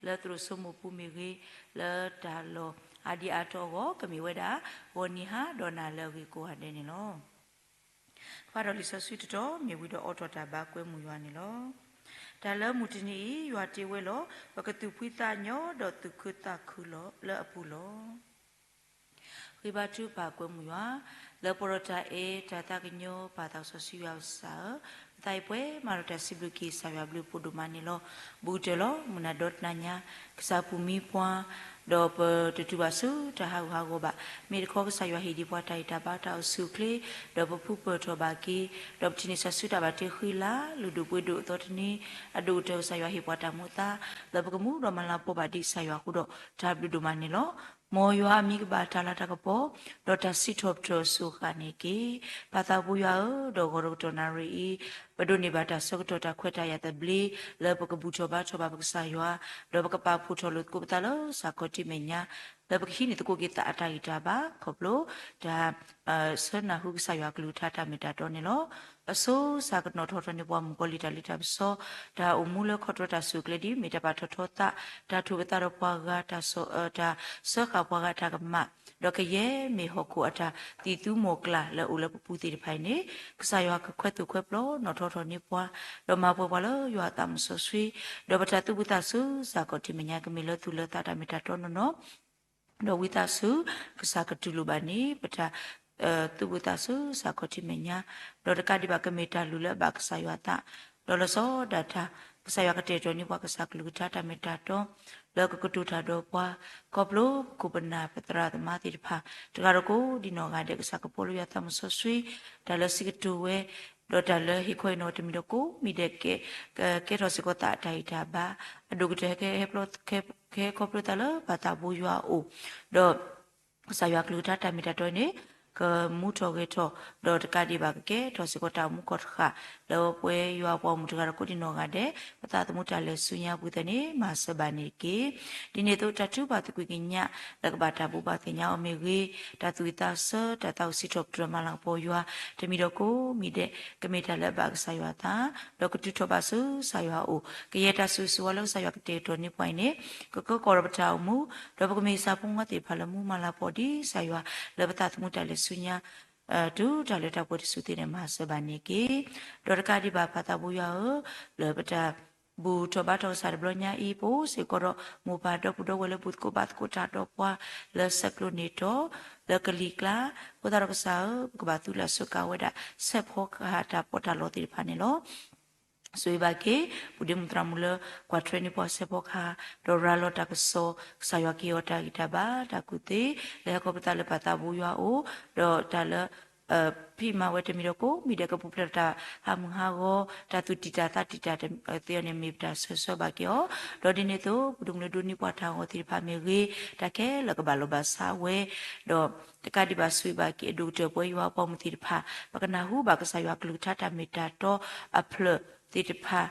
လၢသရိာ်စိမိၢ်ပူၤမ့ၢ်ဂ့ၤ, လၢတၢ်လီၢ်အါဒံအါတီၤအဂီၢ် ကမ့ၢ်ဝဲဒၣ် ဂီၤနံၤဟါဒီးနၤလၢအဂ့ၤကိးဂၤဒဲးန့ၣ်လီၤ. ကွၢ်ဒီးလံာ်စီဆှံတတီၤ မ့ၢ်ဝံၤဒီးအိးထီၣ်တၢ်ဘါကွဲမုာ်ယွၤန့ၣ်လီၤ. တၢ်လၢမုၢ်တနံၤအံၤ ယွၤတ့ဝဲလီၤ. ပကသူၣ်ဖှံသးညီဒီးသူၣ်ခုသးခုလီၤလၢအပူၤလီၤ. ဃ့ဘါထုကဖၣ်ကွဲမုာ်ယွၤ, လၢပှဲၤဒီးတၢ်အဲၣ်တၢ်သးကညီၤ ပၢ်သးစီဆှံယွၤကစၢ်ဧၢ, ပသးအံၤပှဲၤမးဒီးတၢ်စံးဘျုးက့ၤကစၢ်ယွၤဘျုးဖှိၣ်ဒိၣ်မးန့ၣ်လီၤ. ဘူးကတၢၢ်လီၤ မုၢ်နၤဒီတနၤညါ, ကစၢ်ပူၤမံပှၤ, ဒီးပတတူၢ်ဘၣ်ဆူတၢ်ဟးဂူာ်ဟးဂီၤဘၣ်. မ့ၢ်တခီကစၢ်ယွၤဟ့ၣ်ဒံးပှၤတၢ်ဂံၢ်တၢ်ဘါတၢ်အိၣ်ဆူၣ်အိၣ်ချ့, ဒီးပဖုပၢၢ်ထီၣ်ဘၣ်က့ၤ, ဒီးပထံၣ်န့ၢ်စီၤစုတၢ်ဘၣ်တ့ဃံလၤ, လုၢ်ဒိၣ်ပှ့ၤဒိၣ်အသီတနံၤ, အဒိၣ်ကတၢၢ်ကစၢ်ယွၤဟ့ၣ်ပှၤတၢ်မူအသါ, လၢပကမူဒီးမၤလၤကပီၤဘၣ်ဒ်ကစၢ်ယွၤအဃိဒီး တၢ်ဘျုးဒိၣ်မးန့ၣ်လီၤ. မ်ယွၤအမံၤကဘၣ်တၢ်လၤတၢ်ကပီၤ, ဒီးတၢ်စံးထီၣ်ပတြၢၤအစိၤအဃၣ်န့ၣ်တက့ၢ်. ပၢ်သးဘိယွၤဧၢ, ဒီးဂီၤဒီးကတီၢ်နၣ်ရံၣ်အံၤ, ပဒိးန့ၢ်ဘၣ်တၢ်ဆၢကတီၢ်တၢ်ခွဲးတၢ်ယာ်သဘျ့, လၢပကဘူၣ်ထီၣ်ဘါထီၣ်ဘၣ်ပကစၢ်ယွၤ, ဒီးပကပာ်ဖှိၣ်ထီၣ်လိာ်သကိးပသးလၢစ့ၢ်ကီးထံမဲာ်ညါ, လၢပကဟံးန့ၢ်သကိးက့ၤသးအတၢ်ဂံၢ်တၢ်ဘါ ခီဖျိတၢ် ဆၢနၢ်ဟူကစၢ်ယွၤကလုၢ်ကထါတၢ်မ့ၢ်တၢ်တီန့ၣ်လီၤ. အဆိစ့ၢ်ကီးနီၣ်ထီၣ်ထီၣ်န့ၢ်ပှၤမုၣ်ကီၤလံၢ်တၢ်လ့တၢ်ပစီ, တၢ်အိၣ်မူလၢခီၣ်တြီတၢ်ဆူၣ်အိၣ်ချ့ဒ်မ့ၢ်တၢ်ပာ်ထီၣ်ထီသး, တၢ်ထိၣ်ပသးဒီးပှၤဂၤ, တၢ်စၢဃာ်ပှၤဂၤတၢ်ကမၣ်, ဒီးကယဲၢ်မ့ၢ်ဟီၣ်ခိၣ်အတၢ်သံၣ်သူမီၢ်ကျၢ်လၢအအိၣ်လၢပပူၤသ့ၣ်တဖၣ်အံၤန့ၣ်, ကစၢ်ယွၤကခွဲးသူၣ်ခွဲးပျီနီၣ်ထီၣ်ထီၣ်န့ၢ်ပှၤ, ဒီးမၤပှဲၤပှၤလၢယွၤအသးမုၢ်စီဆှံ, ဒီးပတၢ်သူၣ်ဖှံသးညီဆူစ့ၢ်ကီးထံမဲာ်ညါ ကမ့ၢ်လၢသူၣ်လၢသးတၢ်မ့ၢ်တၢ်တီနီၢ်နီၢ် ဒီးဝံသးစူၤ ကစၢ်ကတူၢ်လိာ်ဘၣ်န့ၣ် ပတၢ် သူၣ်ဖှံသးညီဆူစ့ၢ်ကီးထံမဲာ်ညါ, ဒီးတကးဒံးဘၣ်ကမ့ၢ်တၢ်လုၢ်လၢအဘၣ်ကစၢ်ယွၤအသး, ဒီးလီၤဆီဒၣ်တၢ် ကစၢ်ယွၤကတဲာ်ကတီၤန့ၢ်ပှၤကစၢ်ကလုၢ်ကထါတၢ်မ့ၢ်တၢ်တီ, လၢကကတိၤတၢ်ဒီးပှၤ, ခီဖျိပခိၣ်ပနၢ်ပသရၣ်သမါသ့ၣ်တဖၣ် တဂၤဒီးကိးဒံနီၢ်ဂၤဒဲး ကစၢ်ကပီၤလၢယွၤသးမုၢ်စီဆှံ, တၢ်လၢစံးကတိၤဝဲ ဒီးတၢ်လၢဟ့ၣ်ခီဟ့ၣ်နီၤတမံၤဒီးကိးမံၤဒဲး ကကဲထီၣ်စ့ၢ်ကီးသးအတၢ်ဂံၢ်တၢ်ဘါ, အဒိၣ်ကတၢၢ်ဟဲကဟဲဖျိ ကဟဲခီဖျိသးလၢပၢ်သးဘိယွၤအအိၣ်, ဒီး ကစၢ်ယွၤကလုၢ်ကထါတၢ်မ့ၢ်တၢ်တီန့ၣ် ကမူထီၣ်ဂဲၤထီၣ်, ဒီးတကးဒံးဘၣ်ကကဲထီၣ်စ့ၢ်ကီးတၢ်အိၣ်မူကီၢ်တဃာ် လၢပှဲၤယွၤပှၤမုၢ်တဂၤဒီးကိးဒံနီၢ်ဂၤဒဲး ပသးသမူတၢ်လဲၤဆူညါအပူၤသတးန့ၣ် မၤစၢၤဘၣ်န့ၣ်တက့ၢ်. ဒ်န့ၣ်အသိးတၢ်ထုကဖၣ်သကွံာ်ကညး လၢကဘၣ်တၢ်ဘိးဘၣ်သ့ၣ်ညါအီၤမ့ၢ်ဂ့ၤ, တၢ်သူၣ်ဝံၣ်သးဆၢ တၢ်သးအိၣ်စံးထီၣ်ပတြၢၤမၤလၤကပီၤယွၤ တမံၤဒီးကိးမံၤဒဲး ကမ့ၢ်တၢ်လၢအဘၣ်ကစၢ်ယွၤအသး, ဒီးကတုၤထီၣ်ဘၣ်ဆူကစၢ်ယွၤအအိၣ်, ကယဲၢ်တၢ်စူၢ်စူၢ်ဝါလၢကစၢ်ယွၤကတဲာ်ကတီၤန့ၢ်ပှၤအံၤန့ၣ် ကကၢကီၢ်ဒီးပတၢ်အိၣ်မူ, ဒီးပကမ့ၢ်ဆၣ်ဖိမုၣ်ဖိသ့ၣ်တဖၣ်လၢမူမၤလၤကပီၤဒ်ကစၢ်ယွၤ လၢပသးသမူတၢ်လဲၤဆူညါ တုၤတၢ်လၢတၢ်ပှဲၤတစုသ့န့ၣ် မၤစၢၤဘၣ်န့ၣ်တက့ၢ်. ဒီးတကးဒံးဘၣ်ပၢ်သးဘိယွၤဧၢ, လၢပတၢ်ဘူၣ်ထီၣ်ဘါထီၣ်ကစၢ်တဘျီညါအံၤ ပအိၣ်စ့ၢ်ကီးဒီးမိၢ်ပၢ်ဒီပုၢ်ဒီဝဲၢ်လၢဘူၣ်သကိးဘါသကိးတၢ်ဒီးပှၤ လၢဆဲးကျိးန့ၢ်တီၤ လၢကလံၤကျါ, အဃိသတးဒီးကစၢ်ဧၢ, ပကဘၣ်သူလၢ်စၢကၤဝဲဒၣ် ဆဲးဖီကဟၣ်တၢ်ပီးတၢ်လီသ့ၣ်တဖၣ်န့ၣ်လီၤ. ဆိၣ်ဂ့ၤဘၣ်က့ၤ ပူၤဒ့မုၣ်သရၣ်မုၣ်လၢ ကွၢ်ထွဲန့ၢ်ပှၤဆဲးဖီကဟၣ်, ဒီးရၤလီၤတၢ်ကစီၣ် ကစၢ်ယွၤကဟ့ၣ်အီၤတၢ်ဂံၢ်တၢ်ဘါတၢ်ကူၣ်သ့ လၢဟဲခီဖျိသးလၢပၢ်သးဘိယွၤအအိၣ်, ဒီးတၢ်လၢ ဖံးမၤဝဲတမံၤဒီးကိးမံၤဒဲး ကပူၤဖျဲးဒီးတၢ်ဟးမုၢ်ဟးဂီၤ တၢ်သူၣ်တံၢ်တၢ်သးတံၢ်တၢ်သ့အီၤန့ၣ် မ့ၢ်ပတၢ်ဆၢဂ့ၤဘၣ်က့ၤအီၤ, ဒီးဒ်န့ၣ်အသိး ပဒိၣ်မုၣ်လၢဒိးန့ၢ်ပှၤတၢ်ဂီၤသ့ၣ်တဖၣ်မ့ၢ်ဂ့ၤ, တၢ်ခဲလၢာ်ကဘၣ်လီၤဘၣ်စးဝဲ, ဒီးတကးဒံးဘၣ်ဆိၣ်ဂ့ၤဘၣ်က့ၤ အဒိၣ်ကတၢၢ်ပဝဲယွၤအပှၤမုၣ်သ့ၣ်တဖၣ် ပကနၢ်ဟူဘၣ်ကစၢ်ယွၤကလုၢ်ကထါတၢ်မ့ၢ်တၢ်တီအဖျၢၣ်သ့ၣ်တဖၣ်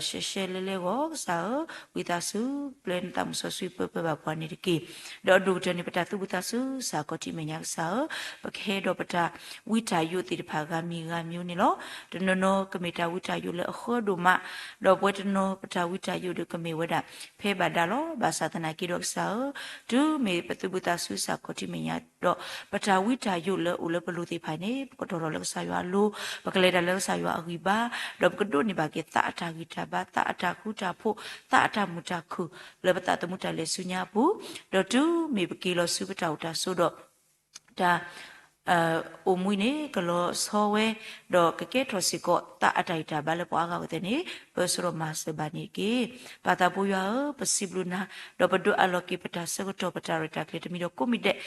ရှဲရှဲလဲလဲဂီၢ် ကစၢ်ဧၢ, ဝံသးစူၤ ပျဲနသးမုၢ်စီဆှံပၢပၢဘၣ်ပှၤန့ၣ်တက့ၢ်. ဒီးအဒိၣ်ကတၢၢ်န့ၣ် ပတၢ်သူၣ်ဖှံသးညီဆူစ့ၢ်ကီးထံမဲာ်ညါကစၢ်ဧၢ, ပကဟဲဒီးပတၢ်ဝံတၢ်ယိးသ့ၣ်တဖၣ်ဂၤမံၤဂၤမံၤန့ၣ်လီၤ. တနီၤနီၤကမ့ၢ်တၢ်ဝံတၢ်ယိးလၢအဃၢဒိၣ်မး, ဒီးပဝဲတနီၤပတၢ်ဝံတၢ်ယိးဒီးကမ့ၢ်ဝဲဒၣ် ဖဲဘၣ်ဒါလီၤ. ဘၣ်ဆၣ်သနာ်က့ဒီးကစၢ်ဧၢ, တုၤမ့ၢ်ပသူၣ်ဖှံသးညီဆူစ့ၢ်ကီးထံမဲာ်ညါ ဒီးပတၢ်ဝံတၢ်ယိးလၢအိၣ်လၢပလိၤသ့ၣ်တဖၣ်န့ၣ် ပကတီၢ်ထီၣ်လၢကစၢ်ယွၤအလိၤ, ပကလဲၤတၢ်လၢကစၢ်ယွၤအဂံၢ်ဘါ, ဒီးပကဒိးန့ၢ်ဘၣ်က့ၤသးအတၢ်ဂံၢ်တၢ်ဘါ, သးအတၢ်ဃူတၢ်ဖိး, သးအတၢ်မုာ်တၢ်ခုၣ် လၢပသးသမူတၢ်လဲၤဆူညါအပူၤ, ဒီးတုၤမ့ၢ်ပက့ၤလီၤဆူပတၢ်အိၣ်တၢ်ဆိးဒီး တၢ် အိၣ်မူအံၤန့ၣ် ကလီၤဆီဝဲ, ဒီးကကဲထီၣ်စ့ၢ်ကီးသးအတၢ်ဂံၢ်တၢ်ဘါလၢပှၤအါဂၤအဝဲသ့ၣ်န့ၣ် ပၢဆှၢဒီးမၤစၢၤဘၣ်န့ၣ်တက့ၢ်. ပၢ်သးဘိယွၤဧၢ, ပစံးဘျုးနၤ, ဒီးပဒိးအးလီၤက့ၤပတၢ်ဆၢကတီၢ် ပတၢ်ရဲၣ်တၢ်ကျဲၤတမံၤဒီးကိးမံၤဒဲး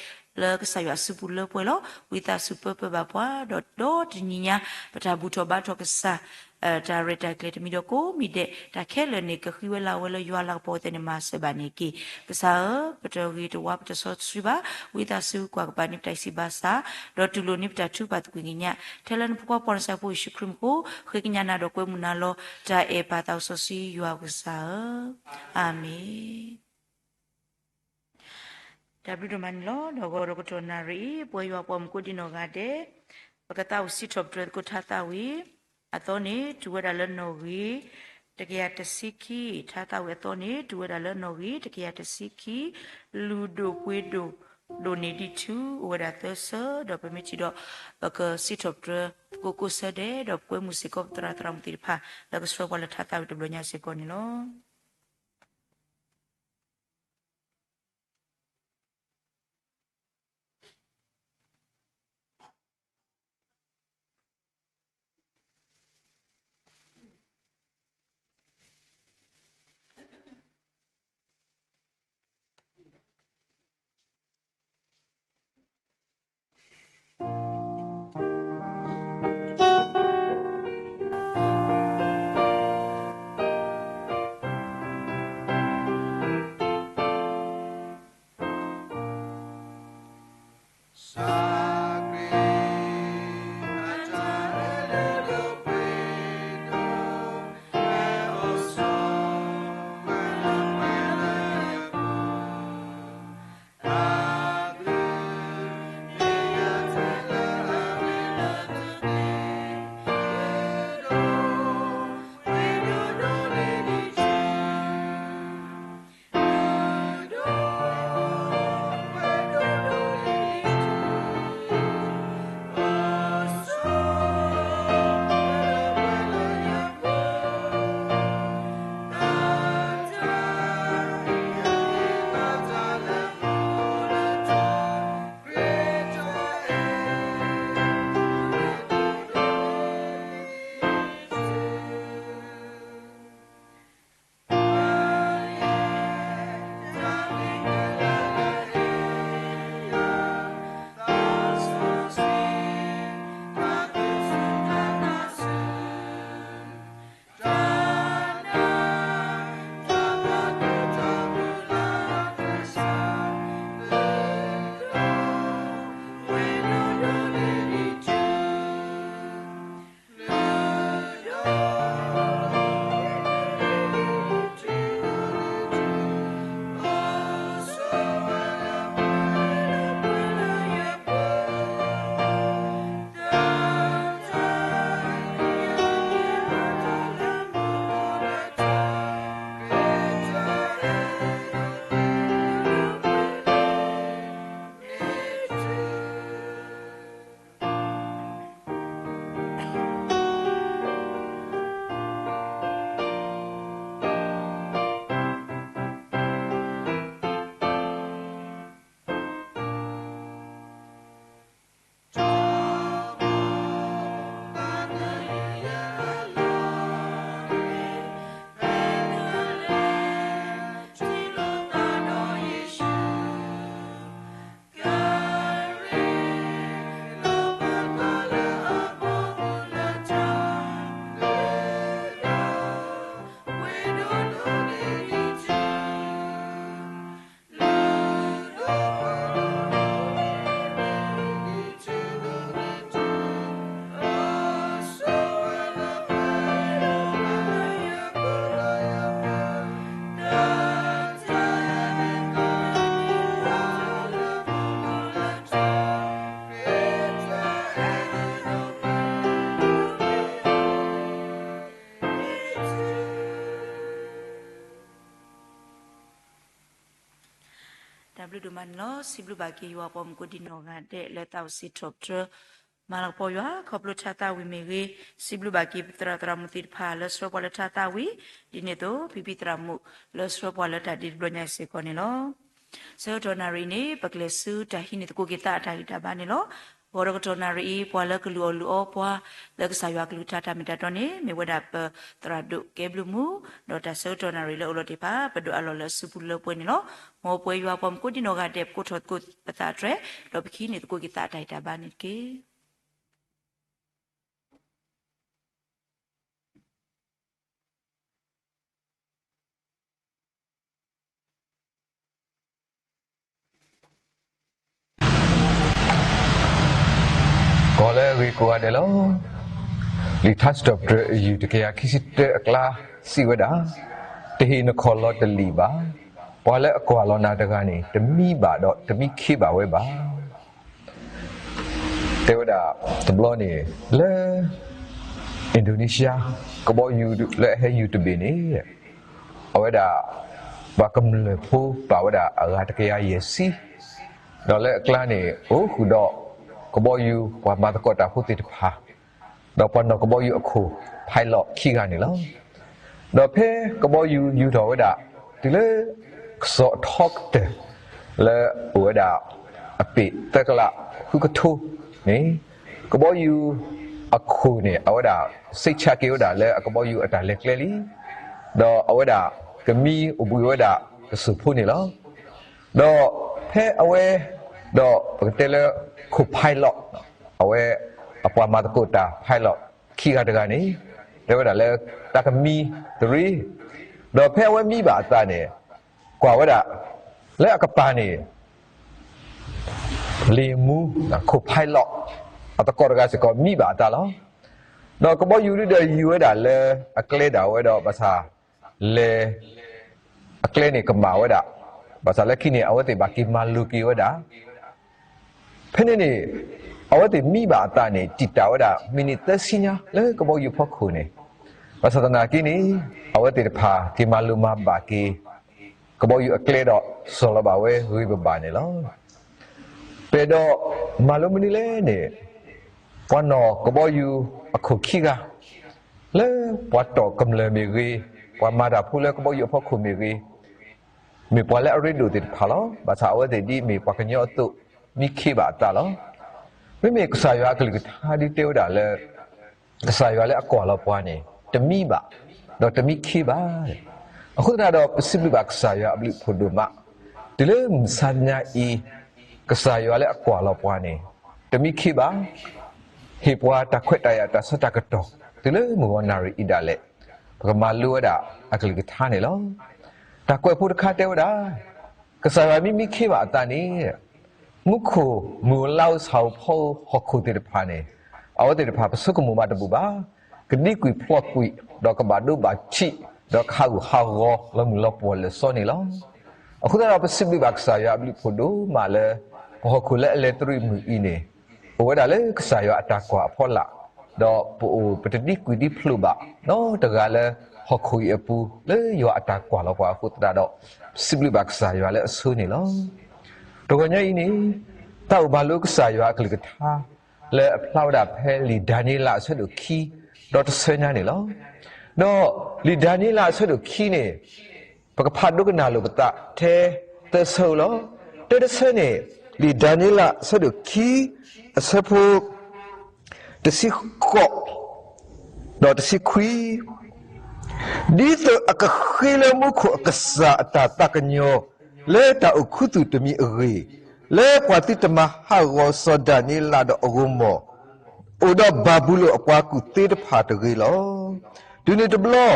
လၢကစၢ်ယွၤအစုပူၤလၢပှဲၤလီၤ. ဝံသးစူၤပၢပၢဘၣ်ပှၤ, ဒီးဒီတနံၤညါ ပတၢ်ဘူၣ်ထီၣ်ဘါထီၣ်ကစၢ် တၢ်ရဲၣ်တၢ်ကျဲၤတမံၤဒီးကိးမံၤဒဲး တၢ်ခဲလၢာ်န့ၣ် ကဃုဝဲလၢ်ဝဲလၢယွၤလၤကပီၤအဝဲသ့ၣ်န့ၣ် မၤစၢၤဘၣ်န့ၣ်တက့ၢ်. ကစၢ်ဧၢ, ပတဂ့ၤတဝါပတစီဆှံဘၣ်, ဝံသးစူၤကွၢ်ကပၤန့ၢ်ပတၢ်စံးဘၣ်စၢ်, ဒီးတူၢ်လိာ်န့ၢ်ပတၢ်ထုကဖၣ်သကွံၢ်ကညး, ထဲလၢနဖိခွါပှၤနဆၢဖိယ့ၣ်ၡူးခရံာ်မံၤအဃိ ဃ့ကညးနၤဒီးကွဲမုာ်နၤလီၤ. တၢ်အဲၣ်ပၢ်သးစီဆှံယွၤပကစၢ်ဧၢ, အၤမ့ၣ်. တၢ်ဘျုးဒိၣ်မးန့ၣ်လီၤ. ဒီးဂီၤဒီးကတီၢ်နၣ်ရံၣ်အံၤ ပဝဲယွၤပှၤမုၣ်ကိးဒံနီၢ်ဂၤဒဲး ပကသးအိၣ်စံးထီၣ်ပတြၢၤသကိးထါသးဝံၤ အသီန့ၣ် တုၤဝဲဒၣ်လၢနီၣ်ဂံၢ် တကယၤတဆံခံ, ထါသးဝံၣ်အသီန့ၣ် တုၤဝဲဒၣ်လၢနီၣ်ဂံၢ်တကယၤတဆံခံ, လူၤဒိၣ်ပှ့ၤဒိၣ် ဒိၣ်န့ၢ်ဒံးထူ အိၣ်ဝဲဒၣ်သၢဆၢ, ဒီးပမ့ၢ်ထံၣ်ဒီး ပကစံးထီၣ်ပတြၢၤသကိးကိးဆၢဒဲး, ဒီးပကွဲမုာ်စ့ၢ်ကီးပသရၣ်သရၣ်မုၣ်သ့ၣ်တဖၣ် လၢကဆှၢပှၤလၢထါသးဝံၣ်တဘျီညါစ့ၢ်ကီးန့ၣ်လီၤ.တၢ်ဘျုးဒိၣ်မးန့ၣ်လီၤ. စံးဘျုးဘၣ်က့ၤယွၤပှၤမုၣ်ကိးဒံနီၢ်ဂၤဒဲး လၢသးအိၣ်စံးထီၣ်ပတြၢၤ မၤလၤကပီၤယွၤ ခီဖျိထါသးဝံၣ်မ့ၢ်ဂ့ၤ, စံးဘျုးဘၣ်က့ၤပသရၣ်သရၣ်မုၣ်သ့ၣ်တဖၣ် လၢဆှၢပှၤလၢထါသးဝံၣ်, ဒ်န့ၣ်အသိး ဖံဖံသရၣ်မုၣ် လၢဆှၢပှၤလၢတၢ်ဒ့တဘျီညါစ့ၢ်ကီးန့ၣ်လီၤ. ဆၢကတီၢ်နၣ်ရံၣ်အံၤန့ၣ် ပကလဲၤဆူတၢ်ဟံးန့ၢ်သကိးက့ၤသးအတၢ်ဂံၢ်တၢ်ဘါန့ၣ်လီၤ. ဂီၤဒီးကတီၢ်နၣ်ရံၣ်အံၤ ပှၤလၢကလုၢ်အီၣ်လုၢ်အီပှၤ လၢကစၢ်ယွၤကလုၢ်ကထါတၢ်မ့ၢ်တၢ်တီန့ၣ် မ့ၢ်ဝဲဒၣ်ပသရၣ်ဒိၣ်ကဲဘျုးမုၢ်, ဒီးတၢ်ဆၢကတီၢ်နၣ်ရံၣ်လၢအအိၣ်လီၤတ့ၢ်ဖး ပဒိးအးလီၤလၢအစုပူၤလၢပှဲၤန့ၣ်လီၤ. မ်ပဝဲယွၤပှၤမုၣ်ကိးဒံနီၢ်ဂၤဒဲး ပကိးထီၣ်သကိးပသးတြဲၤ, ဒီးပကဟံးန့ၢ်သကိးက့ၤသးအတၢ်ဂံၢ်တၢ်ဘါန့ၣ်တက့ၢ်. ကိးလၢအဂ့ၤကိးဂၤဒဲးလီၤ. လံာ်ထါစံးထီၣ်ပတြၢၤအယုၢ်တကယၤခံဆံတၢအကျါစံးဝဲဒၣ်, တဟ့ၣ်နခီၣ်လီၤတလံာ်ဘၣ်. ပှၤလၢအကွၢ်လီၤနၤတဂၤန့ၣ် တမံဘၣ်ဒီးတမံခ့ဘၣ်ဝဲဘၣ်. တဲဝဲဒၣ်တဘျီန့ၣ် လၢ Indonesia ကဘီယူၤလၢအဟဲယူၤတဘ့ၣ်န့ၣ် အဝဲဒၣ် ပှၤကမျၢၢ်ဖိပာ်ဝဲဒၣ်အဂၤတကယၤယဲၢ်ဆံ, ဒီးလၢအကျါန့ၣ် အိၣ်ဃုာ်ဒီး ကဘီယူၤပှၤမၤသကိးတၢ်ဖိသ့ၣ်တဖၣ်, ဒီးပှၤနီၣ်ကဘီယူၤအခိၣ် pilot ခံဂၤန့ၣ်လီၤ. ဒီးဖဲကဘီယူၤယူၤထီၣ်ဝဲဒၣ် တုၤလၢ ကစီၤအထီကတၢၢ် လၢအိၣ်ဝဲဒၣ် အပ့ၢ်သၢကလးဃုကထိန့ၣ် ကဘီယူၤအခိၣ်န့ၣ် အဝဲဒၣ် စံးဆၢက့ၤဝဲဒၣ်လၢအကဘီယူၤအတၢ်လဲၤကျဲလံ, ဒီးအဝဲဒၣ်ကမံအိၣ်ဘှံးဝဲဒၣ်တစိၢ်ဖိန့ၣ်လီၤ. ဒီးဖဲအဝဲ ဒီးပကတဲလၢ co-pilot အဝဲ အပှၤမၤသကိးတၢ် pilot ခံဂၤတဂၤန့ၣ် တဲဝဲဒၣ်လၢ တၢ်ကမံတရံး, ဒီးဖဲအဝဲမံဘၣ်အသးန့ၣ် ကွၢ်ဝဲဒၣ် လၢအကပၤန့ၣ် လ့ၣ်မူ co-pilot အသကိးတဂၤစ့ၢ်ကီးမံဘၣ်အသးလီၤ. ဒီးကဘီယူၤဒုဒီးယူၤဝဲဒၣ်လၢအကျဲဒၣ်ဝဲဒီး ဘၣ်ဆၣ် လဲၤ အကျဲန့ၣ်ကမၣ်ဝဲဒၣ်, ဘၣ်ဆၣ်လၢခံန့ၣ် အဝဲသ့ၣ်ဘၣ်က့ၤမၤလိက့ၤဝဲဒၣ်. ဖဲန့ၣ်န့ၣ် အဝဲသ့ၣ်မံဘၣ်အသးန့ၣ် တံာ်တာ်ဝဲဒၣ် မံးနံးသၢဆံညါလၢကဘီယူၤဖီခိၣ်န့ၣ်, ဘၣ်ဆၣ်သနာ်က့န့ၣ် အဝဲသ့ၣ်တဖၣ်က့ၤမၤလိမၤဘၣ်က့ၤ ကဘီယူၤအကျဲဒီး စိာ်လီၤဘၣ်ဝဲဂ့ၤဘၣ်ဘၣ်န့ၣ်လီၤ. ပအဲၣ်ဒိးမၤလိမနုၤလဲၣ်န့ၣ် ပှၤနီၣ်ကဘီယူၤအခိၣ်ခံဂၤ လၢပှၤတီၢ်ကမျၢၢ်မ့ၢ်ဂ့ၤ, ပှၤမၤတၢ်ဖိလၢကဘီယူၤအဖီခိၣ်မ့ၢ်ဂ့ၤ, မ့ၢ်ပှၤလၢအရ့ဒိၣ်သ့ၣ်တဖၣ်လီၤ. ဘၣ်ဆၣ်အဝဲသ့ၣ်ဒ်မ့ၢ်ပှၤကညီအသိး မံခ့ဘၣ်အသးလီၤ. မ့မ့ၢ်ကစၢ်ယွၤအကလုၢ်ကထါဒ်တဲဝဲဒၣ်လၢ ကစၢ်ယွၤလၢအကွၢ်လီၤပှၤန့ၣ် တမံဘၣ်, ဒီးတမံခ့ဘၣ်. အဃိသတးဒီး ပစံးဘျုးဘၣ်ကစၢ်ယွၤအဘျုးဖးဒိၣ်မး, တုၤလၢမုၢ်ဆါညါအံၤ ကစၢ်ယွၤလၢအကွၢ်လီၤပှၤန့ၣ် တမံခ့ဘၣ်. ဟ့ၣ်ပှၤတၢ်ခွဲးတၢ်ယာ်တၢ်ဆၢတၢ်ကတီၢ် တုၤလၢမုၢ်ဂီၤနၣ်ရံၣ်အံၤဒၣ်လဲာ် ပကမၤလိဝဲဒၣ်အကလုၢ်ကထါန့ၣ်လီၤ. တၢ်ကွဲးဖိတခါတဲဝဲဒၣ် ကစၢ်ယွၤမ့ၢ်မံခ့ဘၣ်အသးန့ၣ် မူခိၣ်မုၢ်ဧိၤလါဧိၤဆၣ်ဧိၤဖီဧိၤဟီၣ်ခိၣ်သ့ၣ်တဖၣ်န့ၣ် အဝဲသ့ၣ်တဖၣ်ပဆိကမိၣ်မးတဘူၣ်ဘၣ်. ကဒံကွံာ်ဖျီၣ်ကွံာ် ဒီးကဘၣ်ဒိဘၣ်ထံး ဒီးကဟးဂူာ်ဟးဂီၤလီၤမုၢ်လီၤပှီၢ်လၢာ်စီန့ၣ်လီၤ. အဃိသတးဒီး ပစံးဘျုးဘၣ်ကစၢ်ယွၤအဘျုးဖးဒိၣ်မးလၢ ပဟီၣ်ခိၣ်လၢအလဲၤတရံးမုၢ်အံၤန့ၣ် အိၣ်ဝဲဒၣ်လၢကစၢ်ယွၤအတၢ်ကွၢ်အဖီလာ်, ဒီးပအိၣ်ပတဒံကွံာ်ဒံဖျိးဘၣ်နီတဂၤလၢဟီၣ်ခိၣ်အံၤအပူၤ လၢယွၤအတၢ်ကွၢ်လီၤပှၤအဃိသတးဒီး ပစံးဘျုးဘၣ်ကစၢ်ယွၤလၢအဆိန့ၣ်လီၤ. တဂီၤညါအံၤန့ၣ် သးအိၣ်မၤလိကစၢ်ယွၤအကလုၢ်ကထါ လၢအဖျါဝဲဒၣ်ဖဲလံာ်ဒၤနံးယ့လးအဆၢဒိၣ်ခံ ဒီတဆၢညါန့ၣ်လီၤ. ဒီးလံာ်ဒၤနံးယ့လးအဆၢဒိၣ်ခံန့ၣ် ပကဖးဒိကနၣ်လိာ်ပသးထဲသၢဆၢဧိၤလီၤ. တၢတဆၢန့ၣ် လံာ်ဒၤနံးယ့လးအဆၢဒိၣ်ခံ အဆၢဖိ တဆံဃိး ဒီးတဆံခွံ, ဒ်သိးအကဃ့လၢမူခိၣ်အကစၢ်အတၢ်သးကညီၤ လၢတၢ်အိၣ်ခူသူၣ်တမံၤအဂ့ၢ်, လၢပှၤသုတမၤဟးဂီၤစီၤဒၤနံးယ့လးဒီးအဂိၤမီၢ် အိၣ်ဒီးဘၤဘူလိၣ်အပှၤကူၣ်သ့တဖၣ်တဂ့ၤလီၤ. တုၤနုၤတဘျီ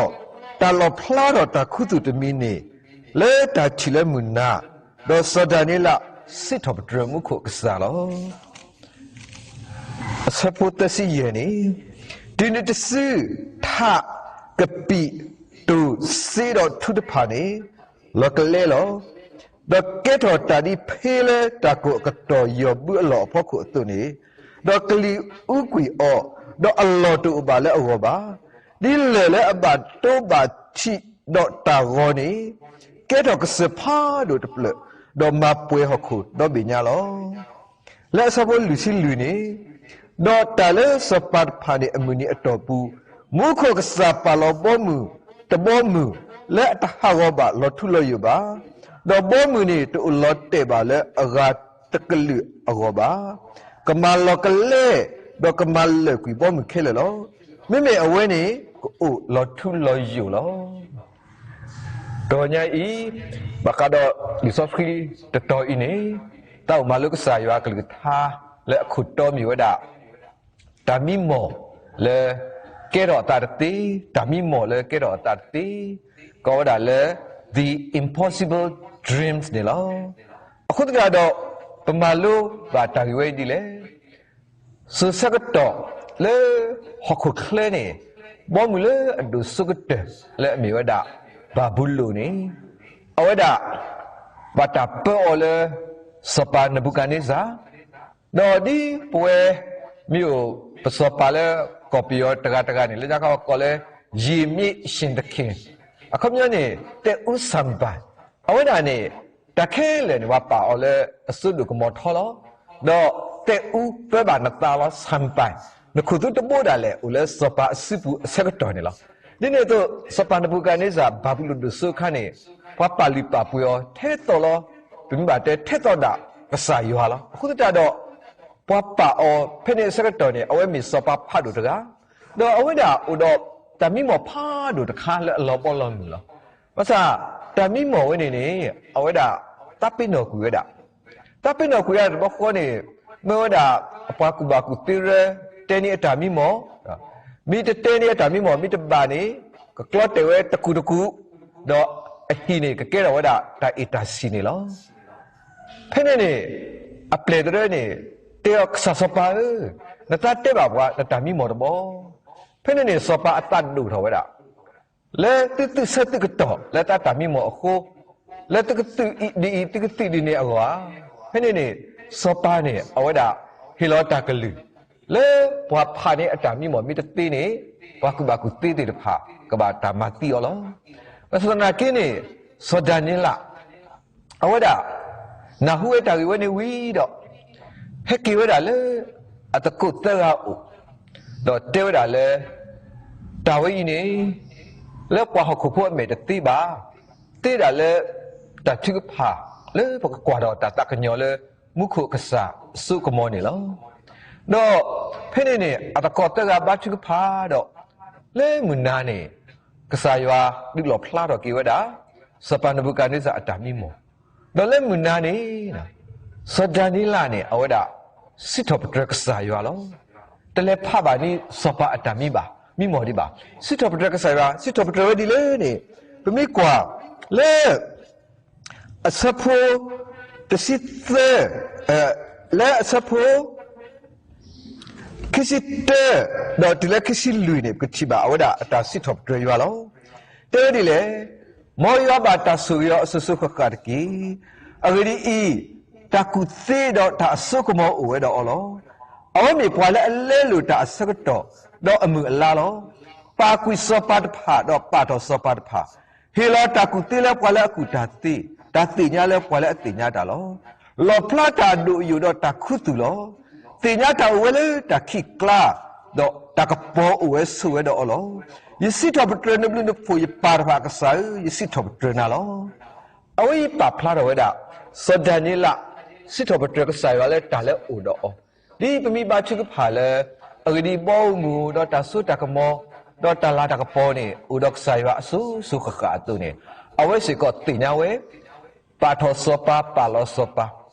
တၢ်လီၣ်ဖျါထီၣ်တၢ်ခူသူၣ်တမံၤန့ၣ် လၢတၢ်ထံၣ်လၢမုၢ်နၤ, ဒီးစီၤဒၤနံးယ့လးစံးထီၣ်ပတြၢၤမူခိၣ်အကစၢ်လီၤ. အဆၢဖိသၢဆံယဲၢ်န့ၣ်, တုၤနုၤတစု ထး, ကပံာ်, တိၢ်, စ့ဒီးထူတဖၣ်န့ၣ် လီၤကလဲလီၤ. ဒီးကဲထီၣ်တၢ်ဒ်ဖ့လၢတၢ်ကိၢ်အကတီၢ်ယီၢ်ဘုအလီၢ်အဖီခိၣ်အသိးန့ၣ်, ဒီးကလံၤအူကွံာ်အီၤ, ဒီးအလီၢ်တအိၣ်ဘၣ်လၢအဂီၢ်ဘၣ်. ဒ်လၢၢ်လၢအဘၣ်တိဘၣ်ထံးဒီးတၢ်ဂီၤန့ၣ်, ကဲထီၣ်ကစၢၢ်ဖးဒိၣ်တဖျၢၣ်, ဒီးမၤပှဲၤဟီၣ်ခိၣ်ဒီဘ့ၣ်ညါလီၤ. လၢအဆၢဖိလွံၢ်ဆံလွံၢ်န့ၣ်, ဒီးတၢ်လၢစီၤပၤတဖၣ်န့ၣ်အမုၢ်နံၤအတီၢ်ပူၤ, မူခိၣ်ကစၢ်ပာ်လီၤဘီမုၢ်တဘီမုၢ် လၢအတဟးဂီၤဘၣ်လီၤထူလီၤယိာ်ဘၣ်. ဒီးဘီမုၢ်န့ၣ် တအိၣ်လီၤတဲာ်ဘၣ်လၢအဂၤတကလုာ်အဂီၢ်ဘၣ်. ကမၤလီၤကလဲ, ဒီးကမၤလၢာ်ကွံာ်ဘီမုၢ်ခဲလၢာ်လီၤ. မ့မ့ၢ်အဝဲန့ၣ် ကအိၣ်လီၤထူလီၤယိာ်လီၤ. တဂီၤညါအံၤ, ဘၣ်ဃးဒီးလံာ်စီဆှံတတီၤအံၤန့ၣ်, သးအိၣ်မၤလိကစၢ်ယွၤအကလုၢ်ကထါ လၢအခိၣ်တီမ့ၢ်ဝဲဒၣ် တၢ်မံမီၢ်လၢ ကဲထီၣ်အသးတသ့, တၢ်မံမီၢ်လၢကဲထီၣ်အသးတသ့, ကိးဝဲဒၣ်လၢ the impossible dreams န့ၣ်လီၤ. အဃိသတးဒီး ပမၤလိဘၣ်တၢ်ဂ့ၢ်ဝဲဒ်လဲၣ်. စိၤဆၢကတီၢ်လၢဟီၣ်ခိၣ်ချၢန့ၣ်, ဘီမုၢ်လၢအဒိၣ်စိကတၢၢ်လၢအမ့ၢ်ဝဲဒၣ် ဘၤဘူလိၣ်န့ၣ်, အဝဲဒၣ် ဘၣ်တၢ်ပၢအီၤလၢ စီၤပၤနဘူၤခၣ်န့စၢ်, ဒီးဒ်ပဝဲမ့ၢ်အိၣ်ပစီၤပၤလၢ ကီၢ်ပယီၤတဂၤတဂၤန့ၣ် လၢညါခီကိးလၢ ရေမြင့်ရှင်သခင် အခီပညီန့ၣ် တဲအူစံပန်, အဝဲဒၣ်န့ၣ် တၢ်ခဲလၢာ်န့ၣ် ပှၤပာ်အီၤလၢအစိဒိၣ်ကမီၤထီလီၤ. ဒီးတဲအူပၢဘၣ်နသးလီၤ စံပန်, နခိၣ်သူတဘိဒၣ်လဲာ် အိၣ်လၢစီၤပၤအစုပူၤအဆၢကတီၢ်န့ၣ်လီၤ. ဒ်န့ၣ်အသိး စီၤပၤနဘူၤခၣ်န့စၢ် ဘၤဘူလိၣ်ဒိၣ်စိအခါန့ၣ် ပှၤပာ်လုၢ်ပာ်ပှ့ၤအီၤထဲသိးလီၤ. ပမ့ၢ်ဘၣ်တဲထဲသိးဒၣ်ကစၢ်ယွၤလီၤ. အဃိသတးဒီး ပှၤပာ်အီၤဖဲန့ၣ်အဆၢကတီၢ်န့ၣ် အဝဲမ့ၢ်စီၤပၤဖးဒိၣ်တဂၤ, ဒီးအဝဲဒၣ်အိၣ်ဒီးတၢ်မံမီၢ်ဖးဒိၣ်တခါလၢအလီၤဘီလီၤမုၢ်လီၤ. ဘၣ်ဆၣ် တၢ်မံမီၢ်ဝဲန့ၣ်န့ၣ် အဝဲဒၣ် သးပ့ၤနီၣ်ကွံာ်ဝဲဒၣ် သးပ့ၤနီၣ်ကွံာ်ဝဲဒၣ်တဘျီဃီန့ၣ် မ့ၢ်ဝဲဒၣ်အပှၤကူၣ်ဘၣ်ကူၣ်သ့ရၢ တဲန့ၢ်အတၢ်မံမီၢ်, မ့ၢ်တတဲန့ၢ်အတၢ်မံမီၢ် မ့ၢ်တဘၣ်န့ၣ် ကကျီတဲာ်ဝဲတကူာ်တကူာ်, ဒီးအဟံၣ်န့ၣ် ကကဲထီၣ်ဝဲဒၣ်တၢ်အ့ၣ်တၢ်ဆံၣ်န့ၣ်လီၤ. ဖဲန့ၣ်န့ၣ် အပျဲၢ်တရၢန့ၣ် တဲအီၤ ကစၢ်စီၤပၤဧၢ, နသးတဲဘၣ်ပှၤနတၢ်မံမီၢ်တဘျီ. ဖဲန့ၣ်န့ၣ် စီၤပၤအသးဒိၣ်ထီၣ်ဝဲဒၣ် လၢသုသုဆၢသုကတီၢ်လၢတၢ်မံမီၢ်အဃိ, လၢသုကသုးဒ်အံၤ သုကသုးဒ်န့ၣ်အဂီၢ်ဧါ. ဖဲန့ၣ်န့ၣ် စီၤပၤန့ၣ် အဝဲဒၣ်ဟ့ၣ်လီၤတၢ်ကလုၢ် လၢပှၤဖးန့ၢ်အတၢ်မံမီၢ်မ့ၢ်တသ့န့ၣ် ပှၤကူၣ်ဘၣ်ကူၣ်သ့သ့ၣ်တဖၣ် ကဘၣ်တၢ်မၤသံအီၤလီၤ. ဘၣ်ဆၣ်သနာ်က့န့ၣ် စီၤဒၤနံးယ့လး အဝဲဒၣ် နၢ်ဟူဝဲတၢ်ဂ့ၢ်ဝဲန့ၣ်ဝံၤဒီး ဟဲက့ၤဝဲဒၣ်လၢအသကိးသၢဂၤအအိၣ်, ဒီးတဲဝဲဒၣ်လၢ တၢ်ဝဲအံၤန့ၣ် လၢပှၤဟီၣ်ခိၣ်ဖိအမဲာ်တသ့ဘၣ်, သ့ဒၣ်လၢတၢ်ထုကဖၣ် လၢပကကွၢ်ဒီးတၢ်သးကညီၤလၢ မူခိၣ်ကစၢ်အစိကမီၤန့ၣ်လီၤ. ဒီးဖဲန့ၣ်န့ၣ် အသကိးသၢဂၤဘါထုကဖၣ်ဒီး လၢမုၢ်နၤန့ၣ် ကစၢ်ယွၤဒုးလီၣ်ဖျါထီၣ်က့ၤဝဲဒၣ် စီၤပၤနဘူၤခၣ်န့စၢ်အတၢ်မံမီၢ်, ဒီးလၢမုၢ်နၤန့ၣ် စီၤဒၤနံးယ့လးန့ၣ် အဝဲဒၣ် စံးထီၣ်ပတြၢၤကစၢ်ယွၤလီၤ. တလဲၤဖးဘၣ်န့ၢ်စီၤပၤအတၢ်မံဘၣ် မံမီၢ်ဒံးဘၣ်. စံးထီၣ်ပတြၢၤကစၢ်ယွၤ စံးထီၣ်ပတြၢၤဝဲဒ်လဲၣ်န့ၣ် ပမ့ၢ်ကွၢ်လၢ အဆၢဖိ တဆံသၢ, လၢအဆၢဖိ ခံဆံတၢ ဒီးတုၤလၢခံဆံလွံၢ်န့ၣ် ပကထံၣ်ဘၣ်အဝဲဒၣ်အတၢ်စံးထီၣ်ပတြၢၤယွၤလီၤ. တဲဝဲဒ်လဲၣ်, မ်ယွၤဘၣ်တၢ်ဆိၣ်ဂ့ၤအီၤအစိၤစိၤဃၣ်ဃၣ်တက့ၢ်. အဂ့ၢ်ဒ်အံၤ, တၢ်ကူၣ်သ့ဒီးတၢ်အစိကမီၤအိၣ်ဝဲဒီးအီၤလီၤ. အဝဲမ့ၢ်ပှၤလၢအလဲလိာ်တၢ်အဆၢကတီၢ်, ဒီးအမုၢ်အလါလီၤ. ပာ်ကွံာ်စီၤပၤတဖၣ် ဒီးပာ်ထီၣ်စီၤပၤတဖၣ်, ဟ့ၣ်လီၤတၢ်ကူၣ်သ့လၢပှၤလၢအကူၣ်တၢ်သ့, တၢ်သ့ၣ်ညါလၢပှၤလၢအသ့ၣ်ညါတၢ်လီၤ. လီၣ်ဖျါတၢ်အဒိၣ်အယိာ်ဒီးတၢ်ခူသူၣ်လီၤ. သ့ၣ်ညါတၢ်အိၣ်ဝဲလၢတၢ်ခံးကျါ, ဒီးတၢ်ကပီၤအိၣ်ဝဲဆိးဝဲဒီးအီၤလီၤ. ယစံးထီၣ်ပတြၢၤနဘျုးနဖှိၣ်ယပၢ်တဖၣ်အကစၢ်ဧၢ, ယစံးထီၣ်ပတြၢၤနၤလီၤ. အဝဲအံၤပာ်ဖျါထီၣ်ဝဲဒၣ် စီၤဒၤနံးယ့လး စံးထီၣ်ပတြၢၤကစၢ်ယွၤလၢတၢ်လၢအအိၣ်ဒီးအီၤ, ဒ်ပမ့ၢ်ဘါထုကဖၣ်လၢ အဂ့ၢ်ဒ်အံၤဘီမုၢ် ဒီးတၢ်စိတၢ်ကမီၤ ဒီးတၢ်လၤတၢ်ကပီၤန့ၣ် အိၣ်ဒီးကစၢ်ယွၤအစိၤစိၤဃၣ်ဃၣ်အသိးန့ၣ်, အဝဲစ့ၢ်ကီးသ့ၣ်ညါဝဲ, ပာ်ထီၣ်စီၤပၤ ပာ်လီၤစီၤပၤ,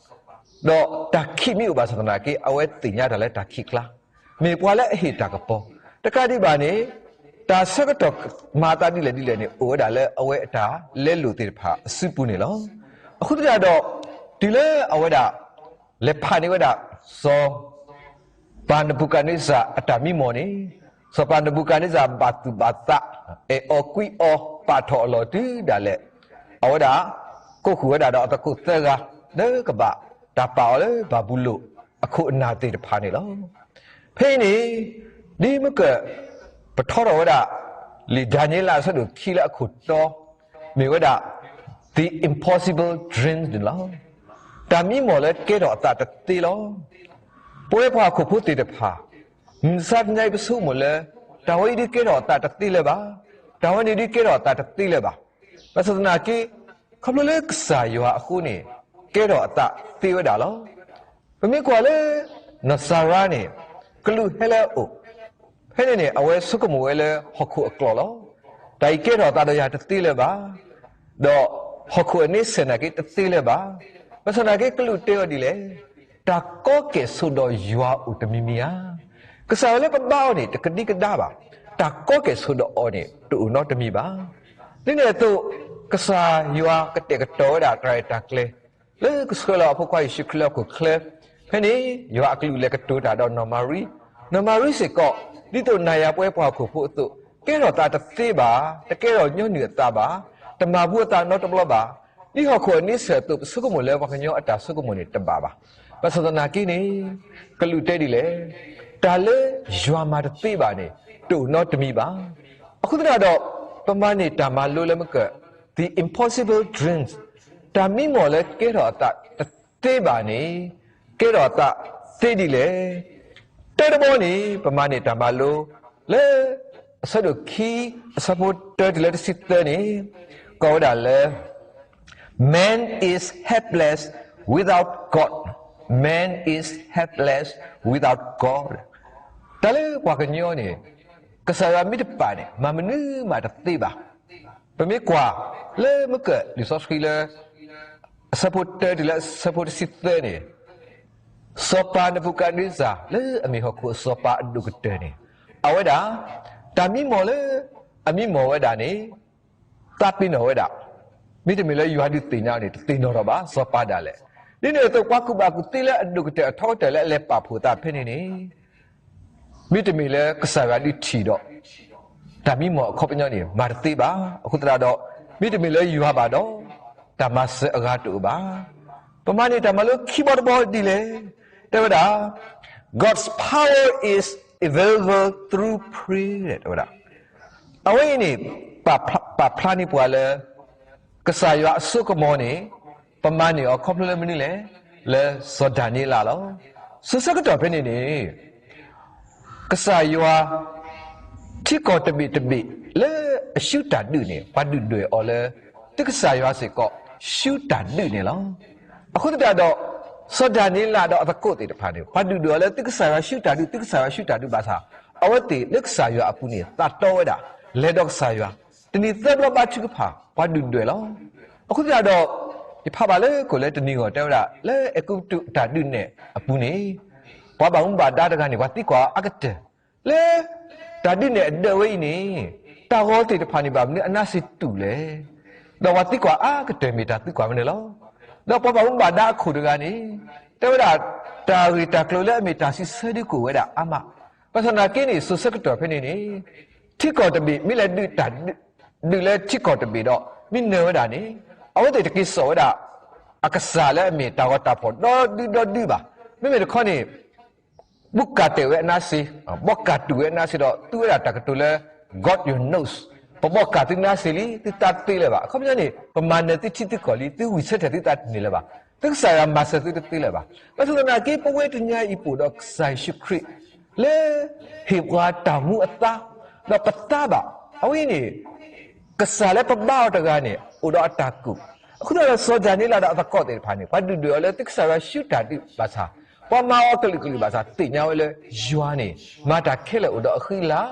ဒီးတၢ်ခံးမ့ၢ်အိၣ်ဘၣ်ဆၣ်သနာ်က့ အဝဲသ့ၣ်ညါတၢ်လၢတၢ်ခံးကျါ, မ့ၢ်ပှၤလၢအဟ့ၣ်တၢ်ကပီၤ, တကးဒံးဘၣ်န့ၣ် တၢ်ဆၢကတီၢ်မၤအသးဒ်လဲၣ်ဒ်လဲၣ်န့ၣ် အိၣ်ဝဲဒၣ်လၢအဝဲအတၢ်လဲလိာ်သ့ၣ်တဖၣ်အစုပူၤန့ၣ်လီၤ. အဃိသတးဒီး တုၤလၢအဝဲဒၣ် လဲၤဖးန့ၢ်ဝဲဒၣ် စီၤ ပၤနဘူၤခၣ်န့စၢ်အတၢ်မံမီၢ်န့ၣ်, စီၤပၤနဘူၤခၣ်န့စၢ်ဘၣ်သူၣ်ဘၣ်သး, အဲၣ်အီၤကွံအီၤ ပာ်ထီၣ်အလီၢ်တုၤဒၣ်လဲာ်, အဝဲဒၣ် ကိးဃုာ်ဝဲဒၣ်ဒီးအသကိးသၢဂၤ လၢကဘၣ်တၢ်ပာ်အီၤလၢဘၤဘူလိၣ်အခိၣ်အနၢ်သ့ၣ်တဖၣ်န့ၣ်လီၤ. ဖဲအံၤန့ၣ် ဒ်မ့ၢ်က ပထီထီၣ်ဝဲဒၣ် လံာ်ဒၤနံးယ့လးအဆၢဒိၣ်ခံလၢအခိၣ်တီ မ့ၢ်ဝဲဒၣ် the impossible dreams န့ၣ်လီၤ. တၢ်မံမီၢ်လၢကဲထီၣ်အသးတသ့လီၤ. ပဝဲပှၤဟီၣ်ခိၣ်ဖိသ့ၣ်တဖၣ် မုၢ်မဆါတနံၤအံၤပဆိကမိၣ်လၢ တၢ်ဝဲအံၤဒ်ကဲထီၣ်အသးတသ့လၢၤဘၣ်, တၢ်ဝဲန့ၣ်ဒ်ကဲထီၣ်အသးတသ့လၢၤဘၣ်. ဘၣ်ဆၣ်သနာ်က့ ခီဖျိလၢကစၢ်ယွၤအဃိန့ၣ် ကဲထီၣ်အသးသ့ဝဲဒၣ်လီၤ. ပမ့ၢ်ကွၢ်လၢ နီၢ်စၤရါန့ၣ် ကလူးဟဲလၢအအိၣ်, ဖဲန့ၣ်န့ၣ် အဝဲဆိကမိၣ်ဝဲလၢဟီၣ်ခိၣ်အကျိၤလီၤ. တၢ်အံၤကဲထီၣ်အသးဒီးယၤတသ့လၢၤဘၣ်, ဒီးဟီၣ်ခိၣ်အန့ဆၢၣ်နာ်က့တသ့လၢၤဘၣ်. ဘၣ်ဆၣ်သနာ်က့ကလူးတဲအီၤဒ်လဲၣ်, တၢ်ကီကဲၣ်ဆိးဒီးယွၤအိၣ်တမံၤမံၤဧါ. ကစၢ်ယွၤလၢပဘါအီၤန့ၣ် တကဒံကဒါဘၣ်, တၢ်ကီကဲၣ်ဆိးဒီးအီၤန့ၣ် တအိၣ်နီတမံၤဘၣ်. ဒ်န့ၣ်အသိး ကစၢ်ယွၤကတဲာ်ကတီၤဝဲဒၣ်တၢ်ရဲၣ်တၢ်ကျဲၤ လၢကဆှၢလီၤအဖိခွါယ့ၣ်ၡူးခရံာ်လၢဟီၣ်ခိၣ်ချၢ, ဖဲန့ၣ် ယွၤအကလူးလဲၤကတိၤတၢ်ဒီးနီၢ်မၤရံ, နီၢ်မၤရံစ့ၢ်ကီး ဒ်သိးနၤယၤပဝဲပှၤဟီၣ်ခိၣ်ဖိအသိး ကဲထီၣ်သးတသ့ဘၣ်, တကဲထီၣ်ညီနုၢ်အသးဘၣ်, တမၤဘူအသးနီတဘျီဘၣ်, ဒ်ဟီၣ်ခိၣ်အန့ဆၢၣ်အသိး ပဆိကမိၣ်လၢပှၤကညီအတၢ်ဆိကမိၣ်န့ၣ်တဘၣ်ဘၣ်. ဘၣ်ဆၣ်သနာ်က့န့ၣ် ကလူးတဲဒ်လဲၣ်, တၢ်လၢယွၤမၤတသ့ဘၣ်န့ၣ် တအိၣ်နီတမံၤဘၣ်. အဃိသတးဒီး ပမၤန့ၢ်တၢ်မၤလိလၢမ့ၢ်ကၢၢ် the impossible dreams, တၢ်မံမီၢ်လၢကဲထီၣ်အသးတသ့ဘၣ်န့ၣ် ကဲထီၣ်အသးသ့ဒ်လဲၣ်. တၢ်တဘီန့ၣ် ပမၤန့ၢ်တၢ်မၤလိလၢ အဆၢဒိၣ်ခံ အဆၢဖိတၢတုၤလၢတဆံသၢန့ၣ် ကိးဝဲဒၣ်လၢ Man is helpless without God. Man is helpless without God. တၢ်လၢပှၤကညီန့ၣ် ကစၢ်ယွၤမ့ၢ်တပာ်န့ၣ် မၤမနုၤမးတသ့ဘၣ်. ပမ့ၢ်ကွၢ်လၢမ့ၢ်ကၢၢ်လံာ်စီဆှံလၢ အဆၢဖိတၢတုၤလၢအဆၢဖိတဆံသၢန့ၣ် စီၤပၤနဘူၤခၣ်နံစၢ် လၢအမ့ၢ်ဟီၣ်ခိၣ်အစီၤပၤအဒိၣ်ကတၢၢ်န့ၣ် အဝဲဒၣ် တၢ်မံမီၢ်လၢ အမံမီၢ်ဝဲဒၣ်န့ၣ် သးပ့ၤနီၣ်ဝဲဒၣ်, မ့တမ့ၢ်လၢယွၤဒုးသ့ၣ်ညါအီၤန့ၣ် တသ့ၣ်နီၣ်ထီၣ်ဘၣ် စီၤပၤဒၣ်လဲာ်. ဒ်န့ၣ်အသိး ပှၤကူၣ်ဘၣ်ကူၣ်သ့လၢအဒိၣ်ကတၢၢ်အထီကတၢၢ်လၢအလဲၤပာ်ဖှိၣ်သးဖဲန့ၣ်န့ၣ် မ့တမ့ၢ်လၢကစၢ်ယွၤဒုးထံၣ်ဒီး တၢ်မံမီၢ်အခီပညီန့ၣ် မၤတသ့ဘၣ်. အဃိသတးဒီး မ့တမ့ၢ်လၢယွၤဘၣ်ဒီး တၢ်မၤစၢၤအဂၤတအိၣ်ဘၣ်. ပမၤန့ၢ်တၢ်မၤလိခံဘီတဘီဒ်လဲၣ်. တဲဝဲဒၣ် God's power is available through prayer တဲဝဲဒၣ်. အဝဲအံၤန့ၣ် ပာ်ဖျါန့ၢ်ပှၤလၢ ကစၢ်ယွၤအစိကမီၤန့ၣ် ပမၤန့ၢ်အီၤခီဖျိလၢမနုၤလဲၣ်, လၢစီၤဒၤနံးယ့လးလီၤ. စိၤဆၢကတီၢ်ဖဲန့ၣ်န့ၣ် ကစၢ်ယွၤ ထံကီၢ်တဘ့ၣ်တဘ့ၣ်လၢအရှုံးတၢ်ဒုးန့ၣ် ပှၤဒုၣ်ဒွဲၣ်အီၤလၢ သုကစၢ်ယွၤစ့ၢ်ကီး ရှုံးတၢ်ဒုးန့ၣ်လီၤ. အဃိသတးဒီး စီၤဒၤနံးယ့လးဒီးအသကိးသ့ၣ်တဖၣ်န့ၣ် ပှၤဒုၣ်ဒွဲၣ်အီၤလၢ သုကစၢ်ယွၤရှုံးတၢ်ဒုး, သုကစၢ်ယွၤရှုံးတၢ်ဒုးဘၣ်ဆၣ် အဝဲသ့ၣ်လၢကစၢ်ယွၤအပူၤန့ၣ် သးတီဝဲဒၣ်, လဲၤဒီးကစၢ်ယွၤ, တနံၤသၢဘျီဘါထုကဖၣ်, ပှၤဒုၣ်ဒွဲၣ်လီၤ. အဃိသတးဒီး ယဖးဘၣ်လၢခိၣ်လၢတနံၤအဂီၢ်တဲဝဲဒၣ် လၢအဲၤကူပတူးတၢ်ဒုးနဲၣ်အပူၤန့ၣ် ပှၤဘၣ်မူဘၣ်ဒါတဂၤန့ၣ် ပှၤသံကွၢ်အကတၢၢ် လၢ တၢ်ဒုးနဲၣ်အဒၢးဝဲအံၤန့ၣ် တၢ်ဂီၤသ့ၣ်တဖၣ်န့ၣ် ဘၣ်မနုၤအနါစ့တူာ်လဲၣ်. ဒီးပှၤသံကွၢ်အါကတၢၢ်မ့ၢ်တၢ်သံကွၢ်ဝဲန့ၣ်လီၤ. ဒီးပှၤဘၣ်မူဘၣ်ဒါအခိၣ်တဂၤန့ၣ် တဲဝဲဒၣ် တၢ်ဂ့ၢ်တၢ်ကျိၤလၢအမ့ၢ်တၢ်စံးဆၢဒုးကအိၣ်ဝဲဒၣ်အါမး, ဘၣ်ဆၣ်သနာ်က့န့ၣ် စိၤဆၢကတီၢ်ဖဲန့ၣ်န့ၣ် ထံကီၢ်တဘ့ၣ် မ့ၢ်လဲၤဒုးတၢ်ဒုးလၢထံကီၢ်တဘ့ၣ်ဒီး မ့ၢ်နၢၤဝဲဒၣ်န့ၣ် အဝဲသ့ၣ်တက့ၤစိာ်ဝဲဒၣ် အကစၢ်လၢအမ့ၢ်တၢ်ဂီၤတၢ်ဖီၣ်ဒီဒူဒီဒူဘၣ်. မ့မ့ၢ်တခီန့ၣ် ဘိးကၢ်တဲာ်ဝဲအနါစ့, ဘီးကၢ်တူာ်ဝဲအနါစ့ဒီး သူဝဲဒၣ်တၢ်ကတိၤလၢ God your nose, ပဘီးကၢ်သုနါစ့လံ သုသးတသ့လၢၤဘၣ်. အခီပညီန့ၣ် ပမၤနၢၤသုထံသုကီၢ်လံ သုဝံၢ်ဆၢထၢၣ်သုသးတန့ၢ်လၢၤဘၣ်. သုကစၢ်ယွၤမၤစၢၤသုတသ့လၢၤဘၣ်. ဘၣ်ဆၣ်သနာ်က့ ပဝဲတနံၤအံၤပအိၣ်ဒီးကစၢ်ယ့ၣ်ၡူးခရံာ် လၢ ဟ့ၣ်ပှၤတၢ်မူအသါ ဒီးပသါဘၣ်. အဝဲအံၤန့ၣ် ကစၢ်လၢပဘါအီၤတဂၤန့ၣ် အိၣ်ဒီးအတၢ်ကူၣ်. အဃိသတးဒီး စီၤဒၤနံးယ့လးဒီးအသကိးသ့ၣ်တဖၣ်န့ၣ် ပှၤဒုၣ်ဒွဲၣ်အီၤလၢသုကစၢ်ယွၤရှုံးတၢ်ဒုးဘၣ်ဆၣ်, ပှၤမၤအီၤကလုာ်ကလုာ်ဘၣ်ဆၣ် သ့ၣ်ညါဝဲလၢ ယွၤန့ၣ် မၤတၢ်ခဲလၢာ်အိၣ်ဒီးအဃံအလၤ,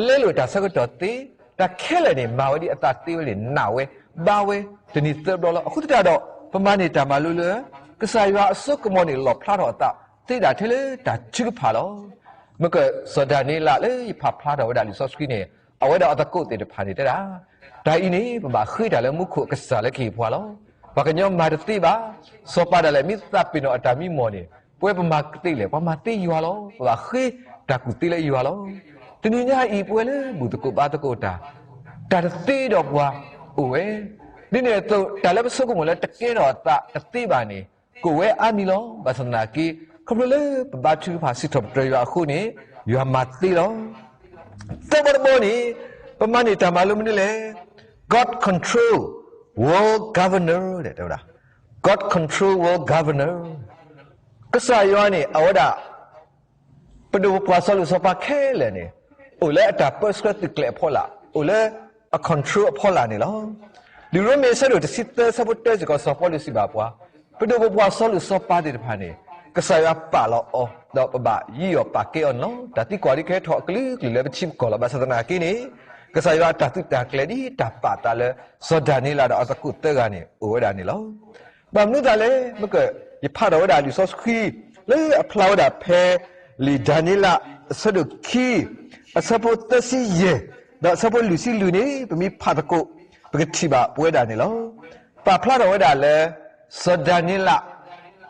လဲလိာ်တၢ်ဆၢကတီၢ်သ့, တၢ်ခဲလၢာ်န့ၣ် မၤဝဲဒ်အသးသ့ဝဲန့ၣ် နာ်ဝဲ, ဘါဝဲ, တနံၤသၢဘျီလီၤ. အဃိသတးဒီး ပမၤန့ၢ်တၢ်မၤလိလၢ ကစၢ်ယွၤအစိကမီၤန့ၣ် လီၣ်ဖျါထီၣ်အသးသ့ဒၣ်ထဲလၢတၢ်ထုကဖၣ်လီၤ. မ့ၢ်ကစီၤဒၤနံးယ့လးလၢယဖးဖျါထီၣ်ဝဲဒၣ်လံာ်စီဆှံန့ၣ် အဝဲဒၣ်အသကိးသ့ၣ်တဖၣ်န့ၣ်တဲဒၣ်, တၢ်အံၤန့ၣ် ပဘၣ်ဃ့တၢ်လၢမူခိၣ်အကစၢ်လၢကဟ့ၣ်ပှၤလီၤ. ပှၤကညီမၤတသ့ဘၣ်. စီၤပၤဒၣ်လဲာ်မ့ၢ်သးပ့ၤနီၣ်အတၢ်မံမီၢ်န့ၣ် ပဝဲပမၤသ့လဲၣ်, ပှၤမၤသ့ယွၤလီၤ. ပဘၣ်ဃ့တၢ်ကူၣ်သ့လၢယွၤလီၤ. တနံၤညါအံၤ ပဝဲလၢဘူၣ်သကိးဘါသကိးတၢ်, တၢ်တသ့ဒီးပှၤအိၣ်ဝဲ. ဒ်န့ၣ်အသိး တၢ်လၢပဆိကမိၣ်လၢတကဲထီၣ်အသးတသ့ဘၣ်န့ၣ် ကအိၣ်ဝဲအါမံၤလီၤ. ဘၣ်ဆၣ်သနာ်က့ ခီဖျိလၢပဘါထုကဖၣ်စံးထီၣ်ပတြၢၤယွၤအဃိန့ၣ် ယွၤမၤသ့လီၤ. သၢဘီတဘီန့ၣ် ပမၤန့ၢ်တၢ်မၤလိမနုၤလဲၣ်. God control world governor တဲဝဲဒၣ်, God control world governor. ကစၢ်ယွၤန့ၣ် အဝဲဒၣ် ပဒိၣ်ပပှၢ်စီၤလိၣ်စီၤပၤခဲလၢာ်န့ၣ် အိၣ်လၢအတၢ်ပၢဆှၢသုးကျဲၤအဖီလာ်, အိၣ်လၢအ control အဖီလာ်န့ၣ်လီၤ. လံာ်ရိမ့ၤအဆၢဒိၣ်တဆံသၢ အဆၢဖိတၢစ့ၢ်ကီး စီၤပီလူးစံးဘၣ်ပှၤ, ပဒိၣ်ပပှၢ်စီၤလိၣ်စီၤပၤသ့ၣ်တဖၣ်န့ၣ် ကစၢ်ယွၤပာ်လီၤအီၤ ဒီးပဘၣ်ယံၤအီၤပာ်ကဲအီၤန့ၣ်လီၤ. တၢ်သံကွၢ်ဒ်ကဲထီၣ်အကလုာ်ကလုာ်လၢပထံပကီၢ်လီၤ. ဘၣ်ဆၣ်သနာ်က့န့ၣ် ကစၢ်ယွၤအတၢ်သုးတၢ်ကျဲၤဒ်တၢ်ပာ်သးလၢ စီၤဒၤနံးယ့လးဒီးအသကိးသၢဂၤန့ၣ် အိၣ်ဝဲဒၣ်န့ၣ်လီၤ. ဘၣ်မနုၤအသးလဲၣ်, မ့ၢ်က ယဖးထီၣ်ဝဲဒၣ်လံာ်စီဆှံ လၢအဖျါဝဲဒၣ်ဖဲ လံာ်ဒၤနံးယ့လး အဆၢဒိၣ်ခံ အဆၢဖိသၢဆံယဲၢ် ဒီးအဆၢဖိလွံၢ်ဆံလွံၢ်န့ၣ် ပမ့ၢ်ဖးသကိး ပကထံၣ်ဘၣ်ပဝဲဒၣ်န့ၣ်လီၤ. ပာ်ဖျါထီၣ်ဝဲဒၣ်လၢ စီၤဒၤနံးယ့လး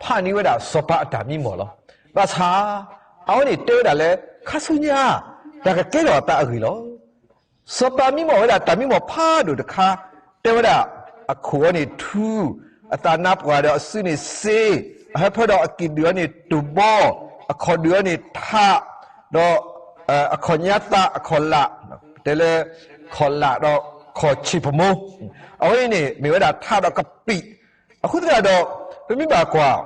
ဖးန့ၢ်ဝဲဒၣ်စီၤပၤအတၢ်မံမီၢ်လီၤ. ဘၣ်ဆၣ် အဝဲန့ၣ်တဲဝဲဒၣ်လၢ ခါဆူညါ တၢ်ကကဲထီၣ်အသးအဂ့ၢ်လီၤ. စီၤပၤမံမီၢ်ဝဲဒၣ်တၢ်မံမီၢ်ဖးဒိၣ်တခါ တဲဝဲဒၣ် အခိၣ်အီၤန့ၣ်ထူ, အသးနါပှၢ်ဒီးအစုန့ၣ်စ့, အဟၢဖၢဒီးအကံၣ်ဒုၣ်အီၤန့ၣ်တိၢ်ဘီ, အခီၣ်ဒုၣ်အီၤန့ၣ်ထး, ဒီးအခီၣ်ညါသးအခီၣ်လာ်, တဲလၢ ခီၣ်လာ်ဒီးခီၣ်ဆံၣ်ပမိၢ်, အဝဲအံၤန့ၣ် မ့ၢ်ဝဲဒၣ်ထးဒီးကပံာ်. အဃိသတးဒီး ပမ့ၢ်ဘၣ်ကွၢ်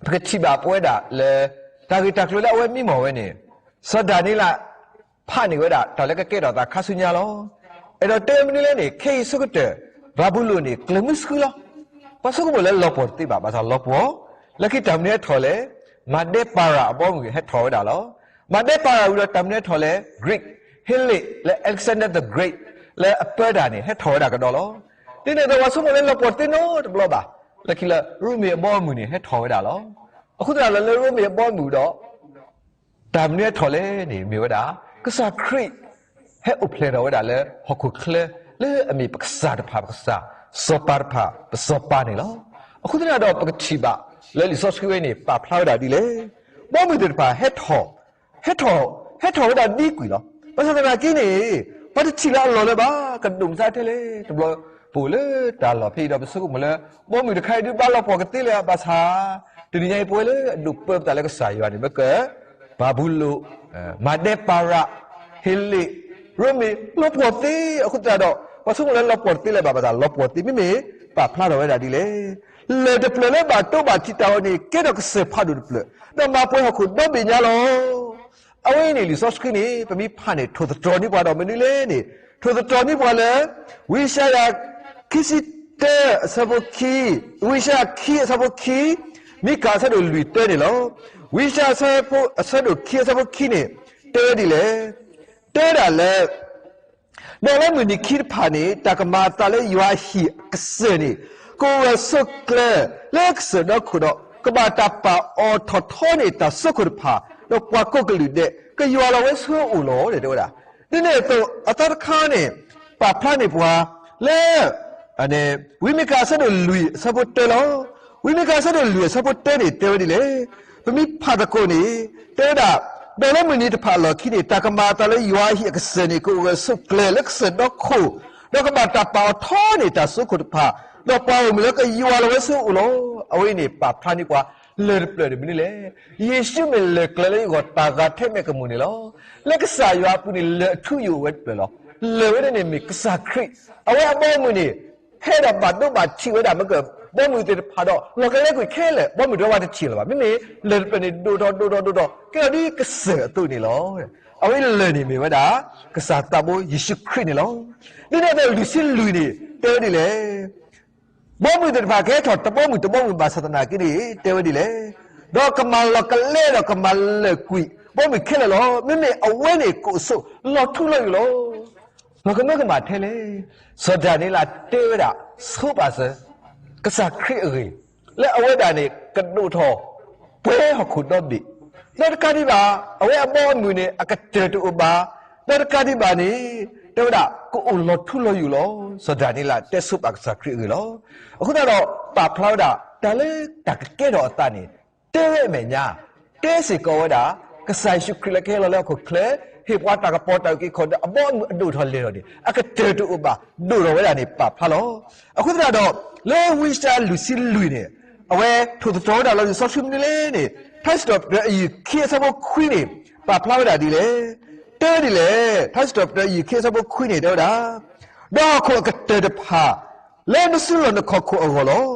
ပကထံၣ်ဘၣ်ပဝဲဒၣ်လၢ တၢ်ဂ့ၢ်တၢ်ကျိၤလၢအဝဲမံမီၢ်ဝဲန့ၣ် စီၤဒၤနံးယ့လး ဖးန့ၢ်ဝဲဒၣ်တၢ်လၢကကဲထီၣ်သးခါဆူညါလီၤ. အဲၣ်ဒိးတဲမနုၤလဲၣ်န့ၣ် ခဲအံၤဆၢကတီၢ် ဘၤဘူလိၣ်န့ၣ် ကျၢၤမုၢ်ဆှုလီၤ. ပှၤဆိကမိၣ်လၢလီၤပှီၢ်တသ့ဘၣ်, ဘၣ်ဆၣ်လီၤပှီၢ်, လၢခံတၢ်မနုၤဟဲထီၣ်လဲၣ်, မၤဒဲပၤရၤအဘီအမုၢ်ဟဲထီၣ်ဝဲဒၣ်လီၤ. မၤဒဲပၤရၤဝံၤဒီးတၢ်မနုၤဟဲထီၣ်လဲၣ်, Greek, Hellenes လၢ Alexander the Great လၢအပၢတၢ်န့ၣ် ဟဲထီၣ်ဝဲဒၣ်ကဒီးလီၤ. ဒ်န့ၣ်အသိး ပှၤဆိကမိၣ်လၢလီၤပှီၢ်တသ့နီတဘျီဘၣ်, လၢခံလၢရိမ့ၤအဘီအမုၢ်န့ၣ် ဟဲထီၣ်ဝဲဒၣ်လီၤ. အဃိသတးဒီးလၢရိမ့ၤအဘီအမုၢ်ဒီး တၢ်မနုၤဟဲထီၣ်လဲၣ်န့ၣ် မ့ၢ်ဝဲဒၣ် ကစၢ်ခရံာ် ဟဲအိၣ်ဖျဲၣ်ထီၣ်ဝဲဒၣ်လၢဟီၣ်ခိၣ်ချၢ လၢအမ့ၢ်ပကစၢ်တဖၣ်ပကစၢ်, စီၤပၤတဖၣ်ပစီၤပၤန့ၣ်လီၤ. အဃိသတးဒီးပကထံၣ်ဘၣ်လၢလံာ်စီဆှံဝဲန့ၣ် ပာ်ဖျါဝဲဒၣ်ဒ်လဲၣ်. ဘီမုၢ်သ့ၣ်တဖၣ်ဟဲထီၣ်, ဟဲထီၣ်, ဟဲထီၣ်ဝဲဒၣ်ဒ်ကွံာ်လီၤ. ဘၣ်ဆၣ်သနာ်က့န့ၣ် ပှၤတထံၣ်လၢအလီၢ်လၢၤဘၣ်, ကဒိၣ်မးထဲလဲၣ်တဘျီ, ပအိၣ်လၢတၢ်လီၢ်ဖဲအံၤဒီး ပဆိကမိၣ်လၢ ဘီမုၢ်တခါအံၤဒုးဘၣ်လီၤပှီၢ်ကသ့လၢၤဘၣ်ဆၣ်, တနံၤညါအံၤပဝဲလၢအဒိးပၢပသးလၢကစၢ်ယွၤန့ၣ် မ့ၢ်က ဘၤဘူလိၣ်, မၤဒဲပၤရၤ, ဟ့လ့ၣ်, ရိမ့ၤ လီၤပှီၢ်သ့. အဃိသတးဒီး ပှၤဆိကမိၣ်လၢလီၤပှီၢ်တသ့လၢၤဘၣ်, ဘၣ်ဆၣ်လီၤပှီၢ်သ့ မ့မ့ၢ်ပာ်ဖျါထီၣ်ဝဲဒၣ်ဒ်လဲၣ်. လၢၢ်တဖျၢၣ်လၢဘၣ်တိဘၣ်ထံးတၢ်အီၤန့ၣ် ကဲထီၣ်ကစၢၢ်ဖးဒိၣ်တဖျၢၣ်, ဒီးမၤပှဲၤဟီၣ်ခိၣ်ဒီဘ့ၣ်ညါလီၤ. အဝဲအံၤန့ၣ် လံာ်စီဆှံန့ၣ် ပမ့ၢ်ဖးန့ၣ် ထိၣ်သတြီၤန့ၢ်ပှၤဒီးမနုၤလဲၣ်န့ၣ်, ထိၣ်သတြီၤန့ၢ်ပှၤလၢ ဝံယၡါယၤ ခံဆံတၢ အဆၢဖိခံ, ဝံယၡါယၤခံအဆၢဖိခံ, မံကၤအဆၢဒိၣ်လွံၢ်တၢန့ၣ်လီၤ. ဝံယၡါယၤ အဆၢဒိၣ်ခံအဆၢဖိခံန့ၣ် တဲဝဲဒ်လဲၣ်, တဲဝဲဒၣ်လၢ ဒီးလၢမုၢ်နံၤခံတဖၣ်န့ၣ် တၢ်ကမၤအသးလၢယွၤအဟံၣ်အကစၢၢ်န့ၣ် ကအိၣ်ဂၢၢ်ဆိးကျၢၤလၢကစၢၢ်ဒီခိၣ်ဒီး ကဘၣ်တၢ်ပာ်အီၤထီၣ်ထီန့ၢ်တၢ်စိခိၣ်တဖၣ်, ဒီးပှၤကိးကလုာ်ဒဲး ကယွၤလီၤဝဲဆူအအိၣ်လီၤ တဲဝဲဒၣ်. ဒ်န့ၣ်အသိး အသီတခါန့ၣ် ပာ်ဖျါန့ၢ်ပှၤလၢ ဝံမံကၤအဆၢဒိၣ်လွံၢ်အဆၢဖိတၢလီၤ. ဝံမံကၤအဆၢဒိၣ်လွံၢ်အဆၢဖိတၢန့ၣ် တဲဝဲဒ်လဲၣ်. ပမ့ၢ်ဖးသကိးန့ၣ် တဲဝဲဒၣ်, ဒီးလၢမုၢ်နံၤတဖၣ်အလီၢ်ခံန့ၣ် တၢ်ကမၤအသးလၢယွၤအဟံၣ်အကစၢၢ်န့ၣ် ကအိၣ်ဂၢၢ်ဆိးကျၢၤလၢကစၢၢ်ဒီခိၣ်, ဒီးကဘၣ်တၢ်ပာ်အီၤထီန့ၢ်တၢ်စိခိၣ်တဖၣ်, ဒီးပှၤဂီၢ်မုၢ်လၢကယွၤလီၤဝဲဆူအအိၣ်လီၤ. အဝဲအံၤန့ၣ် ပာ်ဖျါန့ၢ်ပှၤ လၢၢ်တဖျၢၣ်န့ၣ်မနုၤလဲၣ်. ယ့ၣ်ၡူးမ့ၢ်လၢၢ်ကျၢၤလၢယဂီၢ်တၢ်ဂၤထဲမဲာ်ကမူၣ်န့ၣ်လီၤ. လၢကစၢ်ယွၤအပူၤန့ၣ် လၢၢ်အထူအယိာ်အိၣ်ဝဲတဖျၢၣ်လီၤ. လၢၢ်ဝဲန့ၣ်န့ၣ်မ့ၢ်ကစၢ်ခရံာ်, အဝဲအဘီအမုၢ်န့ၣ် ဟဲဒီးဘၣ်ဒိဘၣ်ထံးဝဲဒၣ် မ့ၢ်ကဘီမုၢ်သ့ၣ်တဖၣ်ဒီး လီၤကလဲကွံာ်ခဲလၢာ်, ဘီမုၢ်တဝဲတထံၣ်လၢၤဘၣ်. မ့မ့ၢ်လၢၢ်တဖျၢၣ်န့ၣ် ဒိၣ်ထီၣ်ဒိၣ်ထီၣ်ဒိၣ်ထီၣ် ကဲထီၣ်ဒ်ကစၢၢ်အသိးန့ၣ်လီၤ. အဝဲလၢၢ်န့ၣ်မ့ၢ်ဝဲဒၣ် ကစၢ်သးဘိယ့ၣ်ၡူးခရံာ်န့ၣ်လီၤ. ဒ်န့ၣ်အသိးလွံၢ်ဆံလွံၢ်န့ၣ် တဲဝဲဒ်လဲၣ်. ဘီမုၢ်သ့ၣ်တဖၣ်ကဟဲထီၣ်တဘီမုၢ်တဘီမုၢ်ဘၣ်ဆၣ်သနာ်က့န့ၣ် တဲဝဲဒ်လဲၣ်. ဒီးကမၤလီၤကလဲဒီးကမၤလၢာ်ကွံာ် ဘီမုၢ်ခဲလၢာ်လီၤ. မ့မ့ၢ်အဝဲန့ၣ်ကအိၣ်ဆိးလီၤထူလီၤယိာ်လီၤ. လီၤကမၢကမၣ်ထဲလဲၣ်. စီၤဒၤနံးယ့လးတဲဝဲဒၣ် ဆိပာ်စၢၤ ကစၢ်ခရံာ်အဂ့ၢ် လၢအဝဲဒၣ်န့ၣ် ကဒိၣ်ထီၣ် ပှဲၤဟီၣ်ခိၣ်ဒီဘ့ၣ်, ဒီးတကးဒံးဘၣ် အဝဲအဘီအမုၢ်န့ၣ် အကတၢၢ်တအိၣ်ဘၣ်, ဒီးတကးဒံးဘၣ်န့ၣ် တဲဝဲဒၣ် ကအိၣ်လီၤထူလီၤယိာ်လီၤ. စီၤဒၤနံးယ့လးတဲဆိပာ်ကစၢ်ခရံာ်အဂ့ၢ်လီၤ. အဃိသတးဒီး ပာ်ဖျါဝဲဒၣ် တၢ်လၢတၢ်ကကဲထီၣ်အသးန့ၣ် တဲဝဲအမဲာ်ညါ တဲစ့ၢ်ကီးဝဲဒၣ် ကစၢ်ယ့ၣ်ၡူးခရံာ်လၢကဟဲလီၤလၢဟီၣ်ခိၣ်ချၢ ဟ့ၣ်ပှၤတၢ်ကပီၤတၢ်အုၣ်က့ၤခီၣ်က့ၤဒီး အဘီအမုၢ်အဒိၣ်ထီၣ်လဲၤထီၣ်န့ၣ် အကတၢၢ်တအိၣ်ဘၣ် ဒိၣ်ထီၣ်ဝဲဒၣ်န့ၣ် ပာ်ဖျါလီၤ. အဃိသတးဒီး လၢဝံယၡါယၤလွံၢ်ဆံလွံၢ်န့ၣ် အဝဲထိၣ်သတြီၤဝဲဒၣ်လီၤလံာ်စီဆှံမနုၤလဲၣ်န့ၣ် ထါစံးထီၣ်ပတြၢၤအယုၢ်ခံအဆၢဖိခွံန့ၣ် ပာ်ဖျါဝဲဒၣ်ဒ်လဲၣ်. တဲဝဲဒ်လဲၣ်. ထါစံးထီၣ်ပတြၢၤအယုၢ်ခံအဆၢဖိခွံန့ၣ် တဲဝဲဒၣ် ဒီးဟီၣ်ခိၣ်အကတၢၢ်တဖၣ် လၢနစုလီၢ်နခီၣ်ခိၣ်အဂီၢ်လီၤ.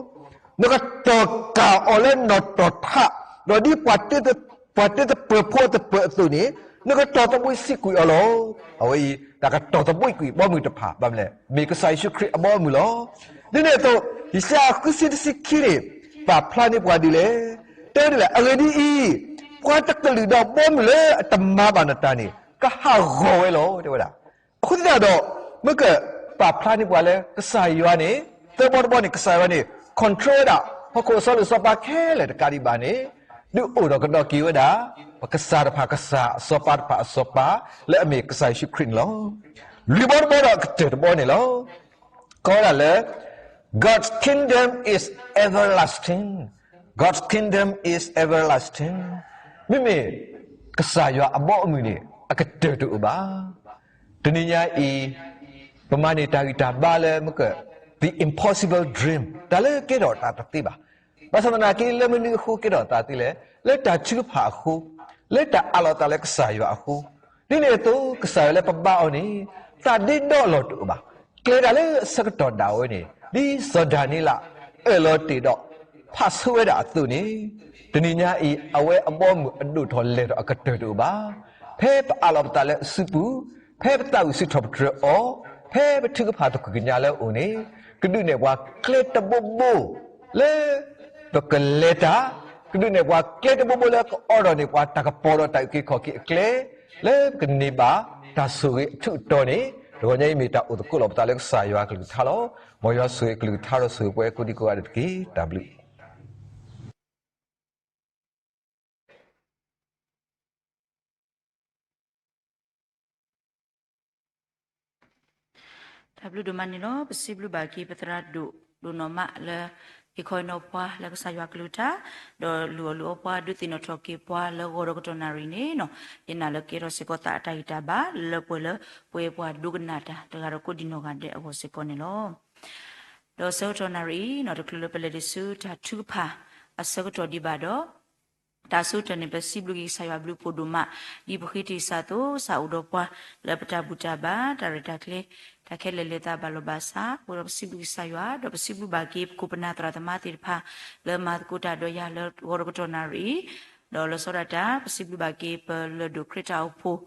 နကတီၢ်ကၢ်အီၤလၢနီၣ်တီၢ်ထး, ဒီးဒ်ပှၤတ့သပၢၤဖိအသပၢၤအသိးန့ၣ် နကတီၢ်သဘှံးစံးကွံာ်အီၤလီၤ. အဝဲအံၤ တၢ်ကတီၢ်သဘှံးကွံာ်ဘီမုၢ်တဖၣ် ဘၣ်မနုၤလဲၣ် မ့ၢ်ကစၢ်ယ့ၣ်ၡူးခရံာ်အဘီအမုၢ်လီၤ. ဒ်န့ၣ်အသိး ယၡါယၤဃုဆံတဆံခံန့ၣ် ပာ်ဖျါန့ၢ်ပှၤဒ်လဲၣ်. တဲဝဲဒ်လဲၣ်. အဂ့ၢ်ဒ်အံၤ, ပှၤတကလုာ်ဒီးဘီမုၢ်လၢအတမၤဘၣ်နတၢ်န့ၣ် ကဟးဂီၤဝဲလီၤ တဲဝဲဒၣ်. အဃိသတးဒီး မ့ၢ်ကပာ်ဖျါန့ၢ်ပှၤလၢကစၢ်ယွၤန့ၣ် သၢဘီတဘီန့ၣ် ကစၢ်ယွၤန့ၣ် control ဝဲဒၣ် ဟီၣ်ခိၣ်အစီလိာ်စီၤပၤခဲလၢာ်တကးဒံးဘၣ်န့ၣ် ဒုးအိၣ်ဒီးကဒီးက့ၤဝဲဒၣ် ပကစၢ်တဖၣ်ကစၢ် အစီၤပၤတဖၣ်အစီၤပၤ လၢအမ့ၢ်ကစၢ်ယ့ၣ်ၡူးခရံာ်န့ၣ်လီၤ. လွံၢ်ဘီတဘီဒီးအကတၢၢ်တဘီန့ၣ်လီၤ. ကိးဝဲဒၣ်လၢ God's kingdom is everlasting. God's kingdom is everlasting. မ့မ့ၢ်ကစၢ်ယွၤအဘီအမုၢ်န့ၣ် အကတၢၢ်တအိၣ်ဘၣ်. တနံၤညါအံၤ ပမၤန့ၢ်တၢ်ဂံၢ်တၢ်ဘါလၢမ့ၢ်က the impossible dream တၢ်လၢကဲထီၣ်အသးတသ့ဘၣ်. ဘၣ်ဆၣ်သနာ်က့ လၢမနုၤအဃိကဲထီၣ်အသးသ့လဲၣ်. လၢတၢ်ထုကဖၣ်အဃိ, လၢတၢ်အးလီၤသးလၢကစၢ်ယွၤအဃိ, ဒ်န့ၣ်အသိး ကစၢ်ယွၤလၢပဘါအီၤန့ၣ် သးဒ့ဒီလီၤတအိၣ်ဘၣ်. ကျဲၤတၢ်လၢအဆၢကတီၢ်ဒၣ်ဝဲန့ၣ် ဒ်စီၤဒၤနံးယ့လး အၢၣ်လီၤတ့ၢ်ဒီး ဖးဆိဝဲဒၣ်အသိးန့ၣ်, တနံၤညါအံၤ အဝဲအဘီအမုၢ်အဒိၣ်ထီၣ်လဲၢ်ထီၣ်အကတၢၢ်တအိၣ်ဘၣ်. ဖဲပအးလီၤပသးလၢအစုပူၤ, ဖဲပသးဝံၣ်စူၣ်ထီၣ်ပတြၢၤအီၤ, ဖဲပထုကဖၣ်သကိးကညးလၢအအိၣ်န့ၣ်, ကဒုးနဲၣ်ပှၤကျဲတဘိဘိ လၢ ပကလဲၤတၢ်, ကဒုးနဲၣ်ပှၤကျဲတဘိဘိလၢကအီထီၣ်န့ၢ်ပှၤတၢ်ကပီၤဒီးတၢ်အုၣ်က့ၤခီၣ်က့ၤအကျဲ, လၢပကန့ၢ်ဘၣ်တၢ်ဆိၣ်ဂ့ၤအထူးအတီၤန့ၣ်, တဂီၤညါအံၤမ့ၢ်တၢ်အိၣ်သကိးလီၤပသးလၢကစၢ်ယွၤအကလုၢ်ကထါလီၤ. မ်ယွၤဆိၣ်ဂ့ၤအကလုၢ်ကထါဒီးဆိၣ်ဂ့ၤပှၤကိးဒံကိးဂၤဒဲးတက့ၢ်. တၢ်ဘျုး တၢ်ဘျုးဒိၣ်မးန့ၣ်လီၤ. ပစံးဘျုးဘၣ်က့ၤပသရၣ်ဒိၣ်ဒိၣ်နီၢ်မးလၢ ဟ့ၣ်ခီဟ့ၣ်နီၤပှၤလၢကစၢ်ယွၤကလုၢ်ကထါ, ဒီးလုၢ်အီၣ်လုၢ်အီပှၤဒုးသ့ၣ်နီၣ်ထီၣ်က့ၤပှၤလၢဂီၤဒီးကတီၢ်နၣ်ရံၣ်န့ၣ်, ယနာ်လၢကကဲထီၣ်စ့ၢ်ကီးသးအတၢ်ဂံၢ်တၢ်ဘါလၢပှဲၤလၢပှဲၤပှၤဒိကနၣ်တၢ်တဂၤဒီးကိးဒံနီၢ်ဂၤဒဲးအဂီၢ်စ့ၢ်ကီးန့ၣ်လီၤ. ဒီးဆၢကတီၢ်နၣ်ရံၣ်အံၤန့ၣ် တချုးလၢပလဲၤဒံးဆူတၢ်ထုကဖၣ်အဆၢကတီၢ်ဒံးဘၣ်ဒီး တၢ်ဆၢကတီၢ်န့ၣ် ပစံးဘျုးက့ၤကစၢ်ယွၤအဘျုးအဖှိၣ်ဒိၣ်မး, ဒ်ပဃ့တ့ၢ်စၢ်သိးစၢ်အိၣ်ဒီးပှၤ လၢပတၢ်ဘူၣ်တၢ်ဘါ တၢ်ရဲၣ်တၢ်ကျဲၤ တၢ်ခဲလၢာ်လဲၤသးဘၣ်လီၤဘၣ်စး, အဃိဒီးပစံးဘျုးက့ၤကစၢ်ယွၤ ဒီးပစံးဘျုးဘၣ်က့ၤပခိၣ်ပနၢ်သရၣ်သမါသ့ၣ်တဖၣ် လၢမၤသကိးတၢ်ဒီးယၤလၢဂီၤဒီးကတီၢ်နၣ်ရံၣ်အံၤ, ဒီးလီၤဆီဒၣ်တၢ် ပစံးဘျုးဘၣ်က့ၤပလၢၢ်ဒိၣ်ခရံာ်တၢ်အိၣ်ဖှိၣ်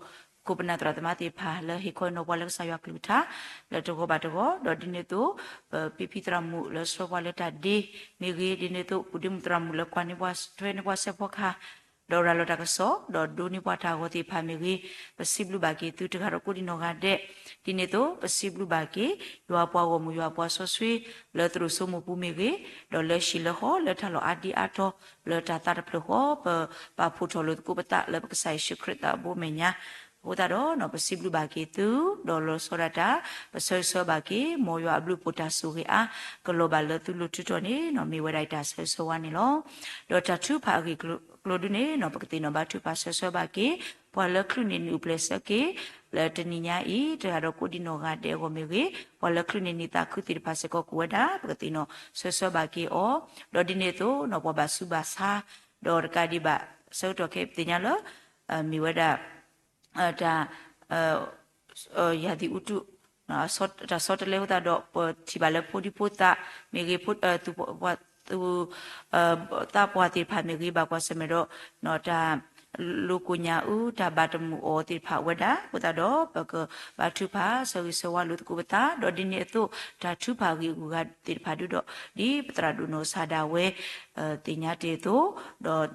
ခိၣ်ပနၢ်သရၣ်သမါသ့ၣ်တဖၣ် လၢဟ့ၣ်ခီဟ့ၣ်နီၤပှၤလၢကစၢ်ယွၤကလုၢ်ကထါ လၢတဂီၤဘၣ်တဂီၤ, ဒီးဒ်န့ၣ်အသိး ပပံဖံသရၣ်မုၣ်လၢဆှၢပှၤလၢတၢ်ဒ့မ့ၢ်ဂ့ၤ, ဒ်န့ၣ်အသိး ပူၤဒ့မုၣ်သရၣ်မုၣ်လၢကွၢ်န့ၢ်ပှၤထွဲန့ၢ်ပှၤစဲးဖီကဟၣ် ဒီးရၤလီၤတၢ်ကစီၣ် ဒီးဒိးန့ၢ်ပှၤတၢ်ဂီၤသ့ၣ်တဖၣ်မ့ၢ်ဂ့ၤ, ပစံးဘျုးဘၣ်က့ၤသုတဂၤဒီးကိးဒံနီၢ်ဂၤဒဲး, ဒ်န့ၣ်အသိး ပစံးဘျုးဘၣ်က့ၤ ယွၤပှၤဂီၢ်မုၢ်ယွၤပှၤစီဆှံ လၢသရိာ်စိမိၢ်ပူၤမ့ၢ်ဂ့ၤ, ဒီးလၢဟံၣ်လၢဃီလၢတၢ်လီၢ်အါဒံအါတီၤ လၢတၢ်သးတဖျၢၣ်ဃီ ပပာ်ဖှိၣ်ထီၣ်လိာ်သကိးပသးလၢပကစၢ်ယ့ၣ်ၡူးခရံာ်သးဘိမဲာ်ညါ, အဃိသတးဒီး ပစံးဘျုးဘၣ်က့ၤသု, ဒီးလီၤဆီဒၣ်တၢ် ပဆၢဂ့ၤဆၢဝါဘၣ်က့ၤ မ်ယွၤအဘျုးအဖှိၣ်တၢ်ဆိၣ်ဂ့ၤအါ ကလီၤဘၣ်လၢသုလိၤထုးထီၣ်န့ၣ် မ့ၢ်ဝဲဒၣ်အတၢ်ဆၢဂ့ၤဆၢဝါန့ၣ်လီၤ. ဒီးတၢ်ထုကဖၣ်အဂ့ၢ်အကျိၤဒုန့ၣ် ပကသ့ၣ်နီၣ်ဘါထုကဖၣ်ဆၢဂ့ၤဆၢဝါဘၣ်က့ၤ ပှၤလၢချုးန့ၢ်နံၣ်အိၣ်ဖျဲၣ်ဆၢက့ၤ လၢတနံၤညါအံၤ တဂၤဒီးကိးဒံနီၢ်ဂၤဒဲးအဂီၢ်မ့ၢ်ဂ့ၤ, ပှၤလၢချုးန့ၢ်နံၣ်သးခုသ့ၣ်တဖၣ်စ့ၢ်ကီးကိးဝဲဒၣ် ပကသ့ၣ်နီၣ်ဆၢဂ့ၤဆၢဝါဘၣ်က့ၤအီၤ, ဒီးဒ်န့ၣ်အသိး ပှၤဘၣ်ဆူးဘၣ်ဆါ ဒီးတကးဒံးဘၣ် ဆၢကတီၢ်ခဲအံၤပသ့ၣ်ညါလၢ မ့ၢ်ဝဲဒၣ် တၢ် ရာသီဥတု တၢ်ဆီတလဲအဃိသတးဒီး ပထံၣ်ဘၣ်လၢဖိဒံဖိသၣ်မ့ၢ်ဂ့ၤ, သူၣ် သးပှၢ်သ့ၣ်တဖၣ်မ့ၢ်ဂ့ၤ ဘၣ်ကွၢ်ဆၢၣ်မဲာ်ဒီး တၢ်လိၤကိၣ်ညၣ်အူ တၢ်ဘၣ်တမုာ်အီၤသ့ၣ်တဖၣ်ဝဲဒၣ်အဃိသတးဒီး ပကဘါထုကဖၣ်ဆၢဂ့ၤဆၢဝါလိာ်သကိးပသး, ဒီးဒ်န့ၣ်အသိး တၢ်ထုကဖၣ်ဂ့ၢ်အဂုၤအဂၤသ့ၣ်တဖၣ်ဒုဒီး ဒ်ပသရၣ်ဒိၣ်နီၢ်ကစၢ်ဒၣ်ဝဲ သ့ၣ်ညါတ့ၢ်အသိး,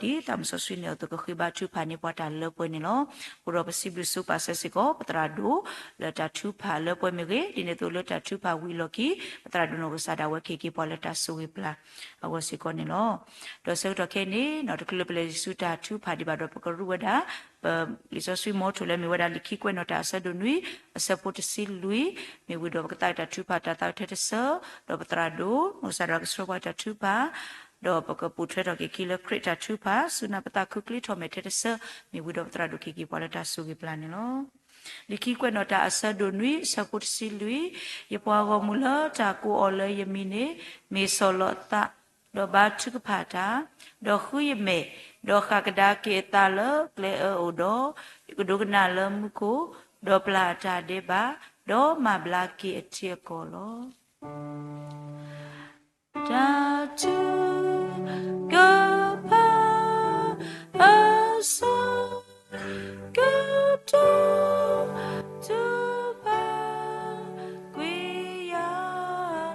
ဒီးဒ်သးမုၢ်စီဆှံန့ၣ်အသိး ကဃ့ဘါထုကဖၣ်န့ၢ်ပှၤတၢ်လၢပှဲၤန့ၣ်လီၤ. အဃိဒီးပစံးဘျုးဆိပာ်စၢၤစ့ၢ်ကီး ပသရၣ်ဒိၣ် လၢတၢ်ထုကဖၣ်လၢပှဲၤမ့ၢ်ဂ့ၤ, ဒ်န့ၣ်အသိးလၢတၢ်ထုကဖၣ်ဝံၤအလီၢ်ခံ ပသရၣ်ဒိၣ်နီၢ်ကစၢ်ဒၣ်ဝဲကဟ့ၣ်က့ၤပှၤလၢတၢ်ဆိၣ်ဂ့ၤပျၢ်အဂီၢ်စ့ၢ်ကီးန့ၣ်လီၤ. ဒီးဆၢကတီၢ်ခဲအံၤန့ၣ် တချုးလၢပလဲၤဆူတၢ်ထုကဖၣ်ဒံးဘၣ်ဒီး ပကရူၢ်ဝဲဒၣ် ပလံာ်စီဆှံမီထိၣ်လၢမ့ၢ်ဝဲဒၣ်လံာ်ခံကွဲးနီၣ်တၢ်အဆၢဒိၣ်နွံ အဆၢဖိတဆံလွံၢ်, မ့ၢ်ဝံၤဒီးပကသးတၢ်ထုကဖၣ်တၢ်သးထဲတဆၢ, ဒီးပသရၣ်ဒိၣ် နီၢ်ကစၢ်ဒၣ်ဝဲကဆှၢပှၤတၢ်ထုကဖၣ် ဒီးပကပိာ်ထွဲထီၣ်က့ၤခံလၢခရံာ်တၢ်ထုကဖၣ် စူၢ်နာ်ပသးခုချ့ထီၣ်မဲာ်ထဲတဆၢ, မ့ၢ်ဝံၤဒီးပသရၣ်ဒိၣ်ကဟ့ၣ်က့ၤပှၤလၢတၢ်ဆိၣ်ဂ့ၤပျၢ်န့ၣ်လီၤ. လံာ်ခံကွဲးနီၣ်တၢ်အဆၢဒိၣ်နွံ အဆၢဖိတဆံလွံၢ်, ယပှၤဂီၢ်မုၢ်လၢတၢ်ကိးအီၤလၢယမံၤန့ၣ် မ့ၢ်ဆီၣ်လီၤအသး, ဒီးဘါထုကဖၣ်တၢ်, ဒီးဃုယမဲာ်, ဒီးဃၣ်ကဒါက့ၤအသးလၢကျဲအၢအိၣ်ဒီး, ယကဒိကနၣ်လၢမူခိၣ်, ဒီးပျၢ်အတၢ်ဒဲးဘး, ဒီးမၤဘျါက့ၤအထံအကီၢ်လီၤ. တၢ်ထုကဖၣ်အဆၢ ကတိၤထုကဖၣ်ကွံာ်ယၤ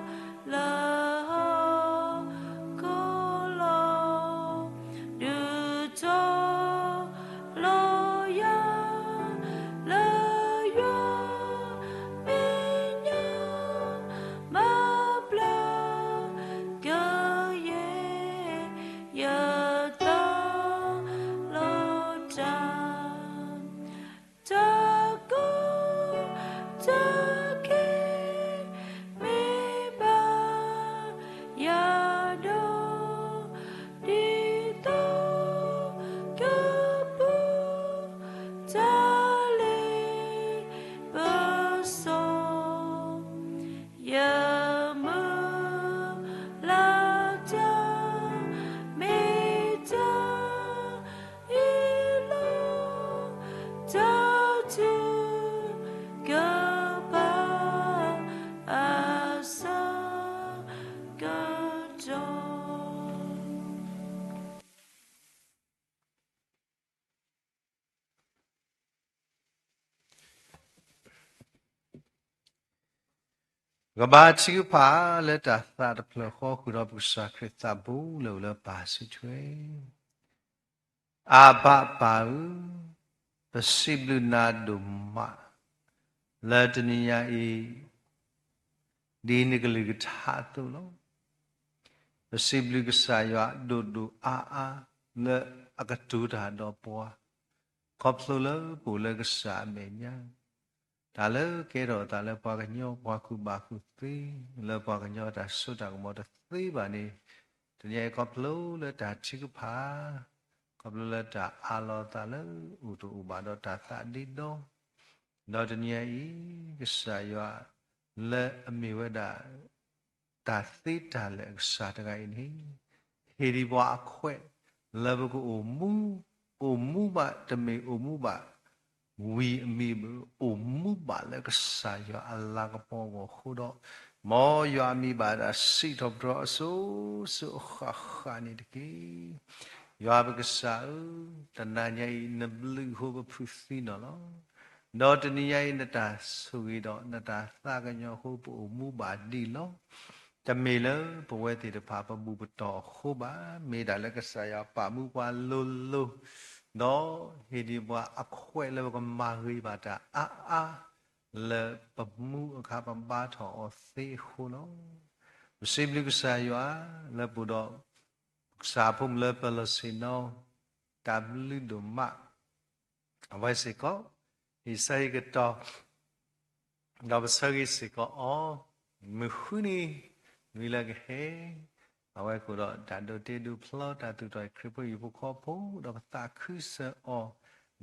လၢဟီၣ်ခိၣ်လီၤ. ဒုးထီၣ်လီၤယၤ လၢယွၤမဲာ်ညါ မၤဘျါကယဲၢ် ပဘါထုကဖၣ်လၢတၢ်သးတဖျၢၣ်ဃီ ဃုာ်ဒီးပကစၢ်ခရံာ်သးဘိလၢအအိၣ်လၢပၢ်စုထွဲ အဘၣ်ပၢ်ဧၢ, ပစံးဘျုးနၤဒိၣ်မး လၢတနံၤညါအံၤ ဒ်နကလုၢ်ကထါအသိးလီၤ. ပစံးဘျုးကစၢ်ယွၤဒိၣ်ဒိၣ်အါအါ လၢအကတိၤတၢ်ဒီးပှၤ ခီဖျိလၢပအိၣ်လၢကစၢ်အမဲာ်ညါ တၢ်လၢကဲထီၣ်အသးလၢပှၤကညီပှၤကူၣ်ဘၣ်ကူၣ်သ့ လၢပှၤကညီတၢ်စိတၢ်ကမီၤတသ့ဘၣ်န့ၣ်, တနံၤအံၤခီဖျိလၢတၢ်ထုကဖၣ်, ခီဖျိလၢတၢ်အးလီၤအသးလၢအိၣ်တအိၣ်ဘၣ်ဒီးတၢ်သးဒ့ဒီ, ဒီးတနံၤအံၤ ကစၢ်ယွၤ လၢအမ့ၢ်ဝဲဒၣ် တၢ်သ့တၢ်လၢာ်အကစၢ်တဂၤအံၤန့ၣ်, ဟ့ၣ်ဒံးပှၤအခွဲး လၢပကအိၣ်မူ, အိၣ်မူဘၣ်တမ့ၢ်အိၣ်မူဘၣ် ဝံၤအမံၤဘၣ် အိၣ်မူဘၣ်လၢကစၢ်ယွၤအလၤကပီၤအဂီၢ်အဃိဒီး, မ်ယွၤအမံၤဘၣ်တၢ်စံးထီၣ်ပတြၢၤအစိၤစိၤအဃၣ်ဃၣ်န့ၣ်တက့ၢ်. ယွၤပကစၢ်ဧၢ, တနၤညါအံၤ နဘျုးအဃိပဖုးသံနီၣ်လီၤ. ဒီးတနံၤညါအံၤ နတၢ်ဆိၣ်ဂ့ၤဒီးနတၢ်သးကညီၤအဃိ ပအိၣ်မူဘၣ်ဒံးလီၤ. တမ့ၢ်လၢပဝဲသ့ၣ်တဖၣ်ပဘူၣ်ပတီၢ်အဃိဘၣ်, မ့ၢ်ဒၣ်လၢကစၢ်ယွၤပာ်မူပှၤလိၤလိၤ, ဒီးဟ့ၣ်ဒံးပှၤအခွဲးလၢပကမၤဂ့ၤဘၣ်တၢ်အါအါ လၢပမူအခါပဘါထီၣ်အီၤသ့အဃိလီၤ. ပစံးဘျုးကစၢ်ယွၤ လၢပအိၣ်ဒီး ကစၢ်အဖိမုၣ်လၢပလီၢ်ဆ့ၣ်နီၤ, တၢ်ဘျုးဒိၣ်မး အဝဲစ့ၢ်ကီး ဟ့ၣ်ဆၢဟ့ၣ်ကတီၤ ဒီးပဆၢဂ့ၤစ့ၢ်ကီးအီၤ, မုၢ်ဃုနံၤ နွံလၢကဟဲ, အဝဲကအိၣ်ဒီးတၢ်ဒိးတ့ဒိးဖျီ တၢ်သူၣ်ထီၣ်ခရံာ်ဖိဟံၣ်ဖိဃီဖိ ဒီးပသးခုစၢၤအီ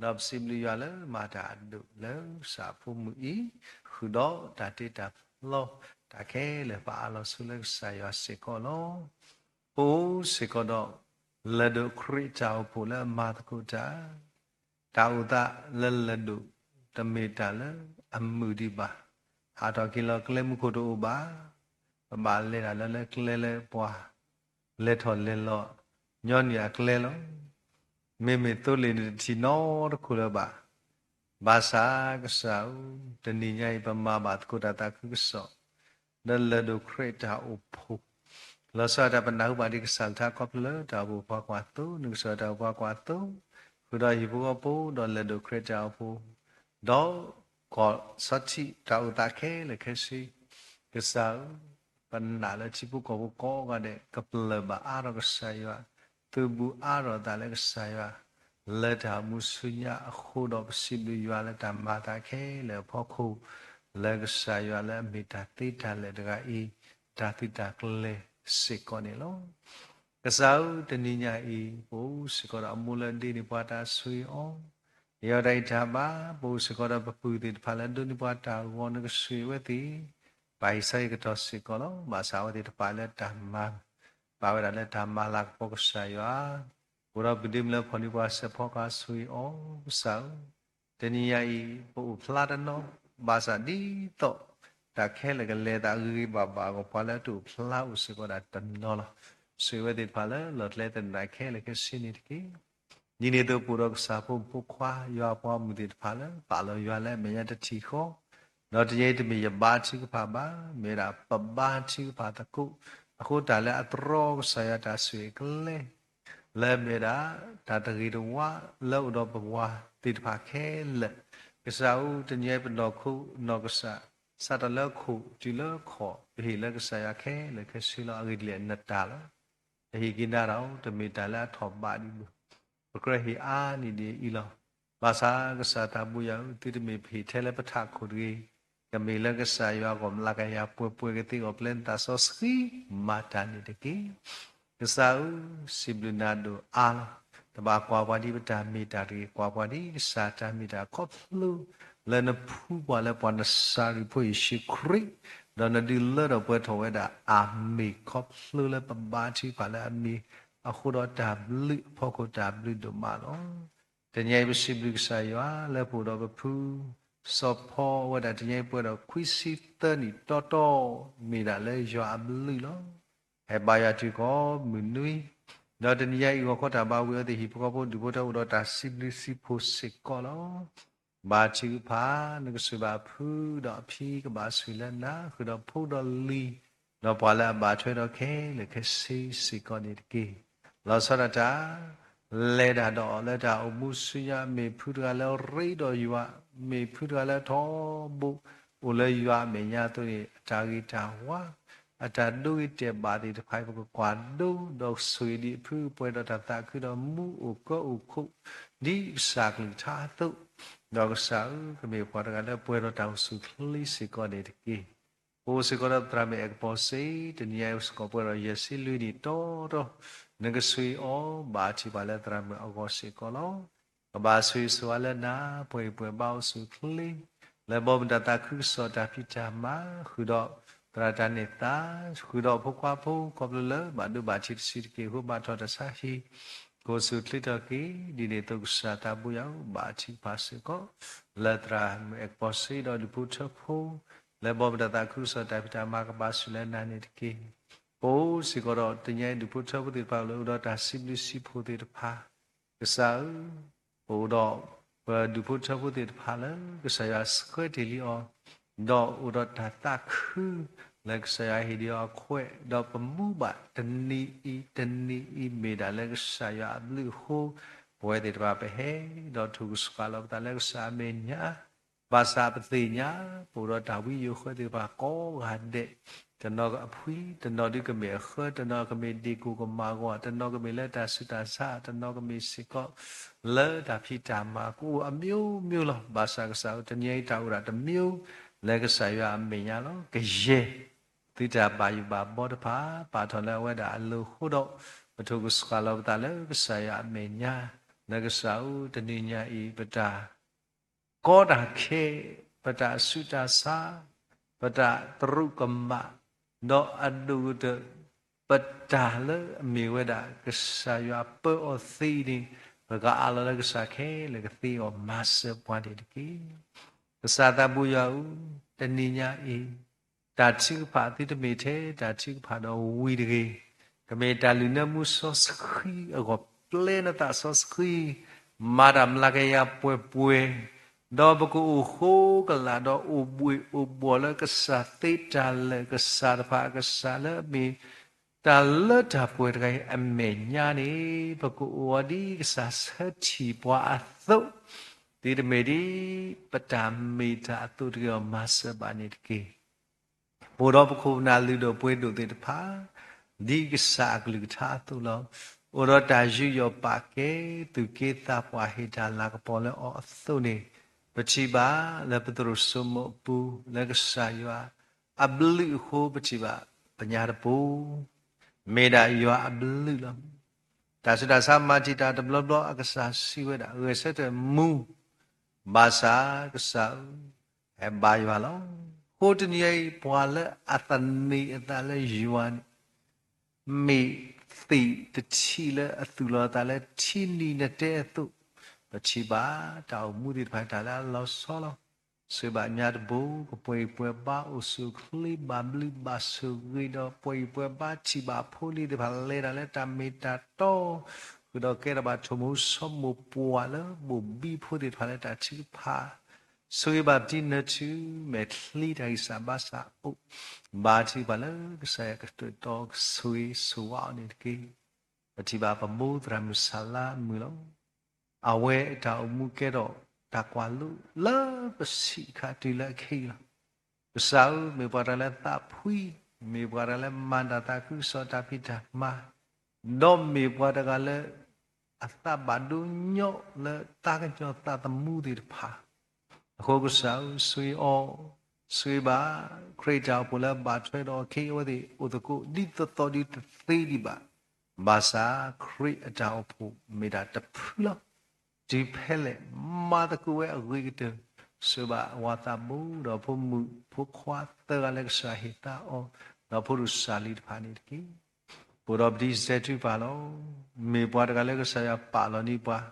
ၤ, ဒီးပစံးဘျုးယွၤလၢမၤတၢ်အဒိၣ်လၢကစၢ်အဖိမုၣ်အံၤ, ဃုာ်ဒီးတၢ်တ့တၢ်ဖျီ တၢ်ခဲလၢာ်ပအးလီၤဆူလၢကစၢ်ယွၤစ့ၢ်ကီးလီၤ. ပအိၣ်စ့ၢ်ကီးဒီး လၢၢ်ဒိၣ်ခရံာ်တၢ်အိၣ်ဖှိၣ်လၢအမၤသကိးတၢ် တၢ်အိၣ်သးလၢလၢၢ်ဒိၣ် တမ့ၢ်တၢ်လၢအမုာ်ဒံးဘၣ်. ဟးထီၣ်က့ၤလီၤကျဲမူခိၣ်တအိၣ်ဘၣ်. ပဘၣ်လဲၤတၢ်လၢလၢကျဲလၢပှၤ လဲၤထီၣ်လဲၤလီၤ ညီနုၢ်အကျဲလီၤ. မ့မ့ၢ်သိလ့ၣ်န့ၣ်တထံၣ်နီတခိၣ်လၢၤဘၣ်. ဘၣ်ဆၣ်ကစၢ်ဧၢ, တနံၤညါအံၤ ပမၤဘၣ်သကိးတၢ်သးခုကစီၣ် လၢလၢၢ်ဒိၣ်ခရံာ်တၢ်အိၣ်ဖှိၣ်, လီၤဆီဒၣ်တၢ်ပနၢ်ဟူဘၣ်ဒံးကစၢ်လၢထါခီဖျိလၢတၢ်အိၣ်ဖှိၣ်ပှၤကွၢ်သိ, နကစၢ်တၢ်အိၣ်ဖှိၣ်ပှၤကွၢ်သိ, ဃုာ်ဒီးဟံၣ်ဖိဃီဖိ ဒီးလၢၢ်ဒိၣ်ခရံာ်တၢ်အိၣ်ဖှိၣ်, ဒီးကီၢ်စီထံးတၢ်အိၣ်သးခဲလၢာ်ခဲဆ့, ကစၢ်ဧၢ, ပနာ်လၢထံဖိကီၢ်ဖိကိးဂၤဒဲး ကပျၢၢ်ဘၣ်အါထီၣ်ကစၢ်ယွၤ, သုးဘူးအါထီၣ်သးလၢကစၢ်ယွၤ, လၢတၢ်အိၣ်မူဆူညါအဃိဒီး ပစံးဘျုးယွၤလၢတၢ်မၤအသးခဲလၢာ်အဖီခိၣ်, လၢကစၢ်ယွၤလၢအမ့ၢ်တၢ်သ့တၢ်လၢာ်တဂၤအံၤ တၢ်သုးတၢ်ကျဲၤစ့ၢ်ကီးန့ၣ်လီၤ. ကစၢ်ဧၢ, တနံၤညါအံၤ ပအိၣ်စ့ၢ်ကီးဒီးအမိၢ်လၢအဒ့န့ၢ်ပှၤတၢ်ဆိၣ်ဂ့ၤအီၤ, ယဲဒၣ်အံၤတၢ်ဘၣ်, ပအိၣ်စ့ၢ်ကီးဒီးပပုၢ်သ့ၣ်တဖၣ်လၢအဒိးန့ၢ်ပှၤတၢ်ဂီၤ နကဆိၣ်ဂ့ၤအဝဲသ့ၣ်, ပဟ့ၣ်ဆၢဟ့ၣ်ကတီၤစ့ၢ်ကီးလီၤ. ဘၣ်ဆၣ်အဝဲသ့ၣ်တဖၣ်လၢတၢ်မၤ ပာ်ဝဲဒၣ်လၢတၢ်မၤလၤကပီၤကစၢ်ယွၤ, အိၣ်ဒီးပဒ့မုၣ်လၢဖီၣ်န့ၢ်ပှၤစဲးဖီကဟးဆိၣ်ဂ့ၤအီၤကစၢ်ဧၢ, တနံၤညါအံၤ ပအိၣ်ဖျါတနီၤ, ဘၣ်ဆၣ်ဒ်သိး တၢ်ခဲလၢာ်ကလဲၤသးဂ့ၤဂ့ၤဘၣ်ဘၣ်အဂီၢ် ပှၤလၢတအိၣ်ဖျါအိၣ်စ့ၢ်ကီးဒၣ်တနီၤလီၤ. ဆိၣ်ဂ့ၤဝဲသ့ၣ်တဖၣ်လၢလီၢ်ကျဲသနၢၣ်ခဲလၢာ်ခဲဆ့န့ၣ်တက့ၢ်. ဒ်န့ၣ်အသိးပအိၣ်ဒီးကစၢ်ဖိမုၣ်ဖိခွါ ယွၤအပှၤမုၣ်သ့ၣ်တဖၣ်လၢ ပာ်လီၤယွၤလၢအမဲာ်ညါတထံၣ်ဃီ, ဒီးတနံၤအံၤတမ့ၢ်ယဘါထုကဖၣ်ဘၣ်, မ့ၢ်ဝဲဒၣ်ပဘါထုကဖၣ်သကိး, အဃိတၢ်လၢအတြီကစၢ်ယွၤတၢ်ဆိၣ်ဂ့ၤအကျဲ လၢအမ့ၢ်ဝဲဒၣ် တၢ်တဂ့ၤတဝါလၢအိၣ်ဒီးပဝၤသ့ၣ်တဖၣ်ခဲလၢာ်, ကစၢ်ဧၢ, တနံၤအံၤပနီၢ်ခိနီၢ်ကစၢ် စးထီၣ်လၢခိၣ်တုၤလၢခီၣ် ပဟ့ၣ်လၢကစၢ်ယွၤခဲလၢာ်ခဲဆ့လီၤ. အဂ့ၢ်ဒ်လဲၣ်နတၢ်လီၤ. ပဟ့ၣ်က့ၤနၤတၢ်အိၣ် တမ့ၢ်တၢ်လၢအထီၣ်ဘးဒံးဘၣ်, ပကြၢးဟ့ၣ်အါန့ၢ်ဒ်အံၤလီၤ. ဘၣ်ဆၣ်ကစၢ်သးဘိယွၤဧၢ, သုတမ့ၢ်ပဟ့ၣ်ထဲလၢပထးခိၣ်တဂ့ၤ, ကမ့ၢ်လၢကစၢ်ယွၤအဂီၢ် မျးကယၤပှဲၤပှဲၤကသ့အဂီၢ် ပျဲနသးစီဆှံမၤတၢ်န့ၣ်တက့ၢ်. ကစၢ်ဧၢ, စံးဘျုးနၤဒိၣ်အါလီၤ. တဘၣ်ကွၢ်ပှၤဒ်ပတၢ်မ့ၢ်တၢ်တဂ့ၤ, ကွၢ်ပှၤဒ်ကစၢ်တၢ်မ့ၢ်တၢ်ခီဖျိ လၢနဖှူပှၤလၢပှၤနစၤရံဖိယ့ၣ်ၡူးခရံာ်, ဒီးနဒုးလၢထီၣ်ပှဲၤထီၣ်ဝဲဒၣ်အမ့ၢ်ခီဖျိလၢပဘါထုကဖၣ်လၢအမ့ၢ်အဃိဒီးတၢ်ဘျုးအဖီခိၣ်တၢ်ဘျုးဒိၣ်မးလီၤ. တနံၤအံၤပစံးဘျုးကစၢ်ယွၤ လၢပအိၣ်ဒီးပဖု စီၤဖီဝဲဒၣ်တနံၤအံၤပှဲၤဒီးခွံဆံသၢနံၣ်တီတီ မ့ၢ်ဒၣ်လၢယွၤအဘျုးလီၤ. ဟဲဘါယွၤတုၤဃီမုၢ်နွံ, ဒီးတနံၤညါအံၤဂီၤခီတၢ်ဘါဝံၤအဝဲသ့ၣ်ဟံၣ်ဖိဃီဖိဒူၣ်ဖိထၢအိၣ်ဒီးတၢ်စံးဘျုးစံးဖှိၣ်စ့ၢ်ကီးလီၤ. ဘါထုကဖၣ်, နကဆိၣ်ဂ့ၤဘၣ်အဖုဒီးအဖံ, ကဘၣ်ဆိၣ်ဂ့ၤလၢနၤ, ဃုာ်ဒီးဖိဒီးလံၤ, ဒီးပှၤလၢအဘၣ်ထွဲဒီးခဲလၢာ်ခဲဆ့စ့ၢ်ကီးန့ၣ်တက့ၢ်. လီၤဆီဒၣ်တၢ် လဲၤတၢ်ဒီးအီၤလၢတၢ်အိၣ်မူဆူညါ, မ့ၢ်ဖုတဂၤလၢရ့ဒီးယွၤ, မ့ၢ်ဖုတဂၤလၢထီဘိ အိၣ်လၢယွၤအမဲာ်ညါအသိးန့ၣ် အတၢ်ဂ့ၤတၢ်ဝါ, အတၢ်ဒိဂ့ၤတဲာ်ဘၣ်သ့ၣ်တဖၣ်အံၤ ပကကွၢ်ဒိ, ဒီးဆိၣ်ဂ့ၤဒံးအဖု ပှဲၤဒီးတၢ်သးခုဒီးမူအိၣ်ကၢအိၣ်ခိး ဒ်ကစၢ်အကလုၢ်ကထါအသိး, ဒီးကစၢ်ဧၢ, ကမ့ၢ်ပှၤတဂၤလၢပှဲၤဒီးတၢ်အိၣ်ဆူၣ်အိၣ်ချ့စ့ၢ်ကီးန့ၣ်တက့ၢ်. ပအိၣ်စ့ၢ်ကီးဒီးသရၣ်မုၣ်အဲၣ်ကပီၤစ့, တနံၤအံၤအိၣ်စ့ၢ်ကီးပှဲၤဒီးယဲၢ်ဆံလွံၢ်နံၣ်တီတီ, နကဆိၣ်ဂ့ၤအီၤ, ဘါထုကဖၣ်လၢသရၣ်မုၣ်အဂီၢ်စ့ၢ်ကီးလီၤ. ကဘၣ်ဆိၣ်ဂ့ၤဆိၣ်ဝါလၢနၤ, ပှဲၤဂံၢ်ပှဲၤဘါအိၣ်ဆူၣ်အိၣ်ချ့, လၢဘီမုၢ်တၢ်သးခုကစီၣ်တၢ်ဖံးတၢ်မၤ, ဃုာ်ဒီးသရၣ်တၢ်န့ၢ်သါ, ဃုာ်ဒီးဖိခွါဖိ ခီဖျိလၢဘၣ်ဒိဘၣ်ထံးတစုတက့ၢ်အဃိ ဘၣ်ထီၣ်တၢ်ဆါဟံၣ်, ကအိၣ်ဆူၣ်အိၣ်ချ့ထီၣ်က့ၤ, ဒ်န့ၣ်အသိးကစၢ်သးဘိယွၤဧၢ, ဘါထုကဖၣ်စ့ၢ်ကီး လၢသရၣ်မုၣ်အဲၣ်ကပီၤစ့ဒီးဒူၣ်ဖိထၢဖိ, လၢဘီမုၢ်တၢ်သးခုကစီၣ်တၢ်ဖံးတၢ်မၤ ကဘၣ်ဆိၣ်ဂ့ၤလၢနၤန့ၣ်တက့ၢ်. ပအိၣ်စ့ၢ်ကီးဒီးတနံၤအံၤဒူၣ်ဖိထၢဖိသ့ၣ်တဖၣ် လၢအိၣ်ဒီးတၢ်စံးဘျုးစံးဖှိၣ်သ့ၣ်တဖၣ်, ကစၢ်ဧၢ, ပအိၣ်ဒီးပဒူၣ်ဖိထၢဖိသ့ၣ်တဖၣ်လၢ ကစၢ်ယွၤဆှၢတ့ၢ်လံအီၤ, ဒီးအိၣ်ဒီးတၢ်သးခု လၢကစၢ်ယွၤဟ့ၣ်ဒံးအီၤအခွဲး, ဒီးပမူဘၣ်တနံၤအံၤတနံၤအံၤ မ့ၢ်ဒၣ်လၢကစၢ်ယွၤအဘျုးအဃိ, ပဝဲသ့ၣ်တဖၣ်ပဟဲ ဒီးထုးကဆှီလီၤပသးလၢကစၢ်အမဲာ်ညါ, ဘၣ်ဆၣ်ပသ့ၣ်ညါ ပအိၣ်ဒီးတၢ်ဝံယိၤဃၢသ့ၣ်တဖၣ်ကိးဂၤဒဲး, တနီၤကအဖှံ, တနီၤဒုးကမ့ၢ်အဃၢ, တနီၤကမ့ၢ်ဒ့ၣ်ကိၢ်ကမၣ်ဂီၤ, တနီၤကမ့ၢ်လၢတၢ်ဆူးတၢ်ဆါ, တနီၤကမ့ၢ်စ့ၢ်ကီး လၢတၢ်ဖံးတၢ်မၤ ကအိၣ်အမျိုးမျိုးလီၤ. ဘၣ်ဆၣ်ကစၢ်ဧၢ, တနံၤအံၤတၢ်အိၣ်ဒၣ်တမျိုး လၢကစၢ်ယွၤအမဲာ်ညါလီၤ. ကယဲၢ် သုတၢ်ဘၣ်ယိၣ်ဘၣ်ဘီတဖၣ် ပာ်ထီၣ်လၢအဝဲဒၣ်အလိၤအဃိဒီး, ပထုးကဆှီလီၤပသးလၢကစၢ်ယွၤအမဲာ်ညါ, လၢကစၢ်ဧၢ, တနံၤညါအံၤ ပတၢ် ကီတၢ်ခဲ, ပတၢ်ဆူးတၢ်ဆါ, ပတၢ်သရူးကမၣ်, ဒီးအဒိၣ်ကတၢၢ် ပတၢ်လၢအမ့ၢ်ဝဲဒၣ် ကစၢ်ယွၤပၢအီၤသ့အံၤန့ၣ်, ပကအးလီၤလၢကစၢ်ခဲလၢာ်ကသ့အီၤမၤစၢၤပှၤန့ၣ်တက့ၢ်. ကစၢ်သးဘိယွၤဧၢ, တနံၤညါအံၤ တၢ်ထုကဖၣ်သုတမ့ၢ်ထဲတၢ်ထုကဖၣ်ဒီးဝံၤတဂ့ၤ, ကမ့ၢ်တၢ်လုၢ်နၢမူစီဆှံအဂီၢ် ပျဲနသးစီဆှံ, မၤတၢ်မျးကယၤပှဲၤပှဲၤ, ဒီးပကအိၣ်ဃိကလာ်ဒီးအိၣ်ဘှံးအိၣ်ဘှီၣ်လၢကစၢ်သ့တၢ်လၢာ်, ကစၢ်တဖၣ်အကစၢ်လၢအမ့ၢ် တၢ်လၢတၢ်ပှဲၤတဂၤအံၤအမဲာ်ညါန့ၣ်, ပကအိၣ်အီၤဒ်ကစၢ်ဆၢထံၣ်ပှၤအသိး, သုတမ့ၢ်ဒ်ပတၢ်မ့ၢ်တၢ်အသိးတဂ့ၤအီၤ မၤစၢၤဘၣ်န့ၣ်တက့ၢ်. ပအိၣ်ဒီးပခိၣ်ပနၢ်လုၢ်ဒိၣ်ပှ့ၤဒိၣ်သ့ၣ်တဖၣ်, ဒ်ကစၢ်အကလုၢ်ကထါအသိးလီၤ. အိၣ်ဒီးတၢ်ယူးယီၣ်ပာ်ကဲ သူၣ်က့သးပှၢ်ဟ့ၣ်တၢ်လၤကပီၤလၢအီၤအသိးန့ၣ်, ပထံၣ်ဘၣ်လၢပသရိာ်စိမိးအပူၤ လၢကစၢ်ယွၤအဘျုးအဃိ ပထံၣ်ဘၣ်ပညါတပူၤ မ့ၢ်ဒၣ်ယွၤအဘျုးလီၤ. တၢ်ဆူးတၢ်ဆါမၤတံာ်တာ်တဘျီဘျီ အကစၢ်စံးဝဲဒၣ် ဂဲၤဆၢထၢၣ်မူ, ဘၣ်ဆၣ်ကစၢ်ဧၢ, ဟဲဘါယွၤလီၤ. အဃိတနံၤအံၤ ပှၤလၢအသန့ၤအသးလၢယွၤန့ၣ် မ့ၢ်သ့ၣ်တထံၣ်လၢအသူၣ်လီၤအသးလၢထံနံၤနတဲအသိး, ပထံၣ်ဘၣ်တၢ်အိၣ်မူသ့ၣ်တဖၣ်တၢ်လၢအလီၤဆီလီၤ. ဆိၣ်ဂ့ၤဘၣ်ညါတဘိ ကပှဲၤဂံၢ်ပှဲၤဘါအိၣ်ဆူၣ်အိၣ်ချ့ဘၣ်ဘျုးဘၣ်ဆိၣ်ဂ့ၤဒီး ပှဲၤဂံၢ်ပှဲၤဘါထံၣ်ဘၣ်ဖိလံၤသ့ၣ်တဖၣ် လဲၤတၢ်လၢတၢ်မ့ၢ်တၢ်တီ, ဃုာ်ဒီးကဲထီၣ်ဘၣ်ထိၣ်မူဆီမိၢ်ပှၢ်လၢဘိၣ်ဘံဖိသ့ၣ်တဖၣ်လၢတၢ်ထုကဖၣ်, ဆိၣ်ဂ့ၤဘၣ်ပတံၤနၢၤထု မဲာ်ချံတၢ်ဂံၢ်စၢ်ဘါစၢ်အိၣ်, ဘါထုကဖၣ်လၢကစၢ်ယွၤကတိၤတီကဆိၣ်ဂ့ၤဆိၣ်ဝါအီၤန့ၣ်တက့ၢ်. ပထံၣ်ဘၣ်ပမိၢ်သရၣ်မုၣ်စၤလါအမုၢ်လီၤ. အဝဲအတၢ်အိၣ်မူကဲထီၣ်တၢ်ကွၢ်လိလၢပဆံးအခါတုၤလၢအခဲအံၤလီၤ. ကစၢ်ဧၢ, မ့ၢ်ပှၤတဂၤလၢသးဖှံ, မ့ၢ်ပှၤတဂၤလၢမၤတၢ်သးခုကစီၣ်တၢ်ဖံးတၢ်မၤ, ဒီးမ့ၢ်ပှၤတဂၤလၢ အသးဘၣ်ဒိညီလၢသးကညီၤသးသမူသ့ၣ်တဖၣ် အဃိကစၢ်ဧၢ, ဆိၣ်ဂ့ၤအီၤ, ဆိၣ်ဂ့ၤဘၣ် ခရံာ်အတၢ်အိၣ်ဖှိၣ်လၢဘၣ်ထွဲဒီးအခ့အဝဲသ့ၣ်အိၣ်သကိး ဒ်သိးသိးဒ်တသ့ဒံးဘၣ်. ဘၣ်ဆၣ်ခရံာ်အတၢ်အိၣ်ဖှိၣ်မ့ၢ်ဒၣ်တဖုလီၤ. တုၤဖဲလဲၣ် မၤသကိးဝဲအဂ့ၤကတၢၢ်, ဆိၣ်ဂ့ၤဘၣ်ဝၤသးဘိ ဒီးဖိမုၣ်ဖိခွါသၢဂၤလၢကစၢ်ဟ့ၣ်သါအီၤ, ဒီးဖိဒိၣ်စၢ်လံတဖၣ်န့ၣ်တက့ၢ်. ပအိၣ်ဒီးပတံၤစဲးထုကဖၣ်လီၤ. မ့ၢ်ပှၤတဂၤလၢကစၢ်ယွၤပာ်လီၤန့ၢ်ပှၤ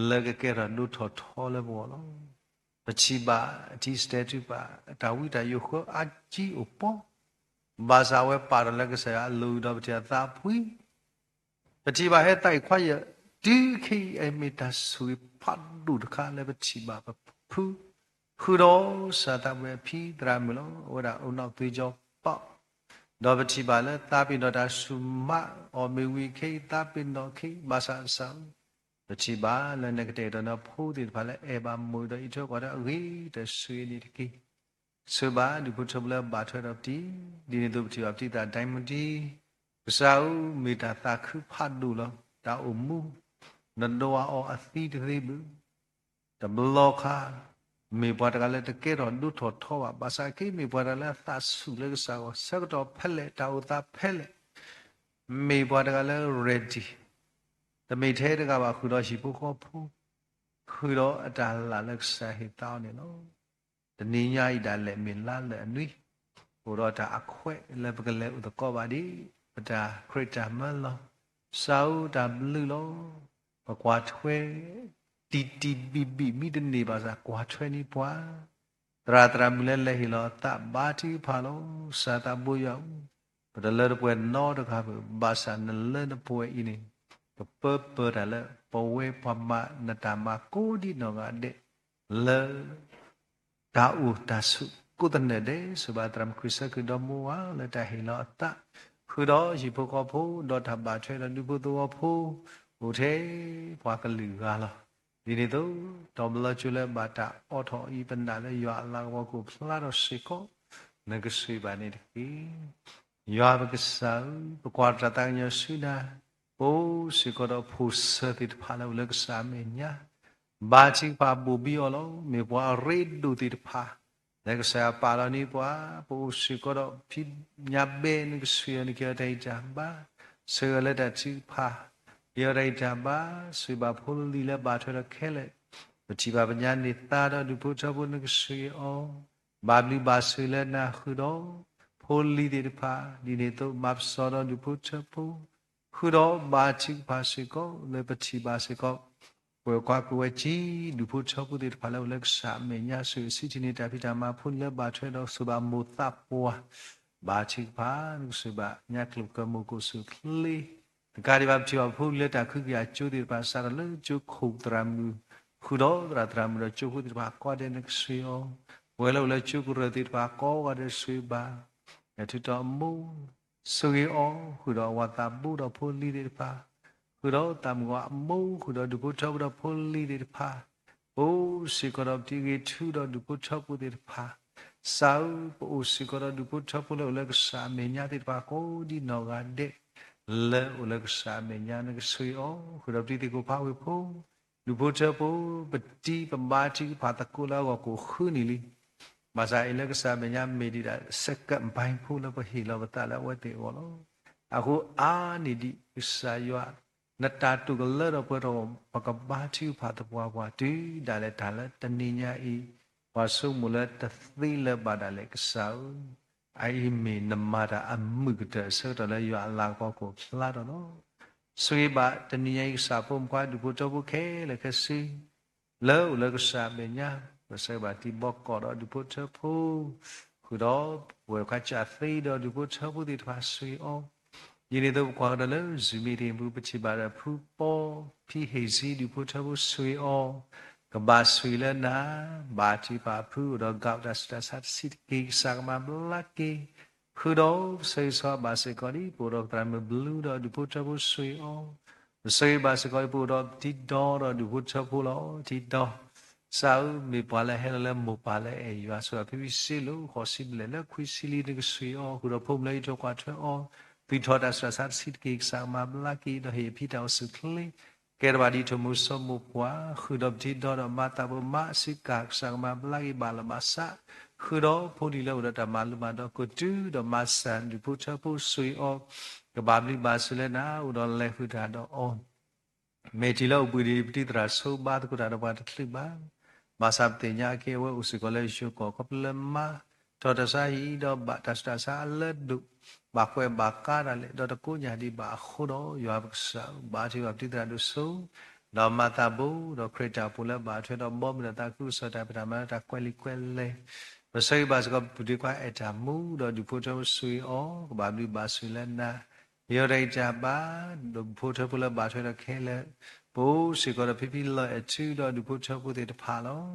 လၢကကဲထီၣ်ဒိၣ်ထီၣ်ထီလၢပဂီၢ်လီၤ. ပထံၣ်ဘၣ်အတံၤစဲးထုကဖၣ် တၢ်ဝံတၢ်ယိးဃၢအါကံအိၣ်ပီ, ဘၣ်ဆၣ်အဝဲပာ်ထီၣ်လၢကစၢ်ယွၤအလိၤဒီးပထံၣ်အသးဖှံ, ပထံၣ်ဘၣ်ဟဲသးအံၤခွါယၢၢ်, တုၤခဲအံၤအမ့ၢ်တၢ်ဆိၣ်ဂ့ၤဖးဒိၣ်တခါလၢပထံၣ်ဘၣ်ပ ဖု ဃုာ်ဒီးစၤသးဝဲအဖံသရၣ်မုၣ်လီၤ. အဝဲဒၣ်အိၣ်နီၣ်သွံၣ်ကၠီပီး, ဒီးပထံၣ်ဘၣ်လၢသးပ့ၤနီၣ်တၢ်ဆူၣ်မးအီၤမ့ၢ်ဝံၤခဲအံၤ သးပ့ၤနီၣ်ခဲအံၤ ဘၣ်ဆၣ်ကစၢ်ဧၢ, ပထံၣ်ဘၣ်လၢနကတဲာ်ကတီၤနဖိသ့ၣ်တဖၣ်လၢအဲၣ်ဘၣ်မိၢ်ဒီးအံးထွဲကွၢ်ထွဲအဂ့ၤတဆူအံၤန့ၣ်တက့ၢ်. ဆိၣ်ဘၣ်ဒုးဖိထၢဖိလၢဘၣ်ထွဲဒီးပတံၤ, ဒ်န့ၣ်အသိးပထံၣ်ဘၣ်ပတံၤသရၣ်ဒိၣ်မူဒံ, ကစၢ်ဧၢ မ့ၢ်တၢ်သးခုဖးဒိၣ်လီၤ. တၢ်အိၣ်မူ နဒိးအီၤအသံတသ့ဘၣ် တဘျီခါ မ့ၢ်ပှၤတဂၤလၢတကဲထီၣ်ဒိၣ်ထီၣ်ထီဘၣ်, ဘၣ်ဆၣ်က့ မ့ၢ်ပှၤတဂၤလၢအသးဆူၣ်လၢကစၢ်အဂီၢ် ဆၢကတီၢ်ဖဲလဲၣ် တၢ်အိၣ်သးဖဲလဲၣ်, မ့ၢ်ပှၤတဂၤလၢ ready, တမ့ၢ်ထဲတဂၤဘၣ် ဃုာ်ဒီးဟံၣ်ဖိဃီဖိ, ဃုာ်ဒီးအတၢ်လၢ်လၢကစၢ်ဟ့ၣ်သးအီၤန့ၣ်လီၤ. တနံၤညါအံၤဒၣ်လဲာ်မ့ၢ်လါလၢအနွံ, အိၣ်ဒီးတၢ်အခွဲးလၢပကလဲၤအိၣ်သကိးဘၣ်ဒံး ပတၢ်ခရံာ်တၢ်မၢလီၤ. ကစၢ်ဧၢ တၢ်ဘျုးလီၤ. ပကွၢ်ထွဲ တံၤတံၤဘံၣ်ဘံၣ် မံတန့ၢ်ဘၣ်ဆၣ် ကွၢ်ထွဲန့ၢ်ပှၤ သရၣ်သရၣ်မုၣ်လၢလဲၤဟ့ၣ်လီၤအသး ဘါထုကဖၣ်လီၤ. ကစၢ်သးဘိယွၤဧၢ, ပတလၢတပှဲၤနီတဂၤဘၣ်, ဘၣ်ဆၣ်နလၢနပှဲၤအံၤန့ၣ် ကပၢပၢၤတၢ်လၢပဝဲပှၤမၤနတၢ်မၤကိးဒံနီၢ်ဂၤဒဲး လၢ တၢ်အိၣ်တၢ်ဆိးကိးသနၢၣ်ဒဲး, ဆိၣ်ဘၣ်သရၣ်မုၣ်ခရံာ်ဆၢက့ၤဒီမါဝၤလၢတၢ်ဟ့ၣ်လီၤအသး, ဃုာ်ဒီးဟံၣ်ဖိဃီဖိ ဒီးတၢ်ဘၣ်ထွဲဒီးဒူဖိသဝီဖိ အိၣ်ထဲပှၤကလုာ်ဂၤလီၤ. ဒ်န့ၣ်အသိး တဘျီကၠိလၢဘၣ်တၢ်အိးထီၣ်အံၤ ပနာ်လၢယွၤအလၤကပီၤကအိၣ်ဖျါထီၣ်စ့ၢ်ကီး နကဆိၣ်ဂ့ၤဘၣ်န့ၣ်တက့ၢ်. ယွၤပကစၢ်ဧၢ, ပကွၢ်တၢ်သးကညီၤဆူနၤ, ပအိၣ်စ့ၢ်ကီးဒီးဖိဆၢသ့ၣ်တဖၣ်လၢအိၣ်လၢကစၢ်အမဲာ်ညါ, ဘါထုကဖၣ်ဘိၣ်ဘံအီၤလီၤ. မ့ၢ်ပှၤအရ့ဒိၣ်သ့ၣ်တဖၣ် လၢကစၢ်ယွၤပာ်လီၤန့ၢ်ပှၤ, ပအိၣ်စ့ၢ်ကီးဒီးဖံးညါဘဲ နကဆိၣ်ဂ့ၤအီၤ နကဟ့ၣ်အီၤတၢ်ဂံၢ်တၢ်ဘါ, ဆိၣ်ဂ့ၤအီၤလၢတၢ်ထုကဖၣ်, ဟ့ၣ်အီၤတၢ်ဂံၢ်တၢ်ဘါ, ဆိၣ်ဂ့ၤဘၣ်ဖိလံၤလၢဘၣ်ထွဲဒီးခဲလၢာ်, ပထံၣ်ဘၣ်ပညါန့ၢ်သါဒီးဒူဖိထၢဖိ နကဆိၣ်ဂ့ၤအီၤ, ဘၣ်ဘျုးဘၣ်ဆိၣ်ဂ့ၤလၢနၤဃုာ်ဒီး ဖိလံၤသ့ၣ်တဖၣ်, ဒ်န့ၣ်အသိးမၤပစီဒီးဒူဖိထၢဖိ ဃုာ်ဒီးဘါထုကဖၣ်စ့ၢ်ကီး လၢပထံၣ်ဘၣ်စ့ၢ်ကီး ပှဲၤကွၢ်ကွံာ်ဝဲကံ ဒူဖိထၢဖိသ့ၣ်တဖၣ်လၢအိၣ်လၢကစၢ်အမဲာ်ညါ ဆိၣ်ဂ့ၤဆံးထံးန့ၢ်တၢ်ဖံးတၢ်မၤ ဖိလံၤလၢဘၣ်ထွဲဒီးဆိၣ်ဘၣ်မိၢ်သးပှၢ်, ဘါထုကဖၣ် နကဆိၣ်ဘၣ်ညါကျိာ်ကၢမိၢ်ကိးဆူၣ်ချ့ တကးဒံးဘၣ် ပထံၣ်ဘၣ်ဖိလံၤလၢတၢ်ခုကယာ်ကၠိသ့ၣ်တဖၣ် စးထီၣ်လၢကၠိခိၣ်သရၣ်မုၣ် ဃုာ်ဒီးသရၣ်သရၣ်မုၣ်ဒီးကၠိဖိသ့ၣ်တဖၣ်ကိးဂၤဒဲး နကဆိၣ်ဂ့ၤအီၤ, ပဝဲလၢအိၣ်လၢကၠိကရၢၢ်သ့ၣ်တဖၣ်ကိးဂၤဒဲး ဆိၣ်ဂ့ၤဘၣ် နထုးထီၣ်အမိၢ် ဆိၣ်ဂ့ၤအီၤ ဃုာ်ဒီးအဝၤသးဘိဒီးဖိလံၤသ့ၣ်တဖၣ်, ဃုာ်ဒီးသးမုၣ်အမိၢ် ဃုာ်ဒီးဒူဖိထၢဖိဒီးဖိလံၤသ့ၣ်တဖၣ်, ပအိၣ်စ့ၢ်ကီးဒီးပတံၤဂ့ၤထူဒီးဒူဖိထၢဖိသ့ၣ်တဖၣ်, ကစၢ်ဧၢ ပအိၣ်စ့ၢ်ကီးဒီးဒူဖိထၢဖိလၢအိၣ်လၢကစၢ်အမဲာ်ညါသ့ၣ်တဖၣ်ကိးဒံနီၢ်ဂၤဒဲး လၢအိၣ်လၢကစၢ်အမဲာ်ညါ နကဆိၣ်ဂ့ၤအီၤ ဃုာ်ဒီးပတံၤသကိးဖးဝ့ၢ်ဖိ ဒူဖိထၢဖိ ပတံၤပဘါထုကဖၣ်သကိးလၢအဂီၢ်ကိးဃုနံၣ်လံ. ဘၣ်ဆၣ်အံၤလၢကစၢ်အမဲာ်ညါမ့ၢ်ဒံးဒၣ် စဲးကၢးဘါဖိလၢပဟ့ၣ်လီၤပသးလၢအဝဲသ့ၣ်အဂီၢ်လီၤ. အဃိအါန့ၢ်ဒံးကစၢ်ယွၤ နတၢ်တိာ်ကလၢထီၣ်ပှဲၤထီၣ် ပကဘါထုကဖၣ်သပှၢ်ပှၢ်တုၤဒၣ်လဲာ်တၢ်လၢတနံၤညါအံၤ, ပှၤဆိကမိၣ်လၢတသ့လၢၤဘၣ်ဒၣ်လဲာ်ကစၢ်ဧၢ အအံၤမ့ၢ်နမၤတၢ်အမုာ်ကတၢၢ်အဆၢကတီၢ်လၢယွၤအလၤကပီၤကအိၣ်ဖျါထီၣ်လီၤ. ဆိၣ်ဂ့ၤဘၣ်တနံၤညါအံၤ ကစၢ်ဖိမုၣ်ခွါဒူဖိထၢဖိခဲလၢာ်ခဲဆ့ လၢအိၣ်လၢကစၢ်အမဲာ်ညါ, ပဆၢဂ့ၤဘၣ်တံၤဘီကီၢ်ဒီးဒူဖိထၢဖိ, ဃုာ်ဒီးပဝဲၢ်ခွါကၠၢ်သ့ဒီးဒူဖိထၢဖိသ့ၣ်တဖၣ် ဆိၣ်ဂ့ၤအီၤ ဒ်န့ၣ်အသိးပကွၢ်ကဒီးလၢ Zoom meeting အပူၤ ပထံၣ်ဘၣ်ဒီးဖုပီဖံဟ့ၣ်ဆံ ဒူဖိထၢဖိ ဆိၣ်ဂ့ၤအီၤ, ကဘၣ်ဆိၣ်ဂ့ၤလၢနၤ, ဘါထုကဖၣ်ဖုအိၣ်ဒီး gout တၢ်ဆူးတၢ်ဆါတဆံးတက့ၢ် ကစၢ်ကမၤဘျါက့ၤ, ဃုာ်ဒီးပဆၢဂ့ၤဆၢဝါဘၣ်စ့ၢ်ကီးဒ် ပအိၣ်ဒီးပသရၣ်မုၣ်ဘျုးဒီးဒူဖိထၢဖိ ဆိၣ်ဂ့ၤအီၤ, ပဆၢဂ့ၤဘၣ်စ့ၢ်ကီးဒ် ပအိၣ်ဒီးပတံၤဒီဒီးဒူဖိထၢဖိလီၤ. တံၤဒီ ကစၢ်ဧၢ မ့ၢ်ပှၤလၢဟဲလီၤလၢမိၢ်ပၢ်လၢအဲၣ်ယွၤ ဆိၣ်ဂ့ၤဖံဖံစ့လိာ် ဃိးဆံဘျဲၣ်လၢခွံဆံလံ နကဆိၣ်ဂ့ၤအီၤ, ဃုာ်ဒီးဖိမုၣ်လၢအံးထွဲကွၢ်ထွဲအီၤ, သူၣ်ထီၣ်တၢ်ဆူးတၢ်ဆါတဆံးတက့ၢ် ကစၢ်ကမၤဘျါက့ၤ ဒီးဟ့ၣ်အဖံတၢ်အိၣ်ဆူၣ်ချ့ ကဲထီၣ်ဘၣ်ဒ်ထိၣ်မူစိမိၢ်ပှၢ်, ဃုာ်ဒီးပတံၤဒီဒီးမၤသးဘိမါစ့ၢ်ကီး ကစၢ်ကမၤဘျါက့ၤ ဘၣ်လီၤဘၣ်စး, ဃုာ်ဒီးဖိလံၤလၢအိၣ်ဒီးတၢ်မၤလိမၤဒိး ကတုၤဒီးမၤစၢၤဒူဖိထၢဖိ ဆိၣ်ဂ့ၤအီၤ, ကဘၣ်ဘျုးဘၣ်ဆိၣ်လၢနၤ အိၣ်ဒီးလဲၤဃုာ်တၢ်ဒီးအီၤ မ့ၢ်တုၤလၢအိၣ်ဘှံးဒံး ပတံၤသရၣ်ဆိဘါသကိးတၢ်ဒီးပှၤတချုးဘၣ်, ဘၣ်ဆၣ်ပသ့ၣ်ညါအက့ အဝဲအိၣ်စ့ၢ်ကီးလၢယိၤကီၢ် ခီဖျိလၢမါထီၣ်တၢ်ဆါဟံၣ်ဒီးဘၣ်တၢ်ဆူးတၢ်ဆါအလၢဒိၣ်, ဘၣ်ကွဲးဘၣ်ကါတၢ်လဲၣ် ဒီးတကိညၢ်ဒံးဘၣ်အဃိဒီး ယွၤပကစၢ် ဘါထုကဖၣ်ပတံၤသရၣ်ဒိၣ်စိ ဒီးမၤသးဘိ ဒီးခရံာ်တၢ်အိၣ်ဖှိၣ်လၢဘၣ်ထွဲဒီးဘီမုၢ်ဒီးသးခုကစီၣ်တၢ်ဖံးတၢ်မၤလၢတၢ်ကွဲးလံာ်ကွဲးလဲၢ်, ပဆၢဂ့ၤဘၣ်စ့ၢ်ကီး ပုၢ်ဒ့ခွါအဲၣ်တၢ်မူ ဒီးဒူၣ်ဖိထၢဖိ ဆိၣ်ဂ့ၤအီၤ, ကဘၣ်ဘျုးဘၣ်ဆိၣ်လၢနၤ, ဟ့ၣ်အီၤတၢ်ဂံၢ်တၢ်ဘါ, ဒူၣ်ဖိထၢဖိလၢဘၣ်ထွဲဒီးခဲလၢာ် ပအိၣ်စ့ၢ်ကီးဒီးဖံဖံလီၤအဲၣ်ထုဒီးဒူၣ်ဖိထၢဖိသ့ၣ်တဖၣ်လီၤ.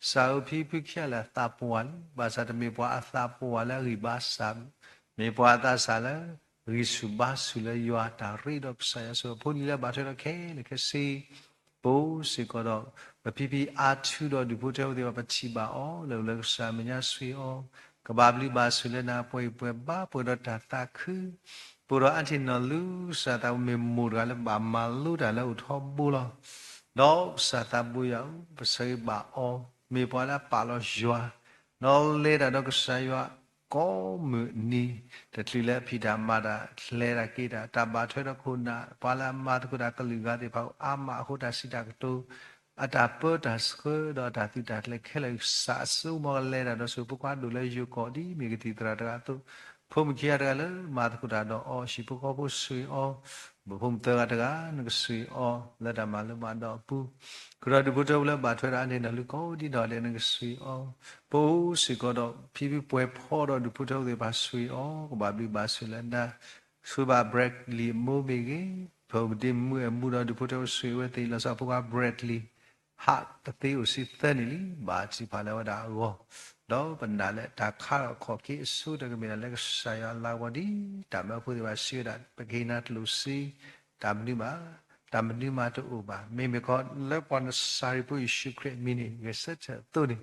ကစၢ်ဧၢ ဖံဖုခံဂၤလၢအသးပှၢ်လံ, ဘၣ်ဆၣ်တမ့ၢ်ပှၤအသးပှၢ်လၢအဂံၢ်ဘါစၢ်ဘၣ်, မ့ၢ်ပှၤအသးစၢ်လၢ ဂံၢ်ဆူၣ်ဘါဆူၣ်လၢယွၤတၢ်ရ့ဒီးကစၢ်ယွၤဆိၣ်ဂ့ၤအဖိလံၤလၢအဘၣ်ထွဲဒီးခဲလၢာ်ခဲဆ့ ပအိၣ်စ့ၢ်ကီးဒီး ပဖံဖံအါထုဒီးဒူၣ်ဖိထၢဖိသ့ၣ်တဖၣ် ပထံၣ်ဘၣ်အီၤ လၢအိၣ်လၢကစၢ်အမဲာ်ညါဆိၣ်ဂ့ၤအီၤ, ကဘၣ်ဘျုးဘၣ်ဆိၣ်လၢနၤ ပှဲၤအံၤပှဲၤဘါ ပှဲၤဒီးတၢ်သးခု, ပှဲၤဒီးအါတံၢ်နီၢ်လူၤ ကစၢ်သးမ့ၢ်မိၢ်တဂၤလၢဘၣ်မၤလိတၢ်လၢ အိၣ်ထီဘိလီၤ. ဒီးကစၢ်သးဘိယွၤဧၢ, ပဆၢဂ့ၤဘၣ်အီၤ, မ့ၢ်ပှၤလၢအပာ်လီၤယွၤ ဒီးလဲၤတၢ်ဒီးကစၢ်ယွၤ ကိးမုၢ်နံၤ, တချုးလၢအဖံးတၢ်မၤတၢ် လဲၤတၢ်က့ၤတၢ် တၢ်ဘၣ်ထွဲဒီးခိၣ်နၢ် ပှၤလၢအမၤသကိးတၢ်ကလုာ်ဂၤသ့ၣ်တဖၣ် အါမးအဃိ တၢ်စံးတၢ်ကတိၤ အတၢ်ပၢတၢ်ဆှၢဒီးအတၢ်သုးတၢ်ကျဲၤခဲလၢာ် ကစၢ်အစိကမီၤကလဲၤတၢ်ဒီးဆိၣ်ဂ့ၤဖိခွါဒိၣ်လၢယိၤကီၢ် ဒ်မ့ၢ်ကသံၣ်သရၣ်တဂၤအသိး, ဖိမုၣ်ခံဂၤတဂၤလၢမၤသကိးတၢ်ဒီးအီၤ ဟံၣ်ဖိဃီဖိဆိၣ်ဂ့ၤအီၤ, ဘၣ်ဖိမုၣ်သၢဂၤတဂၤ နကဆိၣ်ဂ့ၤအီၤ လၢတၢ်မၤလိမၤဒိးအပူၤ, ဃုာ်ဒီးဒူၣ်ဖိထၢဖိလၢဘၣ်ထွဲဒီးအါန့ၢ်နီၢ်လူၤကိးဒံနီၢ်ဒဲး နကဆိၣ်ဂ့ၤအီၤ, ပအိၣ်စ့ၢ်ကီးဒီး ဖံဖံပှဲၤဖီဒီးဒူၣ်ဖိထၢဖိသ့ၣ်တဖၣ်ဆိၣ်ဂ့ၤအီၤ, ကဘၣ်ဘျုးဘၣ်ဆိၣ်လၢနၤ, ဆိၣ်ဂ့ၤဘၣ် Bradley အမိၢ်မ့ၢ်ဂ့ၤ, ဖုဒ့မုၣ်အဲၣ်မူဒီးဒူၣ်ဖိထၢဖိဆိၣ်ဂ့ၤဝဲသ့ၣ် လီၤဆီဖိခွါ Bradley ဟးတသ့အိၣ်ဆံသၢနံၣ်လံ, ဘၣ်ထုကဖၣ်လၢဝဲဒၣ်အဂီၢ်, ဒီးပနာ်လၢတၢ်ခးထီၣ်အခီၣ်က့အဆိ တၢ်ကမ့ၢ်ဒၣ်လၢကစၢ်ယွၤအလၤကပီၤဒ် တၢ်မၢဖိသ့ၣ်တဖၣ်စံးဝဲဒၣ် ပကဟ့ၣ်နၤတလိၣ်စ့, တၢ်မနုၤမး, တၢ်မနုၤမးတအိၣ်ဘၣ်. မ့မ့ၢ်ခီ လၢပှၤနစၤရ့းဖိယ့ၣ်ၡူးခရံာ်အမံၤန့ၣ် ဂဲၤဆၢထၢၣ်အသိးန့ၣ်,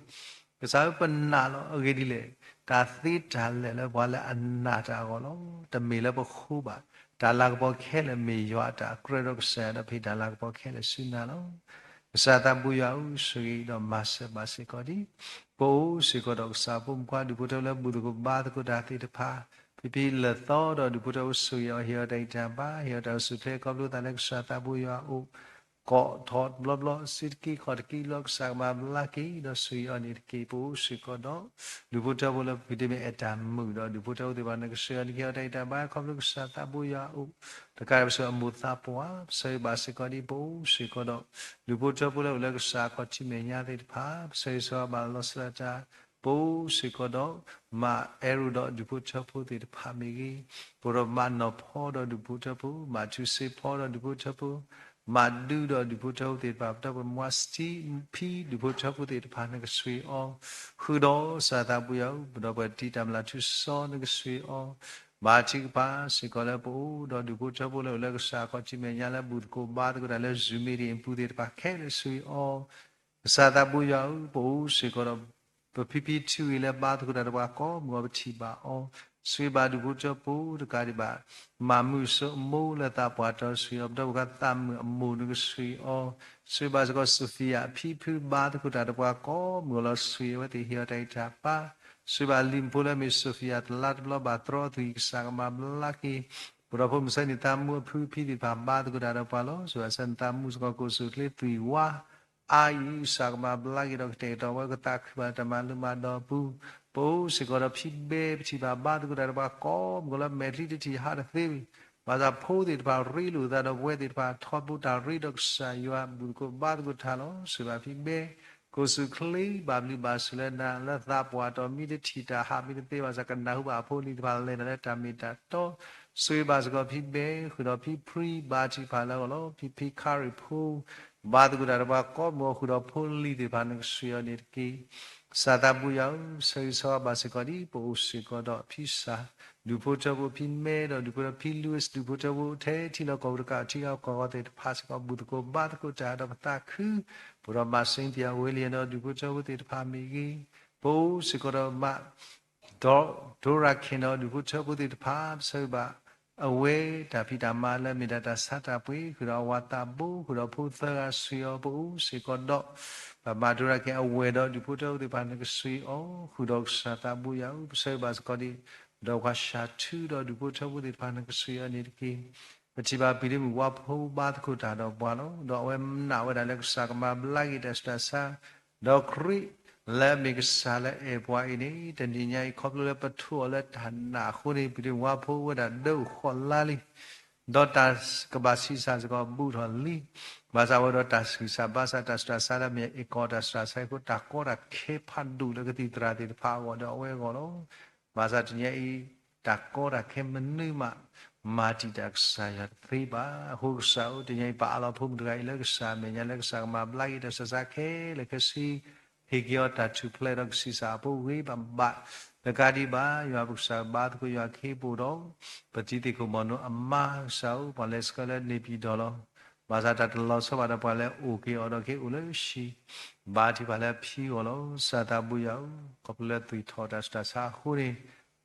ကစၢ်ဧၢ ပနာ်လီၤအဂ့ၢ်ဒ်လဲၣ်, တၢ်သ့တၢ်လၢာ်လၢပှၤလၢအနာ်တၢ်အဂီၢ်လီၤ. တမ့ၢ်လၢပဃိဘၣ်, တၢ်လၤကပီၤခဲလၢာ်မ့ၢ်ယွၤအတၢ်အကြၢးဒီးကစၢ်ယွၤဒီး ပဟ့ၣ်တၢ်လၤကပီၤခဲလၢာ်ဆူနၤလီၤ. ကစၢ်သးဘိယွၤဧၢ, ဆိၣ်ဂ့ၤဒီးမၤစၢၤဘၣ်စ့ၢ်ကီးဒံး, ပအိၣ်စ့ၢ်ကီးဒီးကစၢ်ဖိမုၣ်ဖိခွါဒူၣ်ဖိထၢဖိလၢဘူၣ်သကိးဘါသကိးတၢ်သ့ၣ်တဖၣ်, ဖံဖံလၢာ်သီဒီးဒူၣ်ဖိထၢဖိဆိၣ်ဂ့ၤအီၤ ဟ့ၣ်အီၤတၢ်ဂံၢ်တၢ်ဘါ, ဟ့ၣ်အီၤတၢ်အိၣ်ဆူၣ်အိၣ်ချ့ခီဖျိသးလၢကစၢ်သးဘိယွၤအအိၣ် ကိးထီၣ်တဘျီဘျီ စုတက့ၢ်ခီၣ်တက့ၢ်လီၤ. ကစၢ်ကမၤဘျါက့ၤဒီးဆိၣ်ဂ့ၤအီၤန့ၣ်တက့ၢ်. ပအိၣ်စ့ၢ်ကီးဒီး ဒူၣ်ဖိထၢဖိလၢဖံးတ့ၢ်မ့ၢ်အဲၣ်တၢ်မုာ်ဒီးဒူၣ်ဖိထၢဖိသ့ၣ်တဖၣ် နကဆိၣ်ဂ့ၤအီၤန့ၣ် ဟ့ၣ်အီၤတၢ်ဂံၢ်တၢ်ဘါခီဖျိကစၢ်သးဘိယွၤအအိၣ်, တကးဒံးပဆိၣ်ဂ့ၤအမိၢ်သးပှၢ်, ပဆၢဂ့ၤဘၣ်စ့ၢ်ကီးဒံး. ပအိၣ်စ့ၢ်ကီးဒီး ဒူၣ်ဖိထၢဖိလၢအိၣ်လၢကစၢ်အခီၣ်ထံးမဲာ်ညါသ့ၣ်တဖၣ်, ပဆၢဂ့ၤဆၢဝါဘၣ်လီၤဆီဒၣ်တၢ် ပအိၣ်စ့ၢ်ကီးဒီး မၤအဲၣ်ရိၤဒီးဒူၣ်ဖိထၢဖိသ့ၣ်တဖၣ်မ့ၢ်ဂ့ၤ, ပအိၣ်ဒီးမၤနီၢ်ဖီဒီးဒူၣ်ဖိထၢဖိ, မၤထူစ့ဖီဒီးဒူၣ်ဖိထၢဖိ, မၤဒုဒီးဒူၣ်ဖိထၢဖိသ့ၣ်တဖၣ်, ပဒီပုၢ်ဝဲၢ်မါစတံဖံဒူၣ်ဖိထၢဖိသ့ၣ်တဖၣ် နကဆိၣ်ဂ့ၤအီၤ, ဃုာ်ဒီးကစၢ်သးဘိယွၤဧၢ, ပဒီပုၢ်ဝဲၢ်တံၤတၢ်မုၢ်လၢ်ထူစီ နကဆိၣ်ဂ့ၤအီၤ, ဘါထုကဖၣ်စ့ၢ်ကီးလၢပအိၣ်ဒီးဒူၣ်ဖိထၢဖိလၢအိၣ်လၢကစၢ်အခီၣ်ထံးမဲာ်ညါလၢဘူၣ်သကိးဘါသကိးတၢ်လၢ Zoom meeting အပူၤသ့ၣ်တဖၣ်ခဲလၢာ်ဆိၣ်ဂ့ၤအီၤ, ကစၢ်သးဘိယွၤဧၢ, ပအိၣ်စ့ၢ်ကီးဒီး ပဖံဖံထူဂ့ၤလၢဘါသကိးတၢ်ဒီးပှၤကိးမုၢ်ဂီၤ ပထံၣ်ဘၣ်အီၤ, ဆိၣ်ဂ့ၤဘၣ်ဒူၣ်ဖိထၢဖိတကးဒံးဘၣ်, မၤမုာ်စိအမိၢ်လၢသးပှၢ်တီၤဆိၣ်ဂ့ၤအီၤ, ပဒီပုၢ်ဝဲၢ်သးမုာ်အမိၢ် နကဆိၣ်ဂ့ၤအီၤ, ဆိၣ်ဂ့ၤဘၣ်စ့ၢ်ကီး Sophia အဖံဖုဘါသကိးတၢ်ဒီးပှၤကိးမုၢ်ဂီၤလီၤ ဆိၣ်ဂ့ၤအဝဲသ့ၣ် ဟ့ၣ်အီၤတၢ်ဂံၢ်တၢ်ဘါ, ဆိၣ်ဂ့ၤဘၣ်လံၤမုၣ်ဖိလၢအမ့ၢ် Sophia တလါတဘျီဘၣ်တြီအသွံၣ် ကစၢ်ကမၤဘျါက့ၤ, ပဒီပုၢ်ဝဲၢ်မုၢ်ဆါန့ၣ် သးမုာ်အဖုအဖံသ့ၣ်တဖၣ်ဘါသကိးတၢ်ဒီးပှၤလီၤ, ဆိၣ်ဂ့ၤဘၣ်စ့ၢ်ကီး နသးမုာ်စ့ၢ်ကီး ကိၣ်စူၣ်ချ့သွံၣ်ဝါ အါအံၤ ကစၢ်ကမၤဘျါက့ၤဒီးကတဲာ်ကတီၤဝဲ ကသးခုဘၣ်တၢ်မၤလိမၤဒိးအပူၤ, ပအိၣ်စ့ၢ်ကီးဒီးဖံဘဲ ပထံၣ်ဘၣ်ဘါသကိးတၢ်ဒီးပှၤကိးမုၢ်ဂီၤလၢ မဲာ်ချံတထံၣ်ဟးတသ့ဝံၤ, ဘၣ်ဆၣ်ဖိသ့ၣ်တဖၣ်ရ့လိာ်သးဒီးပဝဲသ့ၣ်တဖၣ် ထီဘိတၢ်ရ့ဒီးကစၢ်ယွၤ ဘူၣ်သကိးဘါသကိးတၢ်လီၤ. ဆိၣ်ဂ့ၤဘၣ်ဖံဘဲ ကိၢ်စူၢ်ချ့ ဘၣ်ဘျုးဘၣ်ဆိၣ်လၢနၤ လၢသးပှၢ်တီၢ်မံတထံၣ်တၢ်ဟးမံတသ့ဘၣ်ဆၣ် ကနၢ်ဟူဘၣ်အဖိအလံၤတဖၣ်လၢလဲၤတၢ်လၢတၢ်မ့ၢ်တၢ်တီ, ဆိၣ်ဂ့ၤဘၣ်စ့ၢ်ကီးဖံဘဲ ဃုာ်ဒီးဖံဖြံ ဘါထုကဖၣ်လၢအဂီၢ်လီၤ. ဖံဖံခါရံၣ်ဖိ ဘါသကိးတၢ်ဒီးပှၤကိးမုၢ်ဂီၤ ဃုာ်ဒီးဖိလံၤသ့ၣ်တဖၣ် နကဆိၣ်ဂ့ၤအီၤန့ၣ်တက့ၢ်. ကစၢ်သးဘိယွၤဧၢ, ဆၢဂ့ၤဆၢဝါဘၣ်စ့ၢ်ကီးဒ် ပအိၣ်စ့ၢ်ကီးဒီးဖံစၢ် ဒူၣ်ဖိထၢဖိ ဖံမဲဒီးဒူၣ်ဖိထၢ ဖံလူးဝ့း ဒူၣ်ဖိထၢဖိ ထဲထံလီၢ်ကီၢ်ပူၤတကး ထံဂၤကီၢ်ဂီၤသ့ၣ်တဖၣ်စ့ၢ်ကီး ဘူၣ်သကိးဘါသကိးတၢ်ဒီးပသးခု, ပအိၣ်ဒီးမါစ့ၣ်သံယၤဝ့လံယၤဒီးဒူၣ်ဖိထၢဖိသ့ၣ်တဖၣ်မ့ၢ်ဂ့ၤ, ပအိၣ်စ့ၢ်ကီးဒီးမါ ဒီး ဒိရၤခ့ၣ် ဒီးဒူၣ်ဖိထၢဖိသ့ၣ်တဖၣ် ပဆၢဂ့ၤဘၣ် အဝဲတၢ်ဖံးတၢ်မၤလၢအမ့ၢ်ဒၣ်တၢ်ဆါတၢ်ပှ့ၤ ဃုာ်ဒီးအဝၤသးဘိ ဃုာ်ဒီးဖိသၢဂၤ ဆိၣ်ဂ့ၤအီၤ ပအိၣ်စ့ၢ်ကီးဒီး ပမါဒိရၤခ့ၣ် အဝဲၢ်ဒီးဒူၣ်ဖိထၢဖိသ့ၣ်တဖၣ် နကဆိၣ်ဂ့ၤအီၤ ဃုာ်ဒီးကစၢ်သးဘိယွၤဧၢ, ပဆၢဂ့ၤဘၣ်စ့ၢ်ကီးဒ် ပဒီပုၢ်ဝဲၢ်ခွါစှၤထူဒီးဒူၣ်ဖိထၢဖိသ့ၣ်တဖၣ် နကဆိၣ်ဂ့ၤအီၤန့ၣ်တက့ၢ်. ပထံၣ်ဘၣ်ဖံတံၤမုၣ်ဝါဖိဘါသကိးတၢ်ဒီးပှၤလီၤ. ဒီးအဝဲနာ်ဝဲဒၣ်လၢကစၢ်ကမၤဘျါက့ၤတၢ်ဆူးတၢ်ဆါ, ဒီးခရံာ်လၢအမ့ၢ်ကစၢ်လၢအဲၣ်ပှၤအံၤန့ၣ် တနံၤညါအံၤ ခီဖျိလၢပထိၣ်အီၤလၢတၢ်နာ်အဃိန့ၣ် ဖံတံၤမုၣ်ဝါဖိအိၣ်ဝဲဒၣ်ဒၢအိၣ်ဃီးလါလံ ဒီးတၢ်ကဘၣ်ဆံးစၢ်စ့ၢ်ကီးဘူးထီၣ်လံ. ဘၣ်ဆၣ်ဝဲဒီးတၢ်ဆံးစၢ်ဘၣ်ဆၣ် တၢ်ဆူးတၢ်ဆါလၢအမ့ၢ်အ့ၣ်ကီးတၢ်ဆူးတၢ်ဆါအဃိ တၢ်ကီတၢ်ခဲဖးဒိၣ်လၢကသံၣ်သရၣ်သ့ၣ်တဖၣ်အဂီၢ်ဒီးအဝဲအဂီၢ်လီၤ. ဘၣ်ဆၣ်တနံၤညါအံၤ တၢ်ကီတၢ်ခဲမနုၤမး မၤတံာ်တာ်ကစၢ်ယွၤတသ့ဘၣ်. အဃိကစၢ်ဧၢ, တနံၤအံၤပအးလီၤဖိမုၣ်တဂၤအံၤလၢကစၢ်အမဲာ်ညါလၢကစၢ်ကမၤဘျါက့ၤတၢ်ဆၢဆါခဲလၢာ်ခဲဆ့, ဟ့ၣ်က့ၤအီၤတၢ်ထူၣ်ဖျဲးဒီးကဆံးစၢ်အဖိဂ့ၤဘၣ်ဘၣ်, တကးဒံးဘၣ် ယွၤပကစၢ်ဘါသကိးယွၤခ့ပိာ်ဒီး ပတံၤသကိးမီၤနိအမါကစၢ်ဧၢ, ပှၤလဲၤဆှၢလၢ နေပြည်တော် လီၤ. ဘၣ်ဆၣ်တၢ်တလီၤဆီဘၣ်ဒီးပှၤလဲၤအိၣ်က့ၤအီၤဒီးက့ၤအိၣ်လၢဟံၣ်, ဘါထုကဖၣ်လၢအဖံအဂီၢ်လီၤ. ကစၢ်သးဘိယွၤဧၢ, ခီဖျိလၢသွံၣ်ထီၣ်တၢ်ဆူးတၢ်ဆါအဃိန့ၣ်,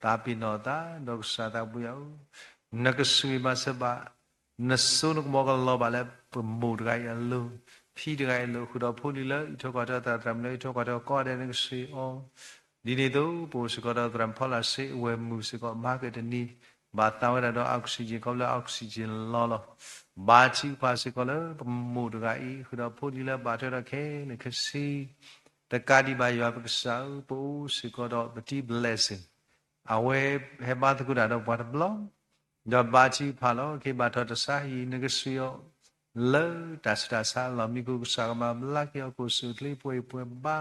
သးပ့ၤနီၣ်အသး ဒီးကစၢ်သးဘိယွၤဧၢ, နကဆိၣ်ဂ့ၤဘၣ်စၢၤဘၣ် နစိနကမီၤကလီၤဘၣ်လၢပမိၢ်တဂၤအံၤအလိၤ, ဖံတဂၤအံၤအလိၤ, ဃုာ်ဒီးဖိလံၤလၢအံးထွဲကွၢ်ထွဲသးသရၣ်မုၣ်လၢအံးထွဲကွၢ်ထွဲကိးဂၤဒဲး နကဆိၣ်ဂ့ၤအီၤ, ဒ်န့ၣ်အသိး ပအိၣ်စ့ၢ်ကီးဒီးသရၣ်မုၣ်ဖီလာ်စ့ အဝဲၢ်မုၣ်စ့ၢ်ကီး မၤကဒနံ ဘၣ်သးဝဲဒၣ်ဒီး oxygen ခီဖျိလၢ oxygen လီၤလီၤ. ဘါထုကဖၣ်စ့ၢ်ကီးလၢပမိၢ်တဂၤအံၤ ဃုာ်ဒီးဖိလံၤလၢဘၣ်ထွဲဒီးခဲလၢာ်ခဲဆ့, တကးဒံးဘၣ်ယွၤပကစၢ်ဧၢ, ပအိၣ်စ့ၢ်ကီးဒီးပတံၤ blessing အဝဲဟဲဘါသကိးတၢ်ဒီးပှၤတဘျီ, ဒီးဘါထုကဖၣ်လီၤ. က့ၤဘၣ်ထီၣ်တၢ်ဆါဟံၣ် နကဆိၣ်ဂ့ၤအီၤ လၢတၢ်ဆူးတၢ်ဆါအလီၢ်မံခိၣ် ကစၢ်ကမၤဘျါက့ၤအီၤ ကိၣ်စူၣ်ချ့ပှဲၤပှဲၤဘါ,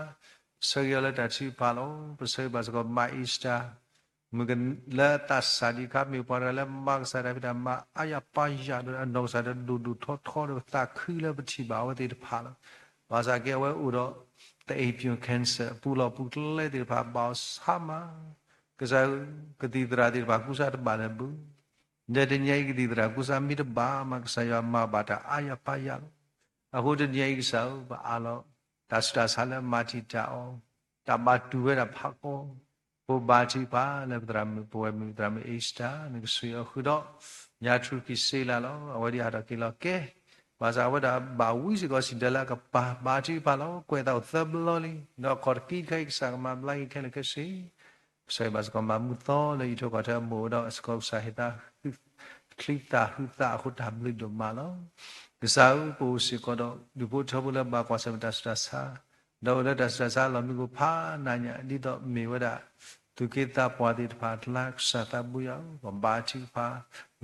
ဆၢဂ့ၤအီၤလၢတၢ်ထုကဖၣ်လီၤ. ပဆၢဂ့ၤဘၣ်စ့ၢ်ကီး မၤအ့စတၢ် မုၣ်ကနီၤလၢအသးစၢ်ဒံးအခါ မ့ၢ်ပှၤတဂၤလၢမၤကစၢ်တၢ်ဖံးတၢ်မၤအါယၤပါယၤဒီး အနီၢ်ကစၢ်ဒီးဒိၣ်ဒိၣ်ထီထီဒီး သးခုလၢပထံၣ်ဘၣ်အဝဲသ့ၣ်တဖၣ်လီၤ. ဘၣ်ဆၣ်က့ၤအဝဲအိၣ်ဒီး သအ့ၣ်ပၠိၣ် cancer အပူၤလီၢ်ပူၤကျဲသ့ၣ်တဖၣ်ဘၣ်အီၤဆါမး, ကစၢ်ဧၢ, ကသံၣ်သရၣ်သ့ၣ်တဖၣ်ကူစါတဘၣ်လၢၤဘၣ်, ဒီးတနံၤအံၤကသံၣ်သရၣ်ကူစါမ့ၢ်တဘၣ်မး ကစၢ်ယွၤမၤဘၣ်တၢ်အါယၤပါယၤလီၤ. အဃိတနံၤအံၤကစၢ်ဧၢ, ပအးလီၤ တၢ်ဆူးတၢ်ဆါလၢမၤတံာ်တာ်အီၤ, တၢ်ဘၣ်တူၢ်ဝဲဒၣ်ဖးကီ, ပဘါထုကဖၣ်လၢပသရၣ်မုၣ် ပဝဲၢ်မုၣ်သရၣ်မုၣ်အ့စတၢ် နကဆိၣ်ဂ့ၤအီၤဃုာ်ဒီး ညါထူၣ်ကံၢ်စ့လးလီၤ. အဝဲဒၣ်ဟးထီၣ်က့ၤလီၤကဲ, ဘၣ်ဆၣ်အဝဲဒၣ်ဘၣ်ဝံစ့ၢ်ကီး ဆံၣ်ဒၢလၢအကပၤ ဘါထုကဖၣ်လီၤ. ကွဲးသးအိၣ်သၢဘျီလံ, ဒီးခီၣ်တကံတခါအံၤ ကစၢ်ကမၤဘျါက့ၤခဲလၢာ်ခဲဆ့ ပဆၢဂ့ၤဘၣ်စ့ၢ်ကီး မၤမုာ်သီလၢအံးထွဲကွၢ်ထွဲအမိၢ် ဒီးစ့ၢ်ကီးကစၢ်ဟ့ၣ်သးချံသးဟုသးအဃိ တၢ်ဘျုးဒိၣ်မးလီၤ. ကစၢ်ဧၢ, ပအိၣ်စ့ၢ်ကီးဒီး ဒူၣ်ဖိထၢဖိလၢဘၣ်ကွၢ်ဆၢၣ်မဲာ်တၢ်ဆူးတၢ်ဆါ, ဒီးအိၣ်လၢတၢ်ဆူးတၢ်ဆါအလီၢ်မံခိၣ်ဖးနးညါ ဒ်သိးမ့ၢ်ဝဲဒၣ် သူၣ်က့သးပှၢ်သ့ၣ်တဖၣ်အကျါ ကစၢ်သးဘိယွၤဧၢ, ပဘါထုကဖၣ်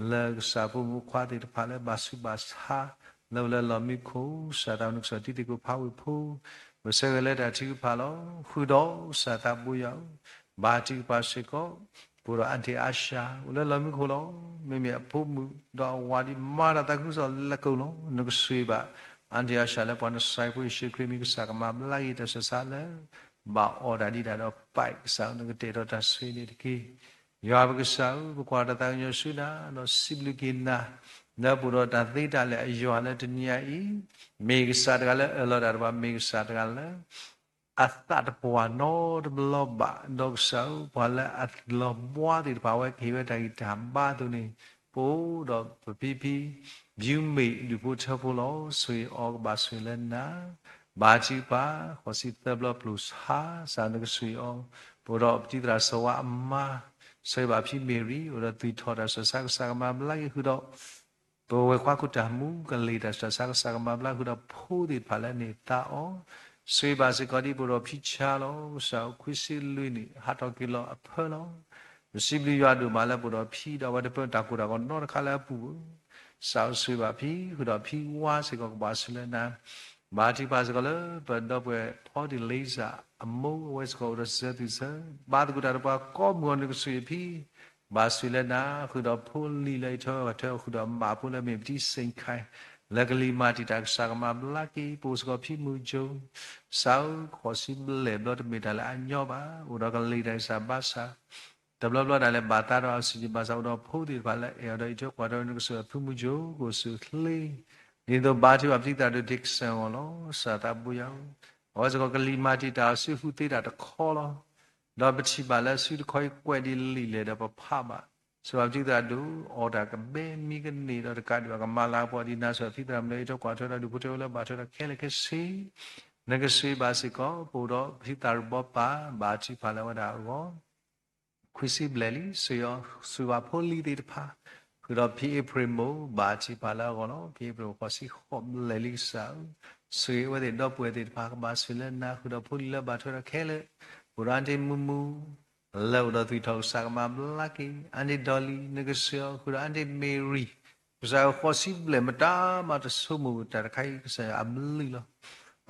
လၢကစၢ်ဖိမုၣ်ဖိခွါသ့ၣ်တဖၣ်လၢဘၣ်ဆူးဘၣ်ဆါ လၢအိၣ်လၢလီၢ်မံခိၣ် ကစၢ်သးနကစၢ်တံၤသကိးဖးဝ့ၢ်ဖိ ပဆၢဂ့ၤလၢတၢ်ထုကဖၣ်လီၤ. ဃုာ်ဒီးကစၢ်သးဘိယွၤဧၢ, ဘါထုကဖၣ်စ့ၢ်ကီး ပအိၣ်ဒီး Aunty Asha အိၣ်လၢလီၢ်မံခိၣ်လီၤ. မ့မ့ၢ်အဖိမုၣ်ဒီးအဝၤဒံး မၤတၢ်သးခုကစီၣ်လၢကီၢ်လီၤ. နကဆိၣ်ဂ့ၤဘၣ် Aunty Asha လၢပှၤနစဲးဖိယ့ၣ်ၡူးခရံာ်မံၤ ကစၢ်ကမၤဘျါက့ၤတၢ်ဆူးတၢ်ဆါလၢ ဘၣ်အီၣ်တၢ်ဒံးတၢ်ဒီးပာ်ကစၢ်ဧၢ, နကတဲာ်ဒီးတၢ်ဆိၣ်ဂ့ၤန့ၣ်တက့ၢ်. ယွၤပကစၢ်ဧၢ, ပကွၢ်တၢ်သးကညီၤဆူနၤ ဒီးစံးဘျုးက့ၤနၤ လၢပအိၣ်ဒီးတၢ်သ့တၢ်လၢာ်အယွၤလၢတနံၤအံၤ, မ့ၢ်ကစၢ်တဂၤလၢအအၢၣ်လီၤတၢ်တဖၣ်, မ့ၢ်ကစၢ်တဂၤလၢ အသးတပှၢ်နီတဘျီဘၣ်, ဒီးကစၢ်ဧၢ, ပှၤလၢအလီၤဘှါသ့ၣ်တဖၣ် အဝဲကဟ့ၣ်ဝဲတၢ်ဂံၢ်တၢ်ဘါအသိးန့ၣ်, ပအိၣ်ဒီးပဖံဖံ ယူမ့ၢ်ဒူၣ်ဖိထၢဖိလီၤ. ဆိၣ်ဂ့ၤအီၤကဘၣ်ဆိၣ်ဂ့ၤလၢနၤ, ဘါထုကဖၣ် ဃိးဆံသၢဘျီပျိာ်ဆါ ကစၢ်နကဆိၣ်ဂ့ၤအီၤ, ပအိၣ်ဒီးပတံၤသရၣ်စီၤဝါအမါ, ဆိၣ်ဂ့ၤဘၣ်ဖံမ့ၢ်ရံ, အိၣ်ဒီးသွံၣ်ထီၣ်တၢ်ဆူးတၢ်ဆါ ကစၢ်ကမၤဘျါက့ၤဃုာ်ဒီး ပဝဲၢ်ခွါခိၣ်တၢ်မူ ကလံၤတၢ်ဆူးတၢ်ဆါ ကစၢ်ကမၤဘျါဃုာ်ဒီးဖိသ့ၣ်တဖၣ်လၢန့ၢ်သါအီၤ, ဆိၣ်ဂ့ၤဘၣ်စ့ၢ်ကီးဒ်ပအိၣ်ဒီးဖံဆါလီၤ. ကစၢ်ဧၢ, ခွံဆံလွံၢ်နံၣ် ဟးထီၣ်က့ၤလီၤအဖၢလီၤ. ပစံးဘျုးယွၤဒိၣ်မးလၢပအိၣ်ဒီးဖံဒီးအဝဲတပၢတၢ်ကိၢ်တၢ်ဂီၤနီတခါလၢအပူၤဧိၤ, ကစၢ်ဧၢ, ဆိၣ်ဂ့ၤဘၣ်ဖံ ဃုာ်ဒီးဖံဝါစ့ၢ်ကီး ကဘၣ်ဆိၣ်ဂ့ၤလၢနၤ, ဘါထုကဖၣ်စ့ၢ်ကီးလၢပဒီပုၢ်ဝဲၢ်ဖီဒံၣ်လံစၢ်အမိၢ် အဝဲစ့ၢ်ကီးအိၣ်ဒီးစၢၤသွံၣ်စၢၤ ဘါသကိးတၢ်ဒီးပှၤကိးမုၢ်ဂီၤ နကဆိၣ်ဂ့ၤဖံ ဘၣ်ဆိၣ်ဂ့ၤလၢနၤ, ဃုာ်ဒီးဖိလံၤလၢအံးထွဲကွၢ်ထွဲအီၤ ဃုာ်ဒီးမါဖိလၢအမ့ၢ်ပတံၤစ့ၣ်ခါ လၢကလံၤမၤတံာ်တာ် ကစၢ်ကမၤဘျါက့ၤ ပအိၣ်စ့ၢ်ကီးဖံမုၢ်ကၠိ, ကစၢ်ဧၢ, ဃိးဆံဘျဲၣ်ဘျီတမ့ၢ်တၢ်လၢအညီဘၣ်, အိၣ်ဒီးကလံၤတၢ်ဂံၢ်စၢ်ဘါစၢ်, တဘျီဘျီဒၣ်လဲာ်ဘၣ်သးဒီးအစံၣ်ဘၣ်စၢ် အိၣ်ဒီးဖိသ့ၣ်တဖၣ်လၢအဲၣ်အီၤဒီးအံးထွဲကွၢ်ထွဲ နကဆိၣ်ဂ့ၤဖံမုၢ်ကၠိ ကိၣ်စူၣ်ချ့, ဒ်သိးဘါထုကဖၣ်ပတံၤသရၣ်ဒိၣ် Dixon အဂီၢ်လီၤ. ကစၢ်သးဘိယွၤဧၢ, အဝဲစ့ၢ်ကီးကလံၤမၤတံာ်တာ်အီၤဆူဟူးသ့တၢ်တခီလီၤ. ဒီးပထံၣ်ဘၣ်လၢစုတခီအံၤကွဲးဒ်လံာ်လဲၣ်ဒီးပဖးဘၣ်, ဆိၣ်ဂ့ၤဘၣ်ပတံၤသရၣ်ဒိၣ် အီၣ်တၢ်ကဘဲမံကန့ၢ်ဒီးတကးဒံးဘၣ်ကမၤလၤကပီၤဒ်နၤ ဆိၣ်ဂ့ၤဖံသရၣ်မုၣ်လၢအံးထွဲကွၢ်ထွဲဒီး ဒူၣ်ဖိထၢဖိလၢဘၣ်ထွဲဒီးခဲလၢာ်ခဲဆ့, နကဆိၣ်ဂ့ၤဘၣ်စ့ၢ်ကီး ပအိၣ်ဒီးပတံၤသရၣ်ဘီပၢ် ဘါထုကဖၣ်လၢအဝဲဒၣ်အဂီၢ် ခွံဆံဘျဲၣ်လံ, ဆိၣ်ဂ့ၤအီၤ ဆိၣ်ဂ့ၤဘၣ်ဖိလံၤသ့ၣ်တဖၣ်, ဃုာ်ဒီးဖံအ့ဖြ့ၣ်မိၢ် ဘါထုကဖၣ်လၢအဂီၢ်လီၤ. ဖံအ့ဖြ့ၣ်မိၢ် ဃိးဆံဃိးဘျဲၣ်လံကစၢ်ဧၢ, ဆိၣ်ဂ့ၤအဝဲသ့ၣ်ဒီပုၢ်ဝဲၢ်သ့ၣ်တဖၣ် ကဘၣ်ဆိၣ်ဂ့ၤလၢနၤ, ဃုာ်ဒီးဖိလံၤလၢဘၣ်ထွဲဒီးခဲလၢာ်, ပအိၣ်ဒီးအၣ်တံၣ်မူမူ လၢအိၣ်ဒီးသွံၣ်ထီၣ် ကစၢ်ကမၤဘျါက့ၤ, အၣ်တံၣ်ဒီလံၤ နကဆိၣ်ဂ့ၤအီၤ, ဃုာ်ဒီးအၣ်တံၣ်မ့ၢ်ရံၤ, ကစၢ်ဧၢ ဃိးဆံဘျဲၣ်မတၤမးတဆိကမိၣ်တၢ်တခါအံၤ ကစၢ်ယွၤအဘျုးလီၤ.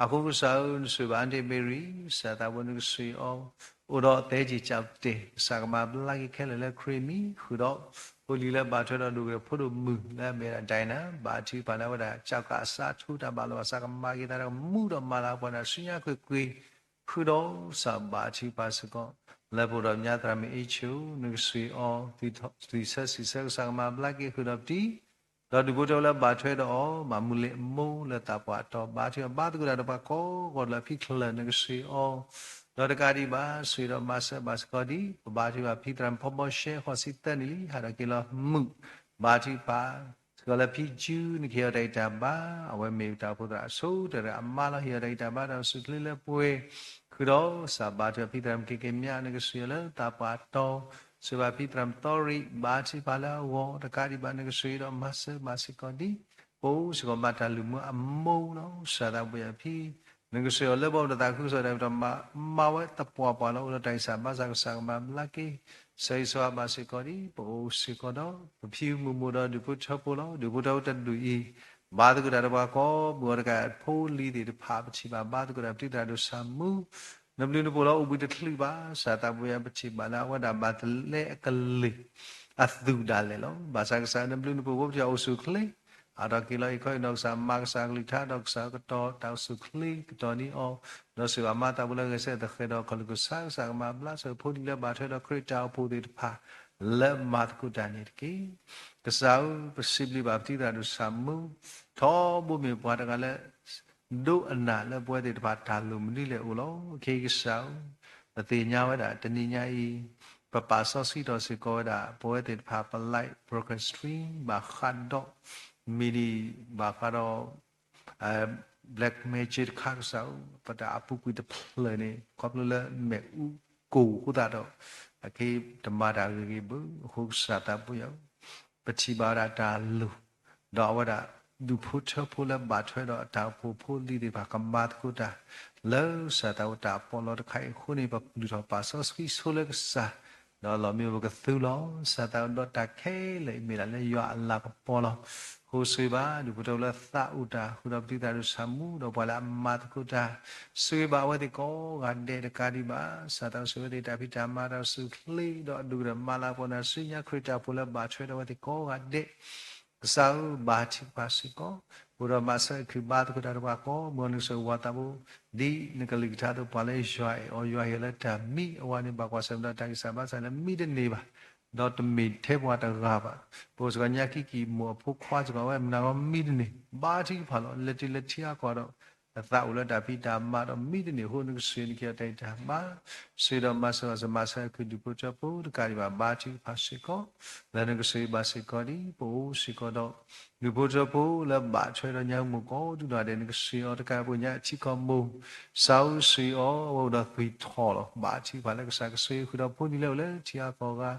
အဃိကစၢ်ဧၢ နဆိၣ်ဂ့ၤဘၣ်အၣ်တံၣ်မ့ၢ်ရံၤ, ကစၢ်သးဘိ နကဆိၣ်ဂ့ၤအီၤ, အိၣ်ဒီးသဲက့ၤကၠီၣ်တဲာ် ကစၢ်ကမၤဘျါက့ၤခဲလၢာ်လၢခရံာ်မံၤ, ဃုာ်ဒီး ဖိလံၤလၢဘၣ်ထွဲဒီးဒိၣ်ကရၢဖိဒိၣ်မုၣ်လၢအမ့ၢ်ဝဲဒၣ် Diana, ဘါထုကဖၣ်လၢအဝဲဒၣ် ကၠီကၤအစးထူတၢ်ဘၣ်လီၤဘၣ်စးကမၤက့ၤသးဒီးကမူဒီးမၤလၤပှၤန့ၣ် ဆူညါခရံာ်ကွ့ၢ် ဃုာ်ဒီးစးဘါထုကဖၣ်စ့ၢ်ကီး, လၢပအိၣ်ဒီးညါသရၣ်မုၣ်အ့ဆိ နကဆှံအီၤ သုးဆၢစံးဆၢကစၢ်ကမၤဘျါက့ၤဃုာ်ဒီးပတံၤ ဒီးဒူၣ်ဖိထၢဖိလၢဘၣ်ထွဲဒီးအီၤ ဘၣ်မူလ့ၤအမိၢ်လၢသးပှၢ်တီၤ ဘါထုကဖၣ်ဘါသကိးတၢ်ဒီးပှၤကိးဂၤဒဲးလၢအဖံချၢၣ် နကဆှံအီၤ, ဒီးတကးဒံးဘၣ် ဆှံဒီးမၤစၢၤဘၣ်စ့ၢ်ကီးဒ် ပဘါထုကဖၣ်ဖံသရၣ်မုၣ်ဖီဘီရှဲ ဃိးဆံသၢနံၣ်လံ ဟးထီၣ်က့ၤလီၤမုၢ် ဘါထုကဖၣ် စ့ၢ်ကီးလၢဖံကၠူ နကဟ့ၣ်အီၤတၢ်ဂံၢ်တၢ်ဘါ, အဝဲမ့ၢ်တၢ်အိၣ်ဖှိၣ်သရၣ်အဆိကတၢၢ်ဒီးအမါလီၤ ဟ့ၣ်အီၤတၢ်ဂံၢ်တၢ်ဘါတၢ်အိၣ်ဆူၣ်အိၣ်ချ့လၢပှဲၤ, ဃုာ်ဒီးစးဘါထုကဖၣ်ဖံသရၣ်မုၣ်က့ၤက့ၤမၠး နကဆှံအီၤလၢသးပှၢ်တီၤ, ဆှံဘၣ်ဖံသရၣ်မုၣ်သီရံး ဘါထုကဖၣ်လၢအဂီၢ် တကးဒံးဘၣ် နကဆှံဒီးမၤစၢၤဘၣ်စ့ၢ်ကီးဒ် ပအိၣ်စ့ၢ်ကီးမၤတၢ်လုၢ်မူအမိၢ်လီၤ စၢ်သးပှ့ၤအဖံ နကဆှံအီၤလၢပအိၣ်ဒီးသးခုကစီၣ်တၢ်ကတီၢ်မၤ မၤဝဲသပှၢ်ပှၢ်လီၤ အိၣ်ဒီးတၢ်ဂံၢ်စၢ်ဘါစၢ်ကစၢ်ကမၤဘျါက့ၤ, ဆၢဂ့ၤဆၢဝါဘၣ်စ့ၢ်ကီးဒ် ပအိၣ်စ့ၢ်ကီးဒီး ပဖံမူးမိၢ်ဒီးဒူၣ်ဖိထၢဖိလီၤ ဒူၣ်ဖိထၢဖိတဒူၣ်အံၤ, ဘါသကိးတၢ်ဒီးပှၤကိးမုၢ်ဂၤတကး ဖိလံၤသ့ၣ်တဖၣ် ပထံၣ်ဘၣ်ဘါသကိးတၢ် ပတံၤသရၣ်ဒိၣ်ဆၣ်မူ နဘျုးနဖှိၣ်လၢအိၣ်ဘှံးတချုးဘၣ် စၢ်သးပှ့ၤအပထံၣ်ဘၣ်လၢအဝဲဒၣ်ဘၣ်တလဲအကလ့ၢ် အသူၣ်ဒၣ်လဲာ်လီၤ ဘၣ်ဆၣ်ကစၢ်နဘျုးနဖှိၣ်ဖိပထံၣ်အိၣ်ဆူၣ်အိၣ်ချ့ အါထီၣ်က့ၤလီၤအံၤခီအံၤဒီး ကစၢ်မၤကစၢ်ကလုၢ်ကထါဒီးကစၢ်ကတီၤတၢ်အိၣ်ဆူၣ်အိၣ်ချ့ကတီၤန့ၢ်အီၤ, ဒီးစံးဘၣ်မၤသးဖိလၢဂဲၤဆၢထၢၣ်သဃဲးဒီးခီၣ်လိာ်ကစၢ် ကစၢ်ကမၤဘျါစ့ၢ်ဖိလံၤလၢဘၣ်ထွဲဒီးခရံာ်တၢ်အိၣ်ဖှိၣ်သ့ၣ်တဖၣ် လၢမၤသကိးတၢ်န့ၣ်တက့ၢ်. ကစၢ်ဧၢ, ပစံးဘျုးဘၣ်ပတံၤသရၣ်ဒိၣ်ဆၣ်မူ, ထီဘိမ့ၢ်ပှၤတဂၤလၢ ဒိကနၣ်လၢပဝဲသ့ၣ်တဖၣ်တၢ်လိၣ်မနုၤလဲၣ်အိၣ်လီၤ. ခဲအံၤကစၢ်ဧၢ, ပသ့ၣ်ညါဝဲဒၣ်တနံၤညါအံၤ ပပာ်စီဆှံထီၣ်စ့ၢ်ကီးဝဲဒၣ် ပဝဲသ့ၣ်တဖၣ်ပ live broadcasting ဘၣ်ဃးဒီး မ့ၢ်ဒ် ဘၣ်ဃးဒီး black magic တခါကစၢ်ဧၢ, ပတၢ်အပူၤကွံာ်တဖျၢၣ်န့ၣ် ခီဖျိလၢမ့ၣ်အူကိၢ်အဃိသတးဒီး အခဲအံၤတမၤတၢ်ဂ့ၤဂ့ၤဘၣ် အဃိကစၢ်သးပှ့ၤအီၤ ပထံၣ်ဘၣ်ဝဲဒၣ်တၢ်လိၣ်, ဒီးအဝဲဒၣ် ဒူၣ်ဖိထၢဖိလၢဘၣ်ထွဲဒီးအတၢ်အိၣ်ဖှိၣ်ဖိလံၤသ့ၣ်တဖၣ်ကမၤသကိးတၢ် လၢစၢ်သးအိၣ်တၢ်ပီးလီတခါအံၤအဃိန့ၣ် ပပျုၢ်ထီၣ်ပာ်စီဆှံဆိလၢကစၢ်, ဒီးလီၤမ့ၢ်ပကသုလီၤ. စၢ်သးအိၣ်ဒီးတၢ်ခဲလၢာ်အံၤမ့ၢ်ဒၣ်လၢယွၤအလၤကပီၤလီၤ. အဃိစံးဘၣ် ဒူၣ်ဖိထၢဖိလၢသးအိၣ်တၢ် ဃုာ်ဒီးပတံၤသရၣ်ဒိၣ်ဆၣ်မူ ဒီးပှၤလၢအမၤသကိးတၢ်, စံးဘၣ်အဝဲသ့ၣ်ကိးဂၤဒဲးတကးဒံးဘၣ် စၢ်သးအိၣ်စံးဝဲသ့ၣ်တၢ်ဖံးတၢ်မၤတၢ်အိၣ်ဆူၣ်အိၣ်ချ့ ဒီးအဒိၣ်ကရၢမၤလၤကပီၤန့ၣ် ဆူညါခရံာ်တၢ်အိၣ်ဖှိၣ်လၢဘၣ်ထွဲဒီးအဝဲသ့ၣ်ကိးဂၤဒဲး ကစၢ်ဧၢ, ဘါထုကဖၣ်စ့ၢ်ကီး, အိၣ်ဒီးမၤစၢၤအခံဘါသကိးတၢ်ဒီးပှၤကိးမုၢ်ဂၤ နကစၢ်ဝၤသးဘိ, ဒ်နကလုၢ်ကထါအသိး ပှၤလၢယွၤအဲၣ်အီၤ ယွၤဟ့ၣ်လၢတၢ်မံအဝၤန့ၣ် ဘၣ်ကွၢ်ဆၢၣ်မဲာ်ဒီးတၢ်ဂံၢ်စၢ်ဘါစၢ်လၢမံတန့ၢ်ဘၣ်, ဒီးတမ့ၢ်ထဲပှၤတဂၤဘၣ်, ပအိၣ်စ့ၢ်ကီးညါကံၢ်ကံၢ်မိၢ်အဖိခွါစ့ၢ်ကီး အဝဲမနၤဂီၢ်မံတန့ၢ်, ဘါထုကဖၣ်လီၤ လဲၤတုၤလၢထံအါကီၢ်ဒီး အသးအိၣ်လၢတၢ်ဖံးတၢ်မၤဒီးမံတန့ၢ်အဃိ နကစၢ်နကဟ့ၣ်အီၤတၢ်ဂံၢ်တၢ်ဘါ, စံးဒီးမၤစၢၤဘၣ်စ့ၢ် မၤစၢၤအခံဒူၣ်ဖိထၢဖိတကးဒံးဘၣ် ဘါထုကဖၣ်စ့ၢ်ကီး, လၢနကစၢ်ဘၣ်စ့ၢ်ကီးဒ် ပအိၣ်စ့ၢ်ကီးဒီး ဒူၣ်ဖိထၢဖိလၢဘၣ်ထွဲဒီးညါမုၢ်ကိးဒူၣ်ဒီးဒဲး နကစၢ်အီၤတကးပှၤညါအထံကီၢ်မိၢ်, စၢ်ဧၢစံးအီၤ အဝဲအိၣ်ဒီးသွံၣ်ထီၣ်လီၤ. ဘါထုကဖၣ်လၢကစၢ်ကစၢ်ဃုာ်ဒီးဖိလံၤလၢအိၣ်လၢထံအါကီၢ်ဂၤ,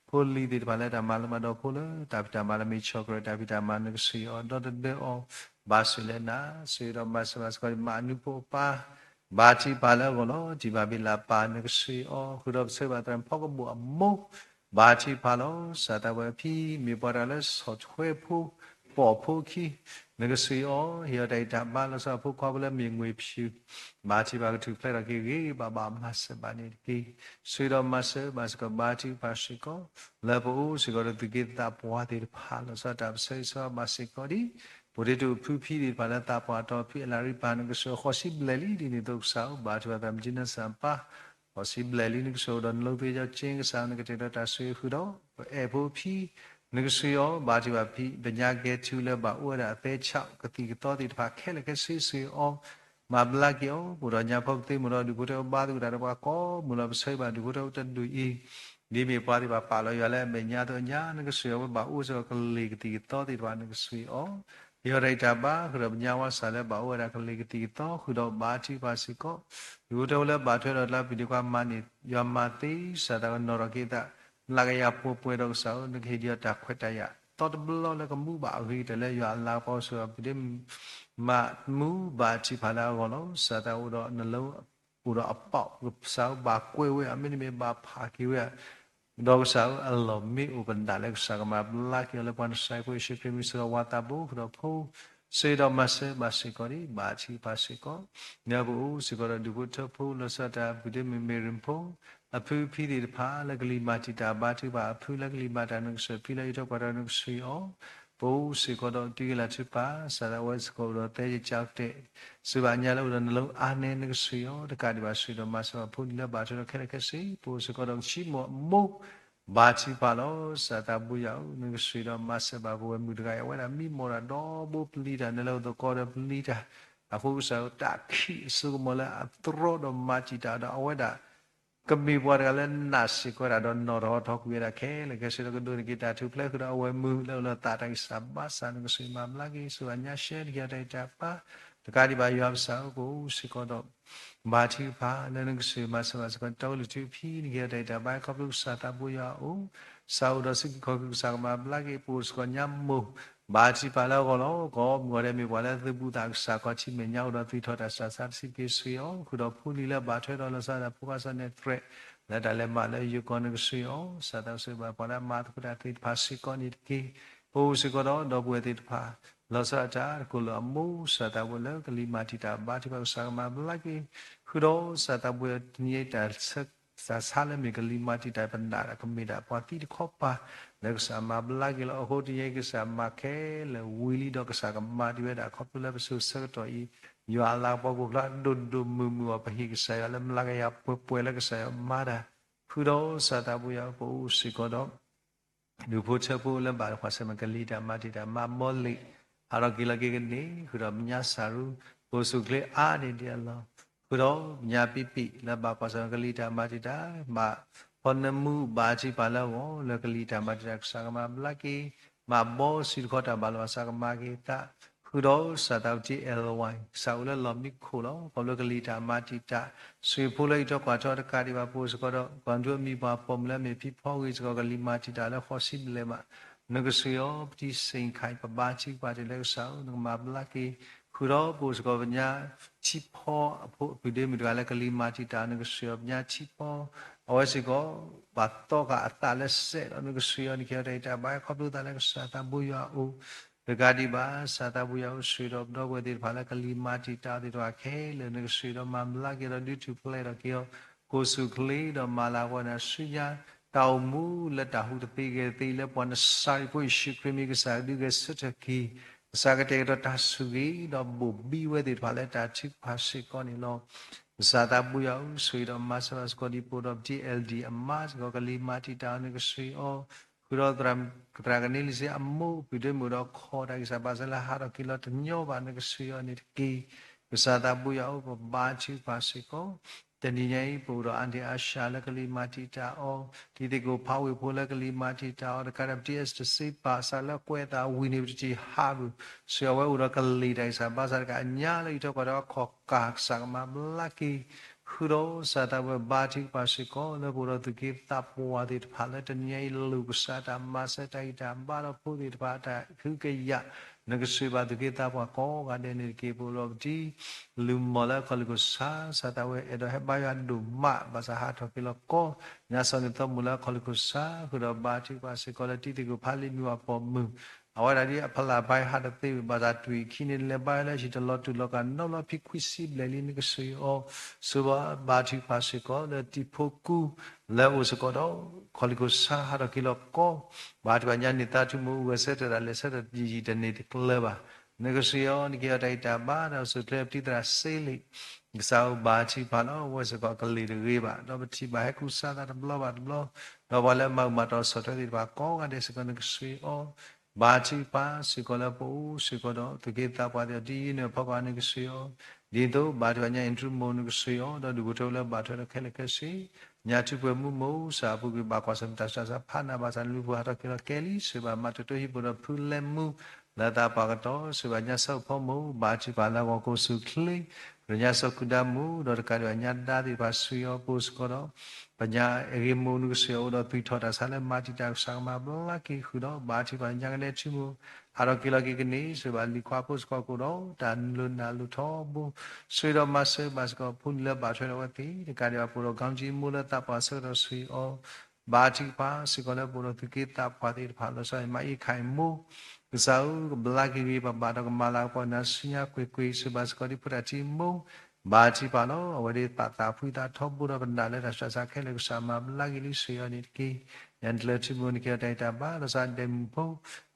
ဖိလံၤသ့ၣ်တဖၣ်လၢတၢ်မၤလၢမၤဒီးဖိလၢ တၢ်ဖံးတၢ်မၤလၢမ့ၢ်ဆီၣ်ကြၢးတၢ်ဖံးတၢ်မၤ နကစၢ်အီၤဒီတဒၢအီၤ, ဘၣ်ဆိၣ်လၢနၤ, စံးဒီးမၤစၢၤဘၣ်စ့ၢ်ကီး မၤအနူဖိအပၢ်, ဘါထုကဖၣ်လၢအဂီၢ်လီၤ. ထံၣ်ဘၣ်ဘ့ၣ်လၢပၢ် နကစၢ်အီၤ ဃုာ်ဒီးပဆၢဘၣ်သရၣ်ဖီကဘိၣ်အမိၢ်, ဘါထုကဖၣ်လီၤ. စၢ်သးဝဲအဖံ မ့ၢ်ပှၤတဂၤလၢဆီၣ်ထွဲဖိ, ပိာ်ဖိခံ, နကစၢ်အီၤ ဟ့ၣ်အီၤတၢ်ဂံၢ်တၢ်ဘါလီၤဆီအဖိခွါဖိလၢမ့ၢ်ငွေ့ဖၠူၣ်, ဘါထုကဖၣ်ကထူၣ်ဖျဲးထီၣ်က့ၤဂ့ၤဂ့ၤဘၣ်ဘၣ် မၤစၢၤဘၣ်န့ၣ်တက့ၢ်. စံးဒီးမၤစၢၤဘၣ်စ့ၢ်ကီး ဘါထုကဖၣ်စ့ၢ်ကီး, လၢပအိၣ်စ့ၢ်ကီးဒီးသူၣ်က့သးပှၢ်သ့ၣ်တဖၣ် လီၤဆီတၢ်ပဆၢဂ့ၤဆၢဝါဘၣ်စ့ၢ်ကီးဒ် ပှၤဒ့တအိၣ်ဖုဖံသ့ၣ်တဖၣ်လၢသးပှၢ်တီၤဖံးအလၤရံပၢ် နကစၢ်ဃိးဆံဘျဲၣ်လံ ဒ်န့ၣ်အသိးကစၢ်ဧၢ ဘါထုကဖၣ်သရၣ်မုၣ်ကၠံနၢ်စၢ်ပၢ်, ဃိးဆံဘျဲၣ်လံ နကစၢ်အိၣ်ဒီးနလိသ့ၣ်ကၠီကၠ့ ကစၢ်နကတဲာ်ဒီးတၢ်ဆိၣ်ဂ့ၤဃုာ်ဒီး ပအဲၣ်ဖိအဖံ နကစၢ်အီၤ ဘါထုကဖၣ်ဖံ ပညါကဲထူလၢဘၣ်အိၣ်ဝဲဒၣ်အသဲဆးကသံၣ်ကသီသ့ၣ်တဖၣ်ခဲလၢာ်ခဲဆ့ စံးအီၤ မၤဘျါက့ၤအီၤ ပအိၣ်ဒီးညါဖီကသ့ မ့ၢ်ဒီးဒူၣ်ဖိထၢဖိဘါသကိးတၢ်ဒီးပှၤကိးမုၢ်လီၤ ပဆၢဂ့ၤဘၣ်ဒူၣ်ဖိထၢဖိတဒူၣ်အံၤ, ဒ်မ့ၢ်ပှၤသ့ၣ်တဖၣ်ပာ်လီၤယွၤလၢအမဲာ်ညါအသိးညါ နကစၢ်အီၤဝဲဘၣ်အိၣ်စ့ၢ်ကီးကလ့ၢ်ကသံၣ်ကသီသ့ၣ်တဖၣ် နကစၢ်အီၤ ဟ့ၣ်အီၤတၢ်ဂံၢ်တၢ်ဘါ ဃုာ်ဒီးပညါဝါစၢ်လၢဘၣ်အိၣ်ဝဲဒၣ်ကလ့ၢ်ကသံၣ်ကသီ ဃုာ်ဒီးဘါထုကဖၣ်စ့ၢ်ကီး, ဒူၣ်ဖိထၢဖိလၢဘၣ်ထွဲဒီးတၢ်ပျံၤဒ့ခွါမၤန့ၢ် ယွၤမၤသ့ စၢ်သးကနီၤထီၣ်က့ၤသး လၢကယၤပှဲၤပှဲၤဒီးကစၢ်ဧၢ နကဟ့ၣ်ဒံးအီၤတၢ်ခွဲးတၢ်ယာ် သီတဘျီလၢကမူဘၣ်အဂ့ၤကတၢၢ်လၢယွၤအလၤကပီၤစ့ၢ်ကီး ပဒ့မးမူဘၣ်ထုကဖၣ်လၢအဂီၢ်လီၤ. စၢ်သးအိၣ်ဒီးနလၢ အိၣ်ဒီးအပီး ကစၢ်ဧၢ ဘၣ်ကွဲးဝဲဧါ မ့တမ့ၢ်ဘၣ်ဖးက့ၤဝဲဧါ ဒီးကစၢ်ဧၢ အလီၢ်မ့ၢ်အိၣ်ပဒၣ်လၢကစၢ်ကမၤဘျါက့ၤအီၤလၢပှၤနဆှၢဖိယ့ၣ်ၡူးခရံာ်မံၤစ့ၢ်ကီး ဝၤသးဘိ ဃုာ်ဒီးဖိ ဆၢဒီးမၤစၢၤဘၣ်စ့ၢ်ကီးဒံး ဘါထုကဖၣ်စ့ၢ်ကီး, နၢ်ပအိၣ်စ့ၢ်ကီးဒီးဒူၣ်ဖိထၢဖိ လီၤဆီဒၣ်တၢ် ပုၢ်ဒ့မုၣ်မ့ၢ်ရ့ၣ်ဖိ အဖုအဖံသ့ၣ်တဖၣ် လၢကလံၤမၤတံာ်တာ်ဘါထုကဖၣ်အဖု လၢကလံၤမၤတံာ်တာ်နကစၢၢ်ဖံလၢအံးထွဲကွၢ်ထွဲနကစၢ်အီၤ, ပအိၣ်စ့ၢ်ကီးဒီးတုၤက့ၤလၢ်ထုကဖၣ် စးထီၣ်ဝဲစ့ၢ်ကီးအိၣ်ဒီးသဲယကၠီတဲာ် စံးဘၣ်ညါလၢအိၣ်ဒီးနလီအါန့ၣ် နကစၢ်အီၤ တကးဒံးဘၣ်ဆၢဒီးမၤစၢၤဘၣ်ဖိလံၤလၢဘၣ်ထွဲဒီးခဲလၢာ်ခဲဆ့ ပအိၣ်စ့ၢ်ကီးဒီးကဆံးမိၢ်အမိၢ် ဘါထုကဖၣ်လီၤ. စၢ်သးဘိယွၤဧၢ, နကစၢ်ဒီးမၤစၢၤဘၣ်ပဝဲမုၣ်တဂၤအံၤ အဝဲဒၣ်မံမီၢ်ဒၣ်ဒီဘိပျံၤတၢ် နလဲၤအိၣ်သကိးဒီးပျံၤတၢ်, အဃိကစၢ်ဧၢ တၢ်ခံးအစိကမီၤလၢအသြီဒီးမၤတံာ်တာ်ဒီးအဝဲဒၣ် ကမ့ၢ်ပှၤတဂၤလၢနာ်စ့ၢ်ကီးဝဲဒၣ်ဒီးနီၢ်ထီၣ်ဟီၣ်ထီၣ်ကွံာ်ဝဲဒၣ်ခဲလၢာ်ခဲဆ့ဒီးကဒိးန့ၢ်က့ၤတၢ်ထူၣ်ဖျဲးဃုာ်ဒီးအဝဲမုၣ်လၢအိၣ်လၢသးတၢ်ဂံၢ်စၢ်ဘါစၢ် နကစၢ်မၤဘျါက့ၤ စံးဘၣ်ညါရှဲတက့ၤအတၢ်ဂံၢ်တၢ်ဘါ, တကးဒံးဘၣ်ယွၤပစၢ်ဧၢ ပအိၣ်စ့ၢ်ကီးဒီး ဘါထုကဖၣ်လၢနကစၢ်မၤစၢၤဘၣ်စ့ၢ်ကီး တၢ်အိၣ်လၢထူၣ်ဖံးန့ၢ်က့ၤအတၢ်ဂံၢ်တၢ်ဘါ ခီဖျိကစၢ်သးဘိယွၤအအိၣ်, စးအိၣ်ဒီးစံးက့ၤခီၣ်က့ၤကစၢ်ကမၤဘျါက့ၤ ပအိၣ်စ့ၢ်ကီးညါမိၢ် ဘါထုကဖၣ်လၢအဂီၢ်လီၤ. ကိးမုၢ်ဂီၤဒဲးမ့ၢ်ပှၤလၢသုးဘူးသးကစၢ် ခီၣ်ထံးမဲာ်ညါအိၣ်ဒီးသွံၣ်ထီၣ်တၢ်စၢ်ဆါတဆံးက့ၤဆှံအီၤ, ဃုာ်ဒီးဖိလံၤလၢဘၣ်ထွဲဒီးလီၤဆီဒၣ်တၢ်ဖိခွါစီၤနဲၣ်သရဲး လၢတၢ်လဲၤမးလၢယိၤကီၢ်နကစၢ်အီၤ, စၢ်သးစၢ်ဘၣ်ပှၤလၢအမၤသကိးတၢ်သ့ၣ်တဖၣ်စ့ၢ်ကီးန့ၣ်တက့ၢ်. ပအိၣ်စ့ၢ်ကီးဒီးဒီပုၢ်ဝဲၢ်သ့ၣ်တဖၣ် လီၤဆီဒၣ်တၢ်တကိၢ်လၢအမိၢ် စၢ်သးဘိလၢကလံၤမၤတံာ်တာ်ဘါထုကဖၣ်ကစၢ်ကမၤဘျါက့ၤ, ဃုာ်ဒီးစၢ်သးဘိတနံၤအံၤတၢ်ဆၢ တၢ်ဆါလၢမ့ၢ်ကလံၤမၤတံာ်တာ်ပနၢ်ဒီး ကမ့ၢ်ဒၣ်ပှၤသံတခီပၤ လၢကစၢ်မၤဘျါက့ၤလီၤ. အဃိတနံၤအံၤကစၢ်မၤခဲလၢာ်ဝံၤလံဒီး ကစၢ်ကမၤတ့ၢ်ဝဲဒၣ်ခီဖျိလၢပစိၤဆၢကတီၢ်အံၤ ယွၤအလၤကပီၤကအိၣ်ဖျါဒိၣ်ဒိၣ်မုၢ်မုၢ်အီၤ ပဟ့ၣ်ကစၢ်ယွၤလၢမျးကယၤပှဲၤပှဲၤလၢကစၢ်ယွၤမၤတၢ်, ဃုာ်ဒီးစၢ်သးဘိယွၤ ပအိၣ်စ့ၢ်ကီးဒီး ဒူၣ်ဖိထၢဖိလၢဘၣ်တၢ်ကွၢ်ဆၢၣ်မဲာ်ကလံၤတၢ်မၤတံာ်တာ် မၤဘီလ့ၣ် ဟးထီၣ်က့ၤလီၤက့ၤကန့ၢ် ဃုာ်ဒီးပညါစၢ်ရူ ပအိၣ်ဆူၣ်ချ့အါန့ၢ်ဒံးအလီၢ်, ဃုာ်ဒီးပညါပံပံၣ်လၢဘၣ်ကွၢ်ဆၢၣ်မဲာ်ကလံၤတၢ်မၤတံာ်တာ် မၤဖီနၢမူဘါထုကဖၣ်လၢအဂီၢ် လၢကလံၤတၢ်မၤတံာ်တာ်ကစၢ်ကမၤဘျါက့ၤ, မၤဘီစုတခီတၢ်ဘၣ်လီၤဘၣ်စးကမၤက့ၤသး, ဃုာ်ဒီးစၢ်သးဘိတံၢ် အဲလဝါ ကစၢ်အိၣ်လၢလီၢ်မံခိၣ်လီၤ. ခီဖျိကလံၤတၢ်မၤတံာ်တာ် ဆှံဖိလၢအံးထွဲကွၢ်ထွဲတကးဒံးဘၣ် ပအိၣ်စ့ၢ်ကီးဒီး ကွၢ်ဒိအမံၤပှၤပိာ်မုၣ်လၢအမ့ၢ်ဖံဖီဂ့ၤစ့ၢ်ကီး ကလံၤမၤတံာ်တာ်လၢဃိးဆံဘျဲၣ်ဘၣ်, နကစၢ်အီၤ ပတံၢ်စ့ၣ်ခါအံၤ ပဘါထုကဖၣ်တ့ၢ်လၢကစၢ်ဧၢ နကမၤဘျါက့ၤ, ဃုာ်ဒီးပအိၣ်စ့ၢ်ကီးပညါ ထံဖီအဖိ ပုၢ်ဒ့မုၣ်တဂၤလၢကလံၤမၤတံာ်တာ် နကစၢ်အီၤ ပညါထံဖီ အဝဲစ့ၢ်ကီး ဘၣ်သီဃာ်အသးလၢစဲးလီၤ နကစၢ်အီၤ နကဟ့ၣ်အီၤတၢ်ဂံၢ်တၢ်ဘါခီဖျိသးလၢကစၢ်သးဘိယွၤအအိၣ်, တကးဒံးဘၣ် စၢ်သးဘိယွၤအိၣ်ဆှံဒီးပဒီပုၢ်ဝဲၢ်သ့ၣ်တဖၣ်လၢကလံၤမၤတံာ်တာ်သ့ၣ်တဖၣ်ခဲလၢာ် နကစၢ်ဒီးမၤဘျါက့ၤဒီးဒုးထူၣ်ဖျဲးထီၣ်က့ၤအီၤ, ကိၢ်ဆူၣ်ချ့ဒီးမၤလၤကပီၤန့ၣ်ဆူညါ, တၢ်အိၣ်မူလၢတၢ်ဟူးတသ့ဂဲၤတသ့လၢပှၤနစၤရံဖိယ့ၣ်ၡူးခရံာ်မ့ၢ်ကစၢ်ဒုးဂဲၤဆၢထၢၣ်က့ၤ, ကစၢ်ကတဲာ်ကတီၤတၢ်ဆိၣ်ဂ့ၤဒီးဘိၣ်ဘံဝဲသ့ၣ်တဖၣ်လၢတၢ်ထုကဖၣ်စ့ၢ်ကီးန့ၣ်လီၤ. ကစၢ်သးဘိယွၤအိၣ်ဆှံဒီးမၤစၢၤဘၣ်စ့ၢ်ကီးဒ်ပအိၣ်ဒီးပတံၢ် အဲလ်ဒီး အမါစ့ၢ်ကီး ကလံၤမၤတံာ်တာ်အီၤ နကစၢ်အီၤ, ဃုာ်ဒီးသရၣ်ကနံလံစ့အမိၢ် ပုၢ်ဒ့မုၣ်ဒီးခီၣ်တၢ်ဂံၢ်စၢ်ဘၣ်စၢ်လၢဟးထီၣ်က့ၤလီၤတညီဘၣ် နကစၢ်အီၤန့ၣ်တက့ၢ်. ကစၢ်သးဘိယွၤအိၣ် ပဘါထုကဖၣ်စ့ၢ်ကီး, တနံၤညါအံၤ ပအိၣ်ဒီးအါဒံအါစှၤလၢကလံၤမၤတံာ်တာ်အီၤ, တံၤသကိးဖးဝ့ၢ်ဖိလၢကလံၤမၤတံာ်တာ်အီၤ တကးဒီးပတံၢ် အဲစတၢ်စ့ပာ် စးလၢကွဲးအသးဝံၤန့ၣ် ပတထံၣ်ဟးဘၣ်, စ့ၢ်ကီးအဝဲအိၣ်ဒီးကလံၤတၢ်ဂံၢ်စၢ်ဘါစၢ်တကးအညါလၢအံးထွဲကွၢ်ထွဲအခီၣ်ကၢ် ကစၢ်ကမၤဘျါက့ၤ, ဃုာ်ဒီးစၢ်သးဘိယွၤဘါထုကဖၣ်စ့ၢ်ကီး လၢပအိၣ်ဒီးသူၣ်က့သးပှၢ်သ့ၣ်တဖၣ်လၢတနံၤညါအံၤလိာ်ကစၢ်တၢ်မၤစၢၤတၢ်ဂံၢ်တၢ်ဘါဒီးဖိသ့ၣ်တဖၣ်အတၢ်ကဟုကယာ် နကစၢ်ဘၣ်သူၣ်က့သးပှၢ်ကိးဂၤဒဲးန့ၣ်တက့ၢ်. ပအိၣ်ဒီးပတံၤ လုၢ်မီၢ်လၢအခီၣ်လ့ၢ်ခိၣ်ဆါ စၢ်သးဝဲအဲၣ်ဒိးဟဲဘါယွၤဒိၣ်မး ဘၣ်ဆၣ်ဟးထီၣ်က့ၤလီၤကီ ညါစီၤန့ၣ်သီမိၢ်လၢအခီၣ်လ့ၢ်ခိၣ်ဆါ ဃုာ်ဒီးဘါထုကဖၣ်စ့ၢ်ကီးလၢတံၤသကိးဖးလံာ်မုၢ်အပိာ်မုၣ် အဝဲဒၣ်ဒ်အဖီလာ်ဘါယွၤဟးတသ့ဝံၤ ဘၣ်ဆၣ်တွံၢ်ခံန့ၣ် လဲၤဘါယွၤလၢဟံၣ်တလီၤတူာ်လီၤကာ်နီတဘျီ ဖံခွံဆံဘျဲၣ်လံ နကစၢ်အီၤ ဆိၣ်ဘါထုကဖၣ်စ့ၢ်ကီးလၢတံၤဖိကူ လၢအိၣ်စ့ၢ်ကီးဒီး ခီၣ်လ့ၢ်ခိၣ်ဆါဟးထီၣ်က့ၤလီၤကီ ဘါထုကဖၣ်ညါန့ၢ်သါထုမူ ဂဲၤဆၢထၢၣ်တၢ်လဲၤဆၢထၢၣ်ယံာ်တန့ၢ်တကျၢၤဘၣ် နကစၢ်အီၤ နကဟ့ၣ်အီၤတၢ်ဂံၢ်တၢ်ဘါဒီးအိၣ်ဆူၣ်အိၣ်ချ့ ပတံၤသရၣ်စ့လ့ၣ် ကစၢ်အိၣ်ဘါထုကဖၣ်လီၤ အဝဲစ့ၢ်ကီးကလံၤတဂ့ၤဘၣ် ဒီးပထံၣ်ဘၣ်ဟဲကူစါသးတဘျီဘၣ်တဘျီ ဒီးပှၤလၢအမၤဂ့ၤမၤတီၤဆီၣ်ထွဲသ့ၣ်တဖၣ်ကိးဂၤဒဲးစ့ၢ်ကီး နကစၢ်အီၤ ဘါထုကဖၣ်စ့ၢ်ကီးလၢပအိၣ်စ့ၢ်ကီးဒီး သူၣ်က့သးပှၢ်သ့ၣ်တဖၣ် ဒ်ယနုၢ်အဖီခိၣ် နကစၢ်အီၤ ဒ်သိးဘါထုကဖၣ်ညါ အ့ၣ်ထရူမိၢ် နကစၢ်အီၤ ဒီးဒူၣ်ဖိထၢဖိလၢဘၣ်ထွဲဒီးခဲလၢာ်ခဲဆ့ ညါထူပှဲၤမူမိၢ် စၢ်အပူၤကွံာ်ဘၣ်ကွၢ်ဆၢၣ်မဲာ်တၢ်ဆူးတၢ်ဆါ ဖးနးဘၣ်ဆၣ် နဘျုးဖှိၣ်ဟးထီၣ်က့ၤလီၤကဲလံ စံးဘၣ်မၤတၢ်တိၢ်ဟံၣ်ပူၤဒီးဖုလဲမူ လၢသးပှၢ်ကတီၢ် စံးဘၣ်ညါစီၤဖီမိၢ် ဘါထုကဖၣ်လၢအဂီၢ် ကိၢ်ဆူၣ်အိၣ်ချ့ ဒီးညါစီၤကူဒါမိၢ် ဒီးတကးဒံးဘၣ်ညါဒါသ့ၣ်တဖၣ် စံးအီၤပအိၣ်စ့ၢ်ကီးဒီး ပညါအဂ့ၢ်မိၢ် နကစၢ်အီၤ အိၣ်ဒီးသွံၣ်ထီၣ်တၢ်ဆါလၢမၤတံာ်တာ်ကစၢ်ကမၤဘျါက့ၤဃုာ်ဒီး ဘါထုကဖၣ်ညါကနဲထူမိၢ် ဟးထီၣ်က့ၤလီၤက့ၤကန့ၢ် စံးဘၣ်လံၤခွါဖိစ့ၢ်ကီးကအိၣ်ဒီး တၢ်လိၣ်နၢ်လိၣ်ထီဘိ စံးဒီးမၤစၢၤဘၣ်စ့ၢ်ကီး ဖိလံၤလၢဘၣ်ထွဲဒီးအဝဲသ့ၣ် တကးဒံးဘၣ်ပအိၣ်ဒီး ကီၢ်ကၠံမိၢ်လၢသးပှၢ်ဆၢကတီၢ် စံးအီၤ ဘါထုကဖၣ်စ့ၢ်ကီးလၢပအိၣ်ဒီးသူၣ်က့သးပှၢ်သ့ၣ်တဖၣ် လီၤဆီအံၤ မၤအံၣ်ခးအံၣ်မိၢ် ကစၢ်ဧၢ, ကဘျါက့ၤဂ့ၤဘၣ်ဘၣ်ဒီးကမၤလၤကပီၤနၤဆူညါကွ့ၢ်ကွ့ၢ်, ဆိၣ်ဂ့ၤဘၣ်စ့ၢ်ကီးဒ်ဖိတၢ်ထံမိၢ်, ဘါထုကဖၣ်လီၤ. အဝဲသ့ၣ်ပာ်သးဖှံသးထီဘိဒီးပနာ်လၢတၢ်ဆှၢစးခဲလၢာ်, ကစၢ်မၤဘျါက့ၤလံဆိၣ်ဂ့ၤအီၤန့ၣ်တက့ၢ်. ညၣ်တလၢထံမိၢ်န့ၣ်က့ၤအီၤတၢ်အံၤတၢ်ဘါ, လီၤဆီဒဲးမုၣ်ဖိ,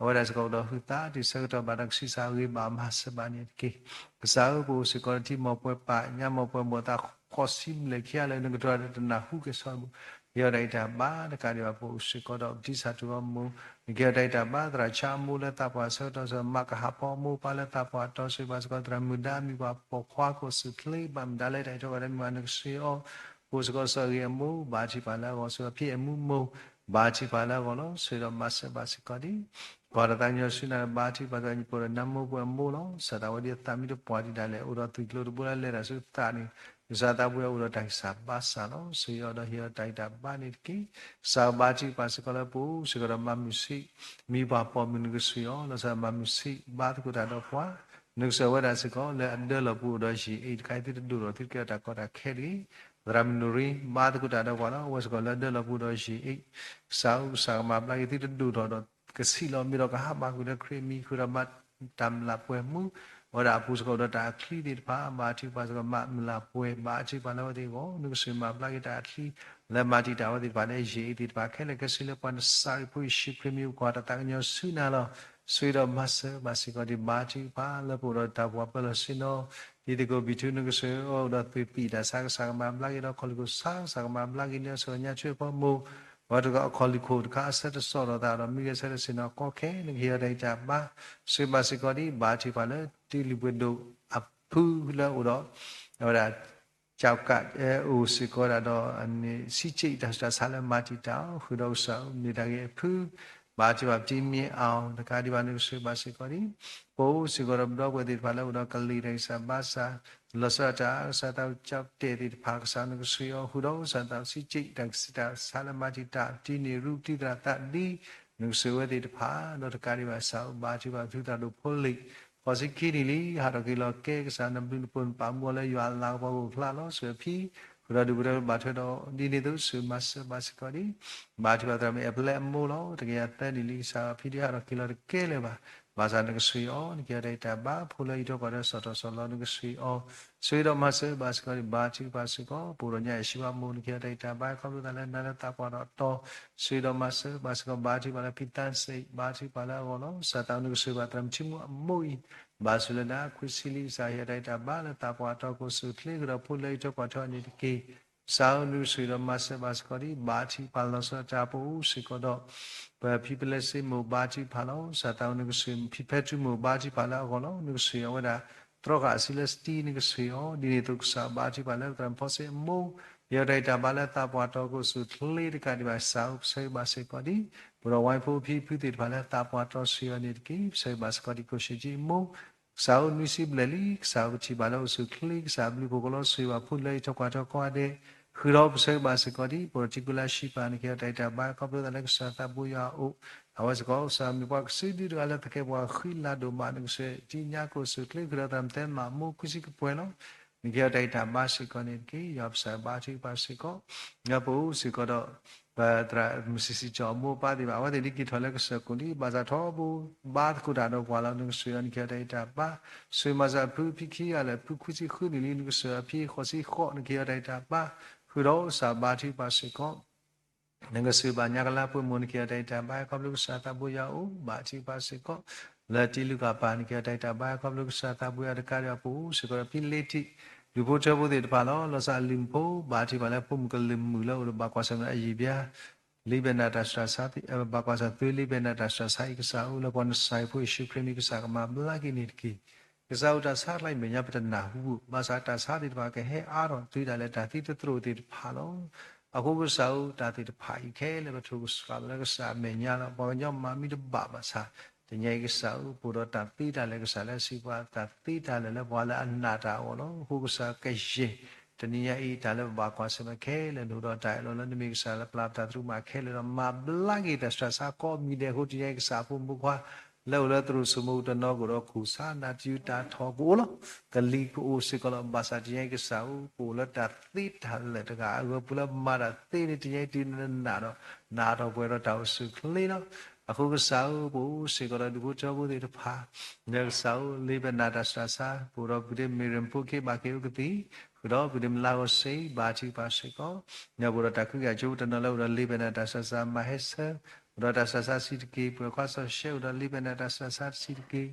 အဝဲဒၣ်စ့ၢ်ကီးအိၣ်ဒီးဟုသးတုၤဆၢကတီၢ်ဘၣ်ဒီးကဆံးစၢ်ဂ့ၤဘၣ်မၤစၢၤဘၣ်န့ၣ်တက့ၢ်. ကစၢ်ဧၢ, ပအိၣ်စ့ၢ်ကီးဒီးထံမိၢ်ပှဲၤပၢ်ညၣ်မိၢ်ပှဲၤမိၢ်အသးဃိးဆံဘျဲၣ်ခံဂၤလၢနကတိၤတၢ်တနၢ်ဟူကဲၣ်ဆိးဘၣ်, က့ၤအီၤတၢ်အံၤတၢ်ဘါ, တကးဒံးဘၣ်ပအိၣ်စ့ၢ်ကီးဒီးပတံၢ်ဆၣ်တူၢ်အီၤမိၢ်, နက့ၤအီၤတၢ်အံၤတၢ်ဘါ, သရၣ်ဆါအမိၢ်လၢသးပှၢ်ဆၢကတီၢ်စ့ၢ်ကီး မၤကဟးဖီအမိၢ်ပၢ်လၢသးပှၢ်တီၤ, ဆိၣ်ဂ့ၤဘၣ်စ့ၢ်ကီးသရၣ်မုၣ်ဒါအမံၤပှၤပိာ်ခွါကိးဆူၣ်ချ့, ဘၣ်မတၤလၢတၢ်အံးထွဲကွၢ်ထွဲမ့ၢ်ဘၣ်နကစၢ်အံၤအီၤ, ပအိၣ်စ့ၢ်ကီးစီၤဂ့ၤအမိၢ်, ဘါထုကဖၣ်လၢအဂီၢ်, ဆိၣ်ဂ့ၤဖံအဲၣ်မူမိၢ်, ဘါထုကဖၣ်လၢအဂီၢ်လီၤ. ဆိၣ်ဂ့ၤဒီးမၤစၢၤဘၣ်စ့ၢ်ကီးဒ် ကီၢ်ဒီးသးကညီၤဆူနၤလၢဘါထုကဖၣ်သးကညီၤပှဲၤဒီးနါမိၢ်ပှဲၤအမိၢ်လီၤ. စၢ်သးဝဲဒ်အသးမံတပှၢ်ဒံးဒၣ်လဲာ် အိၣ်ဒီးသွံၣ်ကျိၤတဘိလၢလဲၤတၢ်ဆူသးန့ၣ်, ကစၢ်သးပှၢ်အအိၣ်ဒီးတၢ်ဂံၢ်စၢ်ဘါစၢ်လီၤ. ဆိၣ်ဂ့ၤအီၤဒီးဟ့ၣ်အီၤတၢ်ဂံၢ်တၢ်ဘါန့ၣ်တက့ၢ်. ကစၢ်ဘါထုကဖၣ်စ့ၢ်ကီးလၢပအိၣ်စ့ၢ်ကီးဒီးမၤမုာ်ဆံး, မံၤပှၤပိာ်မုၣ်နကစၢ်အံၤအီၤ, လီၤဆီဒၣ်တၢ်မၤမုာ်ဆံး, ဘါသကိးတၢ်ဒီးပှၤ, နကစၢ်ဝဲဒၣ်စ့ၢ်ကီးလၢအဒၢလီၤပူၤအိၣ်ဒီးယံာ်အ့ၣ်တခါအံၤ သုတဒိၣ်ထီၣ်သုတကဲထီၣ်တၢ်ကီတၢ်ခဲတဂ့ၤ. သရၣ်မုၣ်နရံ, ဘါသကိးတၢ်ဒီးပှၤလီၤ. အဝဲစ့ၢ်ကီးလၢအဒၢလီၤပူၤဒီးယံာ်အ့ၣ်, ကစၢ်ဧၢ, ကစၢ်ကမၤဘျါက့ၤသုတဒိၣ်ထီၣ်ဒီးကဆံးလီၤမ့ၢ်ဒီးကဟးဘၣ်ကွံာ်လၢခရံာ်အမံၤ ဃုာ်ဒီးမၤတၢ်မုၢ်လၢ်ပှဲၤမူ, အဝဲဒၣ်အပူၤစ့ၢ်ကီးအိၣ်ဒီးတၢ်အချံသ့ၣ်တဖၣ်, ဘါထုကဖၣ်စ့ၢ်ကီးမၤမုၢ်လၢ်ပှဲၤ, ဘါထုကဖၣ်လၢအဝဲသ့ၣ်အဂီၢ်, နကစၢ်မၤဘျါက့ၤတၢ်အချံ လၢမၤတံာ်တာ်အဝဲသ့ၣ်တဖၣ်လၢယံာ်အ့ၣ်သ့ၣ်တဖၣ်ခဲလၢာ်ခဲဆ့လၢပှၤနစၤရ့းဖိယ့ၣ်ၡူးခရံာ်မံၤ ပကွၢ်တၢ်သးကညီၤဆူနၤလီၤ. ဆိၣ်ဂ့ၤဒီးမၤစၢၤဘၣ်စ့ၢ်ကီးဒ်ဘါထုကဖၣ်လၢပအိၣ်ဒီးတၢ်ပှၤပၢၤလီၢ်ဆ့ၣ်နီၤ, ဒ်သကိးဘံၣ်ထူနကစၢ်အံၤအိၣ်ဒီးသွံၣ်ပံၣ်တၢ်ဆါ ကစၢ်ကမၤဘျါက့ၤဒီးခီၣ်လံၢ်ခိၣ်ဆါ ကစၢ်ကမၤဘျါက့ၤန့ၢ်အီၤဆိၣ်ဂ့ၤညါဆူအဖီမိၣ်, ဝဲတကီးခီၣ်လံၢ်ခိၣ်တခါအဆၢတစီၣ်ဒီးသးဒီးမံဂဲၤဆၢထၢၣ်ဆ့ၣ်နီၤကီခဲ နကဟ့ၣ်အီၤတၢ်ဂံၢ်တၢ်ဘါ, ဆိၣ်ဂ့ၤဘၣ်စ့ၢ်ကီးဒ်ဘါထုကဖၣ်လၢ တ့လုၢ်ပှ့ၤဒိၣ်အဖုလၢအိၣ်ဒီး အဝဲဒၣ် ကၠီကး အိၣ်စ့ၢ်ကီးဝဲဒၣ်ဒီး စံကၠံးတၢ်ဆူးတၢ်ဆါလၢမၤတံာ်တာ်အီၤ ဃုာ်ဒီးကစၢ်ဧၢ မ့ၢ်တၢ်ဂ့ၢ်အဖု, ဘါထုကဖၣ်ပတံမ့ၢ်အီၤ တကးဒံးဘၣ်နကဆိၣ်ဂ့ၤဘၣ်စ့ၢ်ကီးဒ် ပအိၣ်စ့ၢ်ကီးဒီးပဒီပုၢ်ဝဲၢ်သ့ၣ်တဖၣ်လၢအိၣ်ဒီးကလံၤတၢ်ဂံၢ်စၢ်ဘါစၢ် လီၤဆီဒၣ်တၢ်အါကစၢ်သးကၠီတဲာ်သ့ၣ်တဖၣ် ကစၢ်နကဆိၣ်ဂ့ၤအီၤ ဃုာ်ဒီးကစၢ်သးစံကၠံးတၢ်ဂံၢ်စၢ်တၢ်ဆါလၢမၤတံာ်တာ် ပတံန့ၢ်ရူပတံသရၣ်သးဒ် နကဆိၣ်ဂ့ၤဝဲသ့ၣ်တဖၣ် ဒီးတကးဒံးဘၣ်ကစၢ်ဧၢ ဘါထုကဖၣ်ပသုးသရၣ်ဒိၣ်ဖိလ့ၣ် ဃိးဆံခံနံၣ်လံ ဟးထီၣ်က့ၤလီၤကဲကစၢ်နဘျုးနဖှိၣ်နပာ်မူအီၤလၢယွၤအလၤကပီၤကအိၣ်ဖျါလီၤ. ဆိၣ်ဂ့ၤအဖံ ဃုာ်ဒီးဒုးပူၤဒီးဘၣ်ထွဲဒီး ဒ်န့ၣ်အသိးဆိၣ်ဂ့ၤမၤစၢၤဘၣ်စ့ၢ်ကီးဒ် ဘါထုကဖၣ်သရၣ်မုၣ်အဲၣ်ပလဲအမိၢ်လီၤ. တကယၤသၢနံၣ်လံ ကစၢ်အဖံဒုးဟးထီၣ်က့ၤလီၤတကဲလၢၤဘၣ်. ဘၣ်ဆၣ်နကဆိၣ်ဂ့ၤအီၤ နကဟ့ၣ်အီၤတၢ်ဂံၢ်တၢ်ဘါ ဖိလၢအံးထွဲကွၢ်ထွဲစီၣ်ထီၣ်စီၣ်လီၤ နကဆိၣ်ဂ့ၤအီၤ ဆိၣ်ဂ့ၤဒီးမၤစၢၤဘၣ်စ့ၢ်ကီးဒ် ဘါထုကဖၣ်စ့ၢ်ကီး ပအိၣ်ဒီးညါအဲၣ်ၡံးဘၣ်မိၢ် နကဟ့ၣ်အီၤတၢ်ဂံၢ်တၢ်ဘါ ခီဖျိသးလၢနၤလၢသးပှၢ်ဒီးတီၤ ဆိၣ်ဂ့ၤဒီးမၤစၢၤဘၣ်စ့ၢ်ကီး ဘါထုကဖၣ်လၢဖံသးစ့ၣ် ဘါထုကဖၣ်လၢအဂီၢ်လီၤ. ကစၢ်သးနကဆိၣ်ဂ့ၤဘၣ်သရၣ်မုၣ်ထံမူအမိၢ်အံၤ ဘၣ်ဆိၣ်လၢနၤ ခွံဆံလံ ကစၢ်ဟ့ၣ်အီၤတၢ်ဂံၢ်တၢ်ဘါလၢသးပှၢ်တီၤ ကိးဆူၣ်ချ့ ဃုာ်ဒီးဖိလၢအံးထွဲကွၢ်ထွဲအီၤန့ၣ်တက့ၢ်. ကစၢ်ဧၢ နကဆိၣ်ဂ့ၤဒီးမၤစၢၤဘၣ်စ့ၢ်ကီးဒ် ဘါထုကဖၣ်လီၤဆီဒၣ်တၢ် ပအိၣ်စ့ၢ်ကီးဒီး ပဖံပလဲစ့မိၢ် ဘါထုကဖၣ်လီၤ. ကစၢ်သးနကဆိၣ်ဂ့ၤ ဖံဖဲထူမိၢ် ဘါထုကဖၣ်လၢအဂီၢ်လီၤ. နကဆိၣ်ဂ့ၤအဝဲဒၣ် တြီဃာ်အစုလၢစတံ နကဆိၣ်ဂ့ၤအီၤ ဒ်န့ၣ်အသိးကစၢ်ဘါထုကဖၣ်လၢသရၣ်မုၣ်ဖီစ့အမိၢ် ဟ့ၣ်အီၤတၢ်ဂံၢ်တၢ်ဘါလၢသးပှၢ်တီၤ ကိးဆူၣ်ချ့ တကးဒံးဘၣ် ကစၢ်ဧၢ ပဆၢဂ့ၤဘၣ်စ့ၢ်ကီးဒ် ပဒီးဝဲဖိဖံဖုသ့ၣ်တဖၣ်လၢသးပှၢ်တီၤဆိၣ်ဂ့ၤအီၤန့ၣ်တက့ၢ်. ပဆၢဂ့ၤဘၣ်စ့ၢ်ကီးဒ် ကိၣ်ၡ့ၣ်ကၠံအမိၢ် ကစၢ်ဧၢ နွံဆံဘျဲၣ်လံ ကစၢ်ဧၢပထံၣ်ဘၣ်လၢအိၣ်ဆူၣ်ချ့ ကစၢ်ဘျုးဖှိၣ်ကလီၤဆိၣ်ဂ့ၤဘၣ်ဖိလၢအံးထွဲကွၢ်ထွဲကိးဂၤဒဲး ဃုာ်ဒီးပဆၢဂ့ၤဘၣ်စ့ၢ်ကီးဒ် ပဒီးထံကျိလၢအဟံၣ်ပၢ် နကဟ့ၣ်အီၤတၢ်ဂံၢ်တၢ်ဘါ ခီဖျိသးလၢကစၢ်သးဘိယွၤအအိၣ် အဝဲစ့ၢ်ကီးကစၢ်မ့ၢ်ပှၤကစုဒုတဂၤလၢသကဲးပဝးဃံလၤဒိၣ်မး နကဆိၣ်ဂ့ၤတံၤညါ ကိးဆူၣ်ချ့ ဃုာ်ဒီးသရၣ်မုၣ်သဲမးအမိၢ် ခွံဆံကပှဲၤလီၤ. နကဟ့ၣ်အီၤတၢ်ဂံၢ်တၢ်ဘါစ့ၢ်ကီးန့ၣ်တက့ၢ်. ယွၤပစၢ်ဘါထုကဖၣ်စ့ၢ်ကီး ပသရၣ်မုၣ်စံးစံးကၠီအမိၢ်အပၢ်သ့ၣ်တဖၣ် အဝဲသ့ၣ်ဒ်က့ၤထီၣ်လၢကစၢၢ်ခိၣ်လံ ဘၣ်ဆၣ်ထီဘိ ဘါသကိးတၢ်ဒီးပှၤလီၤ နကဆိၣ်ဂ့ၤအီၤ နကဟ့ၣ်အီၤတၢ်ဂံၢ်တၢ်ဘါ ဆိၣ်ဂ့ၤမၤစၢၤအဖုဖံခံဂၤလၢာ် ဖုခွံဆံဃုနံၣ်လံ နကဆိၣ်ဂ့ၤအဖံဃိးဆံဃိး နကဟ့ၣ်အီၤတၢ်ဂံၢ်တၢ်ဘါ ဃုာ်ဒီးကစၢ်ဘါထုကဖၣ်စ့ၢ်ကီး နကဆိၣ်ဂ့ၤဘၣ်ညါကလါပှဲၤမိၢ် နကဟ့ၣ်အီၤတၢ်ဂံၢ်တၢ်ဘါ ခီဖျိကစၢ်သးဘိယွၤအအိၣ် ဘါထုကဖၣ်စ့ၢ်ကီး လၢတံလုၢ်ကၣ်ပၤ နကဟ့ၣ်အီၤတၢ်ဂံၢ်တၢ်ဘါ ခီဖျိကစၢ်သးဘိယွၤတကးဒံးဘၣ် ပအိၣ်စ့ၢ်ကီးဒီးဖံလ့ထံး ဒူၣ်ဖိထၢဖိသ့ၣ်တဖၣ်လီၤ. လီၤဆီအလုၢ်မုၢ်ဖိ ဘါထုကဖၣ်လၢဖိမုၣ်ကလုာ်မုၣ်လၢအိၣ်ဒီးဘၣ်ကွၢ်ဆၢၣ်မဲာ်အယံာ်ဘျါ လံာ်ဘဲၣ်နးတၢ်ဆှၢဆါ ဘၣ်ကွၢ်ဆၢၣ်သုလံာ်ဘဲၣ်နးတၢ်ဆှၢဆါအံၤ ကစၢ်ဧၢ လၢပှၤနစၤရ့းဖိယ့ၣ်ၡူးခရံာ်မံၤ ကစၢ်ကမၤဘျါက့ၤန့ၣ်တက့ၢ်. ကစၢ်ဧၢ တၢ်ဆါတခါအံၤမဲာ်ညါပတနၢ်ဟူဘၣ် ဘၣ်ဆၣ်တၢ်ဆါသ့ၣ်တဖၣ်ကဟဲအါထီၣ်တုၤဒၣ်လဲာ်တၢ်သံတသရိာ်သ့ၣ်တဖၣ်လီၤ. အဃိကစၢ်ဧၢ တၢ်သ့ၣ်တဖၣ်အံၤခဲလၢာ် ပထိၣ်ကစှၤလၢကစၢ်အမဲာ်ညါလီၤ. ပှၤကညီမၤမံတဘၣ်ဘၣ်ဆၣ် တနံၤအံၤကစၢ်ဧၢ ပအိၣ်ဒီးတၢ်သ့တၢ်လၢာ် ကစၢ်လၢအစံးပှၤ တၢ်သ့တၢ်လၢာ်လၢပှၤလၢအနာ်တၢ်အဂီၢ်လီၤ. အဃိကစၢ်ကယဲၢ် တနံၤညါအံၤ တၢ်လၢပဘၣ်ကွၢ်ဆၢၣ်မဲာ်ခဲလၢာ် နအိၣ်ဒီးတၢ်အၢၣ်လီၤလၢနမ့ၢ်ကစၢ်လၢပျၢ်ပတၢ်သရူးမးခဲလၢာ်ဒီး မၤဘျါက့ၤတၢ်ဆှၢဆါကိးမံၤဒဲးအဃိ တနံၤညါအံၤကစၢ်အဖိမုၣ်ဖိခွါ လၢအိၣ်လၢသရိာ်စိမိၤကတနီၤကအိၣ်ဒီးခိၣ်ဆါနၢ်တယုၢ်တၢ်ထီၣ်ကအိၣ်လီၤ. ကလံၤကအိၣ်စ့ၢ်ကီးလီၤ. ဘၣ်ဆၣ်တနံၤညါအံၤကစၢ်ဧၢ ပအိၣ်လၢတၢ်သ့တၢ်လၢာ်တဂၤအဂီၢ် ပှၤလၢမၤတၢ်သ့န့ၣ် တနံၤညါအံၤတုၤနနာ်ဒီး နၢ်ထီၣ်ပှဲၤဒီးတၢ်အိၣ်ဆူၣ်အိၣ်ချ့လီၤ. အဃိကစၢ်ဧၢ, ပအိၣ်စ့ၢ်ကီးဒီးဒူၣ်ဖိထၢဖိသ့ၣ်တဖၣ်, လၢကစၢ်ဧၢ လ့ပနၢ်တၢ်ဆူးတၢ်ဆါ, ပအိၣ်ဒီးပဒ့မ့ၢ်ရ့ၣ်ဖိခ့ဘၣ်က့ၤအိၣ်ကသံၣ်, ဃုာ်ဒီးပဒ့မ့ၢ်လါဂီၤစ့ ဘါထုကဖၣ်စ့ၢ်ကီး, ပအိၣ်ဒီးတၢ်ခုက့ၤအကၠိတနီၤလၢအိၣ်ဒီးလ့ပနၢ်တၢ်ဆူးတၢ်ဆါ မၤဟဲဆၢ, အိၣ်ဒီးတၢ်ဆူးတၢ်ဆါတဆံးတက့ၢ်, ပှၤခွါစီၤရှဲအိၣ်ဒီးလ့ပနၢ်တၢ်ဆူးတၢ်ဆါတဆံးတက့ၢ်,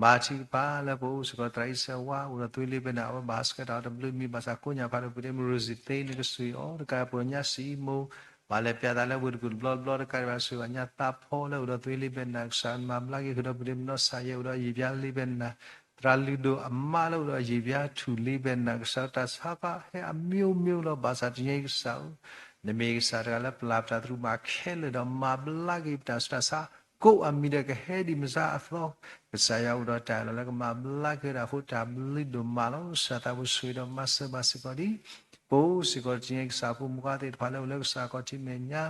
ဘါထုကဖၣ်လၢပအိၣ်စ့ၢ်ကီးသရၣ်အံၤစၢၤဝါ အိၣ်ဒီးသွံလ့ပနၢ် အဝဲဘၣ်ဟးဆှဲးတၢ်အီၤတဘျုးမံၤ ဘၣ်ဆၣ်ကိးညါဖးဒီးပဒ့မ့ၢ်ရိၤစံသ့ နကစၢ်အံၤအီၤတကး ပှၤကညီစံးအံၤမိၢ် ဘၣ်လဲၤပျးသးလၢဝ့ၢ်တကူၣ်တဘျီတဘျီတကးဒံးဘၣ် စၢၤဘၣ်ညါသးဖီလၢအိၣ်ဒီးသွံလ့ပနၢ် ကစၢ်မၤဘျါက့ၤ ဃုာ်ဒီးပဒ့မ့ၢ်နီၢ်စၢ်ယဲၢ် အိၣ်ဒီးယံာ်ဘျါလ့ပနၢ် သရၣ်လုၢ်ဒိၣ်အမါလၢအိၣ်ဒီးယံာ်ဘျါထူၣ်လ့ပနၢ် ကစၢ်တၢ်ဆါဘၣ်ဟဲအမျိုးမျိုးလီၤ ဘၣ်ဆၣ်တနံၤအံၤကစၢ်ဧၢ နမ့ၢ်ကစၢ်တဂၤလၢပျၢ်ပတၢ်သရူးဘၣ်ခဲလၢာ်ဒီးမၤဘျါက့ၤပတၢ်ဆူးတၢ်ဆါ ကိးအမံၤဒီးကဟဲဒံးမုၢ်ဆါအသီ ကစၢ်ယွၤအိၣ်ဒီးတၢ်အၢၣ်လီၤလၢကမၤဘျါက့ၤဝဲဒၣ်အဃိတၢ်ဘျုးဒိၣ်မးလီၤ. ကစၢ်သးဘိဆိၣ်ဂ့ၤဒီးမၤစၢၤဘၣ်စ့ၢ်ကီးဒံး ပအိၣ်စ့ၢ်ကီးတနံၤအံၤကစၢ်ဖိမုၣ်ခွါသ့ၣ်တဖၣ်လၢအိၣ်လၢကစၢ်ခီၣ်ထံးမဲာ်ညါ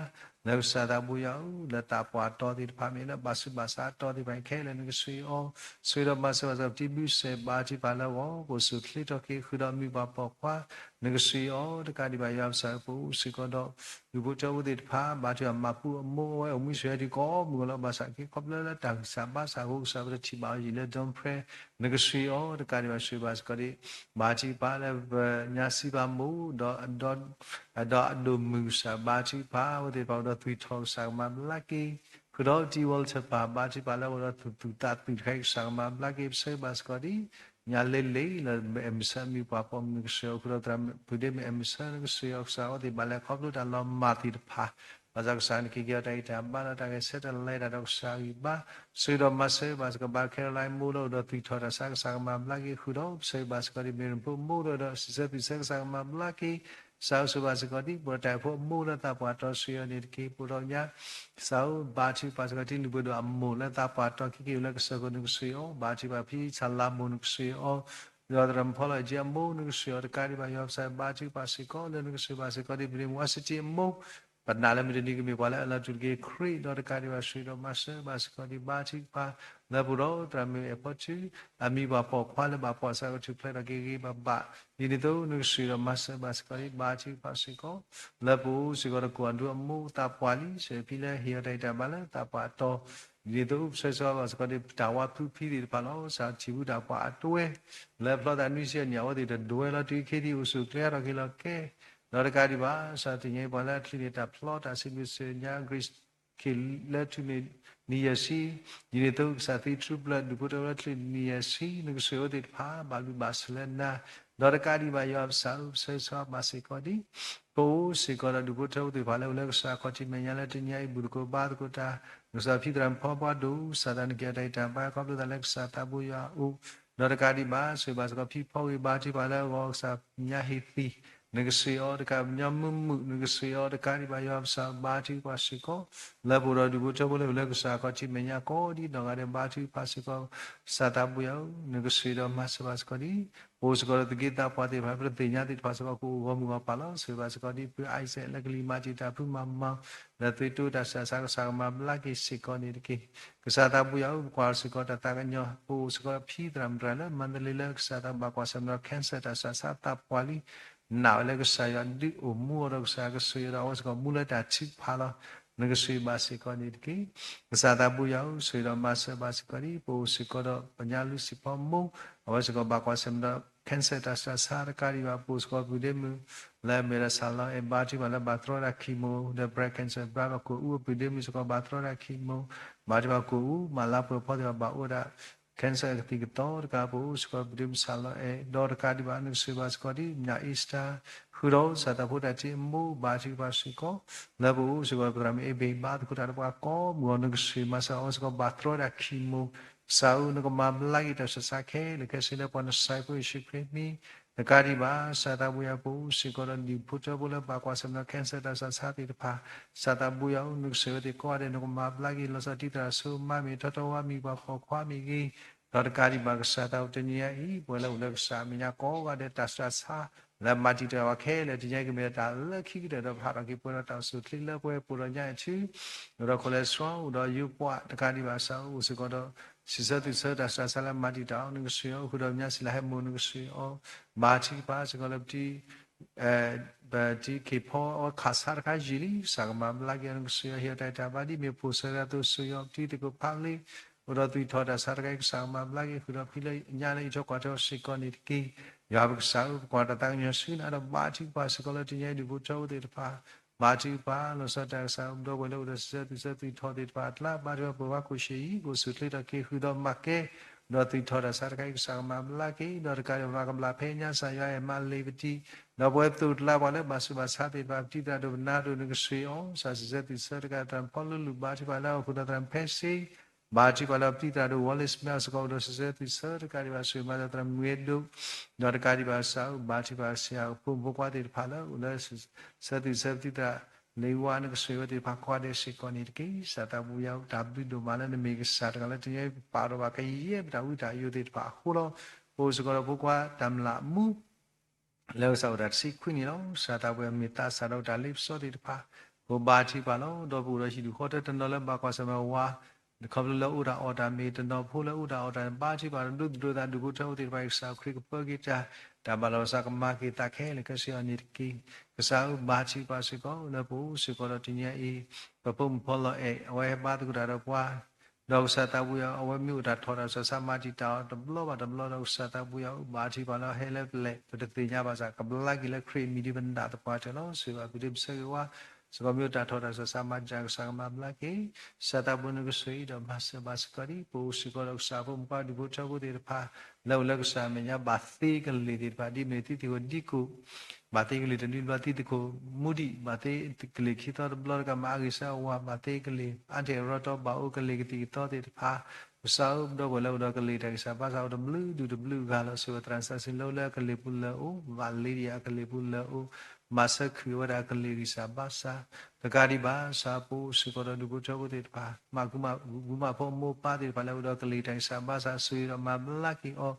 လၢကစၢ်သးဘိယွၤဧၢ လၢသးပှၢ်တီၤသ့ၣ်တဖၣ်မ့ၢ်လၢဘၣ်ဆူးဘၣ်ဆါအတီၤသ့ၣ်တဖၣ်ခဲလၢာ် နကစၢ်အံၤအီၤ ဆိၣ်ဂ့ၤဒီးမၤစၢၤဘၣ်စ့ၢ်ကီး ပတံၤဘုစဲးဘါထုကဖၣ်လၢဂီၤ ပအိၣ်ဆူၣ်ချ့ထီၣ်က့ၤ ဃုာ်ဒီးမုၢ်ပှၢ်ပိာ်ခွါ နကစၢ်အံၤအီၤတကးဒံးဘၣ်ယွၤပစၢ် ပအိၣ်စ့ၢ်ကီးဒီး ဒူၣ်ဖိထၢဖိသ့ၣ်တဖၣ် ဘါထုကဖၣ်မၤပူအမိၢ် အဝဲအိၣ်မူဆိၣ်ဂ့ၤဒံးကိးမုၢ်ဂီၤလီၤ ဘၣ်ဆၣ်က့ၤခီဖျိလၢတၢ်ဂံၢ်စၢ်ဘါစၢ်အဃိ ကစၢ်ပတထံၣ်ဘၣ်အီၤယံာ်လၢ Don Prayer နကစၢ်အံၤအီၤတကးဒံးဘၣ်ဆိၣ်ဂ့ၤဘၣ်စ့ၢ်ကီးဒံး ဘါထုကဖၣ်လၢပညါစံးပာ်မိၢ် ဒီး ဒီးအဒိၣ်မုၢ်ကစၢ် ဘါထုကဖၣ်အဝဲသ့ၣ်တဖၣ်အိၣ်ဒီးသွံၣ်ထီၣ် ကစၢ်ကမၤဘျါက့ၤ ဃုာ်ဒီးတံၤဝီၤလၢထၢၣ်ပၢ် ဘါထုကဖၣ်လၢအိၣ်ဒီးသူၣ်သူၣ်သးသူၣ်တခါအံၤ ကစၢ်ကမၤဘျါက့ၤ ပဆိၣ်ဂ့ၤဘၣ်စ့ၢ်ကီးဒံး ညါလ့လ့လၢ အဲၣ်မုၢ်ဆၢမုၢ်ပှၢ်ပိာ်မုၣ် နကစၢ်အံၤအီၤ ဃုာ်ဒီးသရၣ်ဖုဒ့မ့ၢ်အဲၣ်မုၢ်ဆၢ နကစၢ်အံၤအီၤ ကစၢ်အဝဲသ့ၣ်ဘၣ်လဲၤခီဖျိတၢ်လီၤမၢ်သ့ၣ်တဖၣ် ဘၣ်ဆၣ်ကစၢ်နက့ၤက့ၤအီၤတၢ်ဂံၢ်တၢ်ဘါဒီးတၢ်ဂဲၤဆၢထၢၣ်လၢတၢ်ဒီးကစၢ်ဂံၢ်ဘါ ဆိၣ်ဂ့ၤဒီးမၤစၢၤဘၣ်စ့ၢ်ကီး ဘါခဲလၢာ်လၢမိၢ်လၢအိၣ်ဒီးသွံၣ်ထီၣ်တၢ်ဆါ ကစၢ်ကမၤဘျါက့ၤ ဃုာ်ဒီးပဆိၣ်ဂ့ၤဘၣ်စ့ၢ်ကီးဒံး မ့ၢ်ရ့ၣ်ဖိမိၢ်ဒီး စံးဆၢသွံၣ်ဆၢ ကစၢ်ကမၤဘျါက့ၤ ကစၢ်အဝဲဆိၣ်ဂ့ၤဘၣ်စ့ၢ်ကီးဒံး ပဝဲတၢ်အိၣ်ဖှိၣ်အမိၢ်လၢသးပှၢ်တီၤဆိၣ်ဂ့ၤအီၤန့ၣ်တက့ၢ် ပအိၣ်ဒီးညါ ကစၢ်ဧၢ ဘါထုကဖၣ်စ့ၢ်ကီး တံၤလုၢ်ပှဲၤဒိၣ်အမိၢ်လၢသးပှၢ်တီၤခဲက့ၤလၢကစၢၢ်ခိၣ် နကစၢ်အံၤအီၤ ဘါထုကဖၣ်ဖံဆၣ်လၤမိၢ် နကစၢ်အံၤအီၤ ဒီးသရၣ်မုၣ်ဖီလီၤအ့ၣ်ကၠံအမိၢ် နကစၢ်အံၤအီၤ တကးဒံးဘၣ်ယွၤပစၢ် ဘါထုကဖၣ်စ့ၢ်ကီးလၢနကစၢ်ဘၣ်စ့ၢ်ကီးဒံး ပဒ့မုၣ်ဝါစတံအမိၢ် ပနာ်လၢမုၢ်တနံၤကမ့ၢ်ပှၤလၢအလီၤတူာ်တက့ၢ်ခရံာ် ဒီးတကးဒံးဘၣ်ဆိၣ်ဂ့ၤဒီးမၤစၢၤဘၣ်စ့ၢ်ကီးဒံး ဘါထုကဖၣ် လၢပအိၣ်ဒီးသရၣ်မုၣ်အဲၣ်ဖီထု အမံၤပှၤပိာ်ခွါလၢဘၣ်ပိာ်စၢၤကထူၣ်ဖျဲးထီၣ်က့ၤဂ့ၤဂ့ၤဘၣ်ဘၣ် ဒ်န့ၣ်အသိး နကစၢ်အံၤဒီးမၤစၢၤဘၣ်စ့ၢ်ကီးဒံး ဘါထုကဖၣ်စ့ၢ်ကီး လၢပအိၣ်စ့ၢ်ကီးဒီးကိၣ်အဒူအမိၢ်သးပှၢ်လံ စဲးဖံလၢဟ့ၣ်အီၤတၢ်ဂံၢ်တၢ်ဘါလၢသးပှၢ်တီၤ ဒ်န့ၣ်အသိး ပဆိၣ်ဂ့ၤဘၣ်စ့ၢ်ကီးဒံး ပတၢ်ဝါဖုဖံသ့ၣ်တဖၣ်လီၤ စးထံၣ်ဝံတၢ်ပှၢ်အတဝဲ လၢဖျီသးနွံဆံအနံၣ် အဝဲသ့ၣ်တဒွဲလီၤတုၤခဲဒံး အိၣ်ဆူၣ်အိၣ်ချ့ထီၣ်က့ၤလီၤကဲ ဒီးတကးဒံးဘၣ် စးထီၣ်တနံၤအံၤ ပှၤလၢအချံးန့ၣ် တၢ်ဖျီတၢ်စံးဘျုးစံးညါ Grace ခ့ၣ်လၢထူၣ်န့ၣ် နံၣ်ယဲၢ်ဆံ, ဒ်န့ၣ်အသိး ကစၢ်သံထြူပျၢၢ် ဒူၣ်ဖိထၢဖိလၢချံးန့ၣ် နံၣ်ယဲၢ်ဆံ နကစၢ်အံၤအဝဲသ့ၣ်တဖၣ် ဘၣ်ဘျုးဘၣ်ဆိၣ်လၢနၤ, ဒီးတကးဒံးဘၣ်ယွၤပစၢ်ဧၢ ပဆိၣ်ဂ့ၤဆိၣ်ဝါဘၣ်စ့ၢ်ကီးဒံး ပအိၣ်စ့ၢ်ကီးဒီးဒူၣ်ဖိထၢဖိသ့ၣ်တဖၣ်လၢအိၣ်လၢကစၢ်ခီၣ်ထံးမဲာ်ညါလၢတနံၤအံၤ ဘူၣ်သကိးဘါသကိးတၢ် နကစၢ်ဖံသရၣ်မုၣ်ဖီပှၢ်ဒိၣ် စးထီၣ်နက့ၤအတၢ်ဂံၢ်တၢ်ဘါ ခီဖျိသးလၢကစၢ်သးဘိယွၤအအိၣ်, ဒီးတကးဒံးဘၣ် ဆိၣ်ဂ့ၤဘၣ်စ့ၢ်ကီးဖံဖီဂ့ၤ ဘါထုကဖၣ်လၢအဂီၢ် ကစၢ်ညါဟ့ၣ်သံ နကစၢ်အံၤအီၤတကး ပညီမုာ်မုာ် နကစၢ်အံၤအီၤတကးဒံးဘၣ်ယွၤပစၢ် ဘါထုကဖၣ်စ့ၢ်ကီး လၢပအိၣ်ဒီးဒူၣ်ဖိထၢဖိလၢအိၣ်လၢကစၢ်ခီၣ်ထံးမဲာ်ညါကိးဒံးနီၢ်ဂၤဒဲး ဘါထုကဖၣ်စ့ၢ်ကီး ကစၢ်သးဘိယွၤဧၢ နကစၢ်အံၤဒီးမၤစၢၤဘၣ်စ့ၢ်ကီးဒံး ပအိၣ်စ့ၢ်ကီးဒီးသူၣ်က့သးပှၢ်သ့ၣ်တဖၣ် ပတသ့ၣ်ညါသ့ၣ်တဖၣ်စ့ၢ်ကီး ကအိၣ်ဂီၢ်မုၢ်ဂီၢ်ပၢ်လီၤ ဆိၣ်ဂ့ၤဘၣ်စ့ၢ်ကီးဒံး ဖုIsaac လၢကလံၤမၤတံာ်တာ်ဖုမၤမၤ လၢသုတိတၢ်ဆူးတၢ်ဆါ ကစၢ်ကမၤဘျါက့ၤစ့ၢ်ကီးန့ၣ်တက့ၢ်. ကစၢ်သးဘိယွၤဧၢ ပကွၢ်စ့ၢ်ကီးတၢ်သးကညီၤ ပအိၣ်စ့ၢ်ကီးဖံသရၣ်မုၣ်တဂၤလၢ မန္တလေး လၢကစၢ်သးဘၣ်ကွၢ်ဆၢၣ်မဲာ်ဒီး cancer တၢ်ဆူးတၢ်ဆါသးပှၢ်လံ နာ်ဝဲလၢကစၢ်ယွၤဒုးအိၣ်မူအီၤဒီး ကစၢ်ကဆိၣ်ဂ့ၤဒီး အဝဲစ့ၢ်ကီးမူလၢတၢ်ထုကဖၣ်လီၤ. နကဆိၣ်ဂ့ၤဘၣ်စ့ၢ်ကီးန့ၣ်တက့ၢ်. ကစၢ်သးဘိယွၤဧၢ ဆိၣ်ဂ့ၤဒီးမၤစၢၤဘၣ်စ့ၢ်ကီးဒံး ပအိၣ်စ့ၢ်ကီးဒီးပညါလူစံၣ်ဖီမိၢ် အဝဲစ့ၢ်ကီးဘၣ်ကွၢ်ဆၢၣ်မဲာ်ဒီး cancer တၢ်ဆူးတၢ်ဆါတကးဒံးဘၣ် ပအိၣ်စ့ၢ်ကီးပုၢ်ဒ့မုၣ် လၢအမ့ၢ်ဝဲဒၣ် ဆၣ်လီၤအဲၣ် ဘါထုကဖၣ်လၢဘၣ်တြီဝဲဒၣ် chemo ဒီး breast cancer ဘါဘၣ်ကိၣ်အူ အပုၢ်ဒ့မုၣ်စ့ၢ်ကီး ဘၣ်တြီဝဲဒၣ် chemo ဘါထုကဖၣ်ကိၣ်အူ မၤလၤပှဲၤဖီသ့ၣ်တဖၣ်ဘၣ်အိၣ်ဝဲဒၣ် cancer အကသံၣ်ကသီတကး ပအိၣ်စ့ၢ်ကီးပုၢ်ဒ့မုၣ် ဆၣ်လီၤအဲၣ် ဒီးတကးဒံးဘၣ် နကဆိၣ်ဂ့ၤဘၣ်စ့ၢ်ကီးဒံး ပညါ Easter ဃုာ်ဒီး ကစၢ်သးဖိတၢ်ထံၣ်အမိၢ် ဘါထုကဖၣ်စ့ၢ်ကီး လၢပအိၣ်စ့ၢ်ကီး ပသရၣ်မုၣ်အ့ဘ့ၣ် ဘါသကိးတၢ်ဒီးပှၤကိးမုၢ်ဂီၢ် နကဆိၣ်ဂ့ၤမၤစၢၤအီၤစ့ၢ်ကီး ဘၣ်တြီဝဲဒၣ် chemo ကစၢ်ဧၢ နကမၤဘျါက့ၤတၢ်ဆူးတၢ်ဆါခဲလၢာ်ခဲဆ့လၢပှၤနစၢ်ဖိယ့ၣ်ၡူးခရံာ်မံၤ တကးဒံးဘၣ် ကစၢ်သးဘိယွၤ ပအိၣ်စ့ၢ်ကီးဒီးဒူၣ်ဖိထၢဖိလၢဘၣ်ကွၢ်ဆၢၣ်မဲာ်ဒီး cancer တၢ်ဆူးတၢ်ဆါသ့ၣ်တဖၣ် ကစၢ်သးဘိယွၤဧၢ နကဆိၣ်ဂ့ၤဝဲသ့ၣ်ကိးဂၤဒဲး နကမၤဘျါက့ၤ လီၤဆီဒၣ်တၢ်တၢ်စိတၢ်ကမီၤမ့ၢ်ဂ့ၤ ထီထီဝါမ့ၢ်ဂ့ၤ ပှၤပိာ်ခွါမ့ၢ်ဂ့ၤ ဒီးတကးဒံးဘၣ် ကစၢ်သးဘိတနံၤအံၤ ပဝဲလၢအိၣ်လၢကစၢ်အမဲာ်ညါကိးဂၤဒဲး တၢ်ဆူးတၢ်ဆါ လၢမၤတံာ်တာ်ဝဲခဲလၢာ် တနံၤအံၤကမ့ၢ်တၢ်လၢခံကတၢၢ်ဒီး ပဟးထီၣ်က့ၤပှဲၤဒီးတၢ်အိၣ်ဆူၣ်အိၣ်ချ့လၢပှဲၤ ပအိၣ်ဒီးညါအံၤထူ အိၣ်ဒီး cholesterol အိၣ်ဒီးယိၤပှၢ် တကးဒံးဘၣ် ကစၢ်ဧၢ အိၣ်စ့ၢ်ကီးဒီး စံးဆၢသွံၣ်ဆၢတၢ်ဆူးတၢ်ဆါလၢမၤတံာ်တာ်အီၤ နကဆိၣ်ဂ့ၤအီၤ ဃုာ်ဒီးပညါစံးလၤဟဲမိၢ် နကဆိၣ်ဂ့ၤအီၤ ဘါထုကဖၣ်စ့ၢ်ကီးလၢပတံၤ ပတံၤခ့ၣ်ဖီအဝဲခးဆါတခါယံာ်လံ, ကစၢ်ကမၤဘျါက့ၤအီၤ နကစၢ်ယွၤဟ့ၣ်အီၤတၢ်တၢ်ဘါဒ်မ့ၢ်ဖိၣ်စၢၤတၢ်သိၣ်စၢၤယီၤ ပတံၤသကိးဖးလ့, အိၣ်ဒီးသွံၣ်ထီၣ်တၢ်ဆါတခါအံၤ ကစၢ်ကမၤဘျါက့ၤ ဃုာ်ဒီးဖံးလၢညါလၢအံးထွဲကွၢ်ထွဲအီၤစ့ၢ်ကီးန့ၣ်တက့ၢ်. ယွၤပကစၢ်ဧၢ ပကွၢ်တၢ်သးကညီၤဆူနၤဒီး ဘါထုကဖၣ်စ့ၢ်ကီးလၢတနံၤအံၤဒူၣ်ဖိထၢဖိသ့ၣ်တဖၣ်, ဘါထုကဖၣ်လီၤဆီတၢ်ကစၢ် ဒီပုၢ်ဝဲၢ်လၢအိၣ်ဒီးစံးဆၢသွံၣ်ဆၢသွံၣ်ထီၣ်သ့ၣ်တဖၣ်အကျါ ဘါထုကဖၣ်ပှၤခိၣ်ရှ့ၣ်အံၤ ကအိၣ်ဆူၣ်ချ့ထီၣ်က့ၤ ဃုာ်ဒီးမၤကဲ ဒီးသွံၣ်ထီၣ်တၢ်ဆါတခါအံၤ ကစၢ်ကမၤဘျါက့ၤ ဒီးတကးဒံးဘၣ် မၤကဘျၣ်ဖဲညါ ကစၢ်ယွၤအဲၣ်မၤလ့ၤပတံၤ, ဒီးပဝဲသိၣ်ကျါပှၤလၢဘၣ်ဆူးဘၣ်ဆါသ့ၣ်တဖၣ် ပတံၤသရၣ်ဒိၣ်ပနါဒိၣ် နကဆှ့ၣ်အီၤ ကစၢ်စံးဆၢသွံၣ်ဆၢတကး သရၣ်ဖီလၢလူၢ် ဘါထုကဖၣ်လၢအဃုာ်ဒီးသရၣ်ဖဲစ့ ဘါထုကဖၣ်လၢပတံၤသရၣ်ဒိၣ် Wallace Smith စ့ၢ်ကီး အိၣ်ဒီးစံးဆၢသွံၣ်ဆၢတကးဒံးဘၣ် ဆှ့ၣ်မၤသးသရၣ်မုၢ်အဲၣ်ဒိၣ်, ဒီးတကးဒံးဘၣ်ကစၢ်ဧၢ ဘါထုကဖၣ်စ့ၢ်ကီးဖိမုၣ်ဖိခွါသ့ၣ်တဖၣ်လၢအိၣ်လၢ စံးဆၢသွံၣ်ဆၢပတံၤသရၣ် လ့ဝါ နကဆှ့ၣ်ဝဲသ့ၣ်တဖၣ်ကိးဂၤဒဲးစ့ၢ်ကီးန့ၣ်တက့ၢ်. ကစၢ်သးဘိယွၤဧၢ တၢ်ဘျုးဒိၣ်မးလၢနမ့ၢ်ကစၢ်တဂၤလၢတနံၤအံၤ ပပာ်ထီၣ်ဘၣ်ကယဲၢ်ပတၢ်ဝံတၢ်ယိာ်သ့ၣ်တဖၣ်အဃိလီၤ. ပအိၣ်စ့ၢ်ကီးဒီးဖိခွါတၢ်မျၢ်မူ လၢကစၢ်အိၣ်တၢ်တဆံခွံနံၣ်လီၤ. ကစၢ်သးဘိယွၤမ့ၢ်သးစၢ်ဒီးတၢ်လ့ပစီသ့ၣ်တဖၣ်, ပဘါထုကဖၣ်လီၤ. ဒီးပအိၣ်ဒီးဟံၣ်ဒူၣ်ဃီတၢတနီၤလၢဘၣ်ကွၢ်ဆၢၣ်မဲာ်ဝါ ခီဖျိလၢအိၣ်တၢ်အီၣ်တၢ်မ့ၢ်တနီၤဖိလၢအိၣ်တၢ်အီၣ်တၢ်မ့ၢ် ဘါထုကဖၣ်တဒိသူၣ်ဒိသး ဒူၣ်ဖိထၢဖိသ့ၣ်တဖၣ်အံၤ ကစၢ်ခရံာ်ကပၢက့ၤတၢ် တၢ်ဘၣ်လီၤစၢ်ကမၤက့ၤသးခဲလၢာ်ခဲဆ့အီၤန့ၣ်တက့ၢ်. ကစၢ်ဧၢ ဘါထုကဖၣ်စ့ၢ်ကီးလၢပအိၣ်စ့ၢ်ကီးဒီးတနံၤအံၤ ပဖိမုၣ်ဖီလီၤအဲၣ် အဝဲဟဲဘါသကိးတၢ်ဒီးပှၤ ဒီးကစၢ်သးဘိယွၤ အဝဲမ့ၢ်အိၣ်တၢ်ထီၣ်တၢ်စီၤဆါမၤတံာ်တာ်အီၤတဘျီဘၣ်တဘျီဒီး ကစၢ်သးဘိယွၤဧၢ ဘါထုကဖၣ်လၢဟဲလၢပလဲၣ် ပတသ့ၣ်ညါဘၣ်ဆၣ် ကဘျါက့ၤလၢခရံာ်အမံၤဒ်ပနၢ်သပှၢ်တၢၢ်လီၤ. ဆိၣ်ဂ့ၤဘၣ်သုလၢပဆၢဂ့ၤဝါ စ့ၢ်ကီးမ့ၢ်အိၣ်တၢ်ထီၣ်တၢ်စီၤဆါမၤတံာ်တာ် ကစၢ်ကမၤဘျါက့ၤ ကစၢ်သးဘိနကဆိၣ်အံၤဒီးမၤစၢၤဘၣ်စ့ၢ်ကီးဒံး ပအိၣ်စ့ၢ်ကီးဒီးကစၢ်ဖိမုၣ်ဖိခွါဒူၣ်ဖိထၢဖိသ့ၣ်တဖၣ် လၢအိၣ်လၢကစၢ်အမဲာ်ညါ ဘၣ်သ့ကလံၤသ့ၣ်တဖၣ် ဒ်မ့ၢ်သုသံၣ်ခိၣ်ဒံခိၣ် ဘၣ်သ့ကလံၤတနွံဘျီ သုသံၣ်ခိၣ်မူဒံး ဘၣ်သ့ကလံၤခံသီတဘျီတကး မၤအဂ့ၤဆၢအဝၤ ဘၣ်သ့ကလံၤ အါတ့ၢ်ရီတီ ဘၣ်အိၣ်ကလံၤကသံၣ်ကသီသ့ၣ်တဖၣ် ကစၢ်ဧၢ ပဒီပုၢ်ဝဲၢ်လၢအိၣ်ဒီးကလံၤတၢ်ဂံၢ်စၢ်ဘါစၢ်အိၣ်တဘျုးဒူၣ်တဘျုးဂၤလီၤ. ဆိၣ်ဂ့ၤသရၣ်စံးလၢအိၣ်လၢအကလံၤပူၤလၢအအိၣ် ဘၣ်လ့ဒံးအကလံၤပူၤလၢအအိၣ် မၤစၢၤခုၣ်ဝဲဒၣ်အကလံၤဂံၢ်စၢ်ဘါစၢ် တကးဒံးဘၣ် ကစၢ်ပအိၣ်စ့ၢ်ကီးဒီးဒူၣ်ဖိထၢဖိသ့ၣ်တဖၣ် မၤကူမၤ ဂုာ်မၤဖိအမိၢ်ပၢ်သ့ၣ်တဖၣ်လၢအိၣ်ဒီးကလံၤတၢ်ဂံၢ်စၢ်ဘါစၢ် ဆိၣ်ဂ့ၤဒီးမၤဘျါက့ၤအီၤ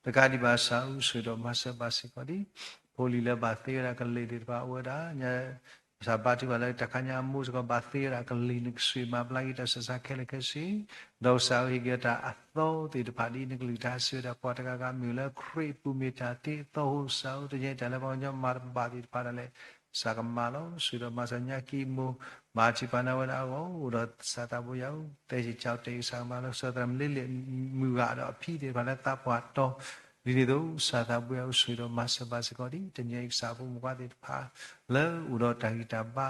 တကးဒံးဘၣ် ကစၢ်ဧၢ ဆိၣ်ဂ့ၤဒီးမၤစၢၤဘၣ်စ့ၢ်ကီးဒံး ဖိလံၤလၢဘၣ်သ့ဝဲဒၣ်ကလံၤသ့ၣ်တဖၣ် အိၣ်ဝဲဒၣ် ကစၢ်ဘါထုကဖၣ်လၢတၢ်ခါညါအမိၢ်စ့ၢ်ကီး ဘၣ်သ့ဝဲဒၣ်ကလံၤ နကဆိၣ်ဂ့ၤမၤဘျါက့ၤတၢ်ဆၢဆါခဲလၢာ်ခဲဆ့ ဒီးကစၢ်ဧၢ ဟ့ၣ်က့ၤတၢ်အသီသ့ၣ်တဖၣ်ဒ်နကလုၢ်ကထါစံးဝဲဒၣ် ပှၤတဂၤဂၤမ့ၢ်လၢခရံာ်အပူၤမ့ၢ်တၢ်သ့အသီအဃိ ကစၢ်ဧၢ တနံၤအံၤတၢ်လၢပှၤကညီမၤတဘၣ်သ့ၣ်တဖၣ်ဒၣ်လဲာ် ကစၢ်ကမၤလီၤ. ဆိၣ်ဂ့ၤဒီးမၤစၢၤညါကံမိၢ် ဘါထုကဖၣ်နၤဝဲဒၣ်အဂီၢ် အိၣ်ဒီးသရၣ်သးဘိယွၤဧၢ တဲစံးကၠီတဲကစၢ်ကမၤလီၤ ကစၢ်သရၣ်မုၢ်လ့လ့ၣ်မုၢ်ဂၤဒီးအဖံသ့ၣ်တဖၣ်လၢသးပှၢ်တီ ဒ်န့ၣ်အသိး ကစၢ်သးဘိယွၤဧၢ ဆိၣ်ဂ့ၤဒီးမၤစၢၤဘၣ်စ့ၢ်ကီးဒံး တနံၤအံၤကစၢ်ဖိမုၣ်ဖိခွါသ့ၣ်တဖၣ် လၢအိၣ်ဒီးတၢ်ဂံၢ်တၢ်ဘါ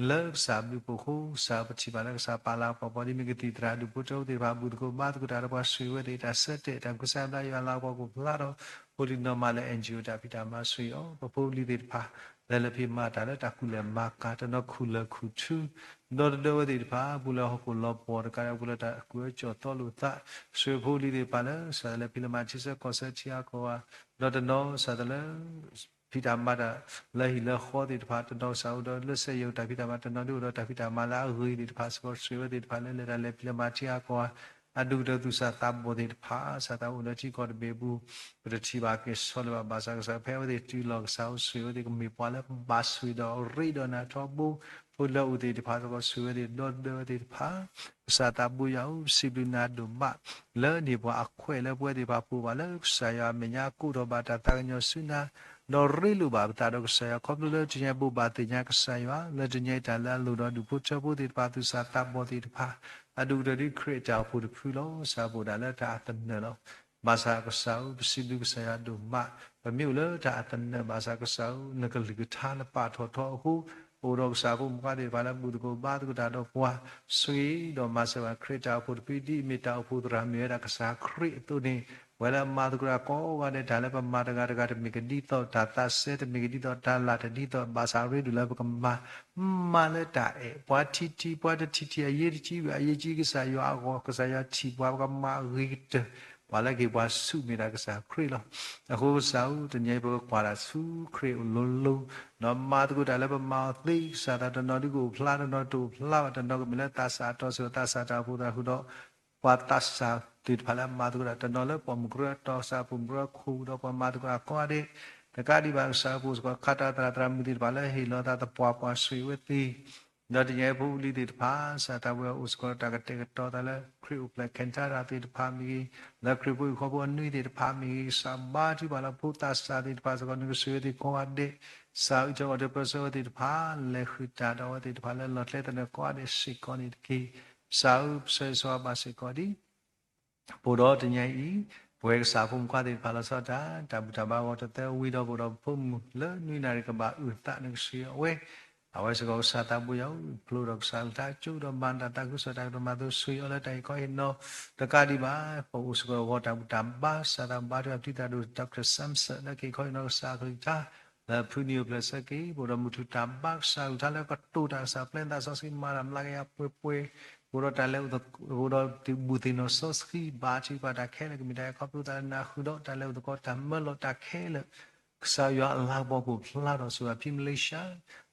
လၢကစၢ်ဘျုးဖှိၣ်အဃိ ကစၢ်ပထံၣ်ဘၣ်လၢကစၢ်ပာ်လၤပှၤပှၤဒ်မ့ၢ်ကသံၣ်သရၣ်ဒူၣ်ဖိထၢဖိသ့ၣ်တဖၣ် ဘူၣ်သကိးဘါသကိးတၢ်ဒီးပှၤ ဆိၣ်ဂ့ၤဝဲသ့ၣ် တၢ်ဆၢတဲာ်တၢ်ကူစါဘျါယွၤလၤကပီၤကဖျါဒီး ဖိလံၤနီၢ်မးလၢ NGO တၢ်ဖံးတၢ်မၤ ဆိၣ်ဂ့ၤအီၤ ပဖိပလံၤသ့ၣ်တဖၣ် လၢလဲၤဖံးမၤတၢ်လၢတၢ်ကူၣ်လဲၤမၤကၤ တနီၤခူၣ်လၢာ်ခူၣ်ထူ ဒီတဒၢဝဲသ့ၣ်တဖၣ် ပူၤလၢဟီၣ်ခိၣ်လီၤပှီၢ်တကးဒီး ပူၤလၢတၢ်ကူၣ်အၢကၠီၣ်သီလိာ်သး ဆိၣ်ဂ့ၤဖိလံၤသ့ၣ်တဖၣ်လၢ ကစၢ်လၢဖံးလၢမၤထံဆၢကီၢ်ဆၢထံအါကီၢ်ဧါ ဒီးတနီၤကစၢ်လၢ ဖံးတၢ်မၤတၢ်လၢဟံၣ်လၢဃီသ့ၣ်တဖၣ် တနီၤကစၢ်အိၣ်ဒီးလၢစက်ရုံတၢ်ဖံးတၢ်မၤ တနီၤဒ်အိၣ်ဒီးတၢ်ဖံးတၢ်မၤလၢအဂ့ၤသ့ၣ်တဖၣ်စ့ၢ်ကီး ဆိၣ်ဂ့ၤဝဲသ့ၣ်တဖၣ်လၢလဲၤတၢ်လဲၤဖံးလၢမၤထံအါကီၢ်ဧါ အဒိၣ်ကတၢၢ်သူၣ်စၢ်သးဘီၣ်သ့ၣ်တဖၣ် ကစၢ်သးအိၣ်လၢထံကီၢ်တဘ့ၣ်အပူၤ ပတထံၣ်ဘၣ်က့ၤဆီလီၤဘၣ် ဘၣ်ဆၣ်ကစၢ်ဖဲအဝဲသ့ၣ်တုၤလီၤ ကစၢ်အိၣ်ဆိၣ်ဂ့ၤဝဲသ့ၣ် ကမ့ၢ်ပှၤလၢဘၣ်ဆိၣ်ဂ့ၤဒီးရ့ဒီးနၤထီဘိ ဖိလၢအိၣ်သ့ၣ်တဖၣ်စ့ၢ်ကီး ဆိၣ်ဂ့ၤဝဲသ့ၣ်ဒီတဒၢဝဲသ့ၣ်တဖၣ် ကစၢ်သးဘိယွၤဧၢ ပစံးဘျုးနၤဒိၣ်မး လၢန့ၢ်ပှၤအခွဲးလၢပဝဲသ့ၣ်တဖၣ်ပိာ်ဘၣ်လၢကစၢ်ယွၤအမဲာ်ညါ ကိးထီၣ်ဘၣ်တၢ်သးကညီၤဆူနၤ ဒီးရ့လိာ်ဘၣ်ပသးဒီးကစၢ်ယွၤ ခီဖျိလၢတနံၤအံၤဘိးဘၣ်သ့ၣ်ညါကစၢ်ယွၤ လၢတနံၤအံၤတၢ်လၢအလိၣ်ဒီးဒူၣ်ဖိထၢဖိသ့ၣ်တဖၣ် သူၣ်စၢ်သးဘီၣ်သ့ၣ်တဖၣ် အဒိၣ်ကတၢၢ်ဒ်ခရံာ်အတၢ်အိၣ်ဖှိၣ်တဖုလီၤ. ကစၢ်ပအိၣ်ဒၣ်လၢတၢ်အသနၢၣ်လီၤ. ဘၣ်ဆၣ်ကစၢ်ဧၢ ပစံးဘျုးကစၢ်ယွၤဒိၣ်မး ပမ့ၢ်အိၣ်လၢတၢ်အသနၢၣ် ဘၣ်ဆၣ်ကစၢ်ဧၢ နကလုၢ်ကထါနပာ်ထီၣ်ထီအဃိ ပအိၣ်ဒီးကစၢ်ဖိမုၣ်ဖိခွါသ့ၣ်တဖၣ်လၢဘူၣ်သကိးဘါသကိးတၢ်ဒီးပှၤ ဆိၣ်ဂ့ၤဒီးမၤစၢၤဘၣ်ခရံာ်တၢ်အိၣ်ဖှိၣ်တဖု ဒ်အမ့ၢ်တၢ်အိၣ်ဖှိၣ်သရၣ်မုၣ်ဝဲဒၣ်ကစၢ်ခရံာ်အသိးန့ၣ် ပှၤလၢအမၤသကိးတၢ်ကိးဂၤဒဲး တၢ်လၢပမၤတဂၤတဂၤတမ့ၢ်ကဒ်သိး တၢ်သးစဲတမ့ၢ်ကဒ်သိး တၢ်လၢ်တဒ်သိး ဘၣ်ဆၣ်ရ့ဒိၣ်လၢပကမၤ မၤလၢတၢ်အဲၣ် ပှၤထံၣ်ထံၣ် ပှၤတထံၣ်ထံၣ် အရေးတကြီး အရေးကြီး ကစၢ်ယွၤအဂီၢ် ကစၢ်ယွၤထံၣ်ပှၤ ပကမၤအဂ့ၤကတၢၢ် ပှၤလၢကဟ့ၣ်ပှၤဆူၣ်မ့ၢ်ဒၣ်ကစၢ်ခရံာ်လီၤ. အဃိကစၢ်ဧၢ တနံၤအံၤပကကွၢ်တၢ်ဆူခရံာ်အလိၤလိၤ ဒီးမၤသကိးတၢ်လၢပမၤအီၤသ့ ကစၢ်သးတနီၤဒုးကအိၣ်ဖျါ တနီၤတအိၣ်ဖျါဘၣ် တနီၤကမ့ၢ်လၢသးစၢ်အတီၢ်စ့ၢ်ကီး သးစၢ်တၢ်အိၣ်ဖှိၣ်သရၣ်ဃုာ်ဒီး ပှၤသးစၢ်သ့ၣ်တဖၣ်လၢအမၤသကိးတၢ် တနီၤလၢပိာ်မုၣ်ကရၢအတီၢ် ကစၢ်ပိာ်မုၣ်ကရၢခိၣ်ဒီးပှၤမၤသကိးတၢ်ကိးဂၤဒဲး တကးဒံးဘၣ်ကစၢ်ပအိၣ်စ့ၢ်ကီး ခးတၢ်သရၣ်သရၣ်မုၣ်သ့ၣ်တဖၣ်လၢဟ့ၣ်လီၤသးသပှၢ်ပှၢ် ဆိၣ်ဂ့ၤဝဲသ့ၣ် ဒီးတနံၤအံၤဖိလံၤသ့ၣ်တဖၣ် ကစၢ်သးဘိယွၤအိၣ်စ့ၢ်ကီးဒီးတၢ်ကတဲာ်ကတီၤသးလၢ ခရံာ်အိၣ်ဖျဲၣ်ခဲထါတၢ်သ့ၣ်တဖၣ်မ့ၢ်ဂ့ၤ, လၢခရံာ်ဖိဟံၣ်ဖိဃီဖိအနွံသ့ၣ်တဖၣ်မ့ၢ်ဂ့ၤ, ကစၢ်ဘါထုကဖၣ်လၢဖိသးစၢ်သ့ၣ်တဖၣ်စ့ၢ်ကီး နကဆိၣ်ဂ့ၤအဝဲသ့ၣ်ကိးဂၤဒဲး, ကစၢ်အုၣ်ကီၤအီထံပၢဆှၢအဝဲသ့ၣ်တဖၣ်, လဲၤဃုာ်တၢ်ဒီးအဝဲသ့ၣ်တဖၣ်လၢလီၢ်ကျဲသနၢၣ်ကိးဂၤဒဲးစ့ၢ်ကီးန့ၣ်တက့ၢ်. ကစၢ်ဧၢ ပဆၢဂ့ၤဆၢဝါဘၣ်စ့ၢ်ကီးဒံး ပအိၣ်ဒီးတနံၤအံၤ, ပဝဲကစၢ်ဖိမုၣ်ခွါသ့ၣ်တဖၣ်လီၤဆီဒၣ်တၢ်, တၢ်ဘူၣ်တၢ်ဘါဂီၤတသၢဝံၤဒီး ပအိၣ်ဒီးပဖိမုၣ်လၢနွံနၣ်ရံၣ်ကဘၣ်အုၣ်သး နကဆိၣ်ဂ့ၤအဝဲ, အဝဲစ့ၢ်ကီးကစၢ်သးဘိယွၤအိၣ်ဖျိဒီးကစၢ်အကလုၢ်ကထါကၠိဒီးမၤတၢ်သးခုကစီၣ်တၢ်ကတိၤမၤသကိးဆိၣ်ဂ့ၤအီၤလၢတၢ်ဟ့ၣ်ခီဟ့ၣ်နီၤတကးဒံးဘၣ်, ပအိၣ်စ့ၢ်ကီးဂီၤတၢ်ဘူၣ်တၢ်ဘါ ကစၢ်သးဘိယွၤပတံၤသးဒိၣ် ဒီးခရံာ်စၢ်မစၢ်လၢကဟ့ၣ်ခီဟ့ၣ်နီၤကစၢ်အကလုၢ်ကထါ လၢဖုနံၤအိၣ်ဖျဲၣ်ဆၢက့ၤ, ပအိၣ်ဒီးမုၢ်ထူၣ်တၢ်ဘါကစၢ်အကလုၢ်ကထါလၢကတိၤတၢ်ကစၢ်ပျဲသးစီဆှံမၤတၢ်မျးကယၤပှဲၤပှဲၤ, ပအိၣ်ဒီးတၢ်လဲၤအိၣ်သကိး ပအိၣ်ဒီးတၢ်ဘူၣ်သ့ၣ်နီၣ်စီဆှံ ဘါထုကဖၣ်တၢ်ခဲလၢာ်ကမ့ၢ်တၢ်အဲၣ်ခီဖျိသးလၢနၤဃုာ်ဒီးတၢ်လဲၤအိၣ်သကိးတၢ်မၢလီၤတၢ်ခဲလၢာ် ကစၢ်ယွၤအလၤကပီၤကအိၣ်ဖျါထီၣ်ဆိၣ်ဂ့ၤဖံမလ့ၡါ,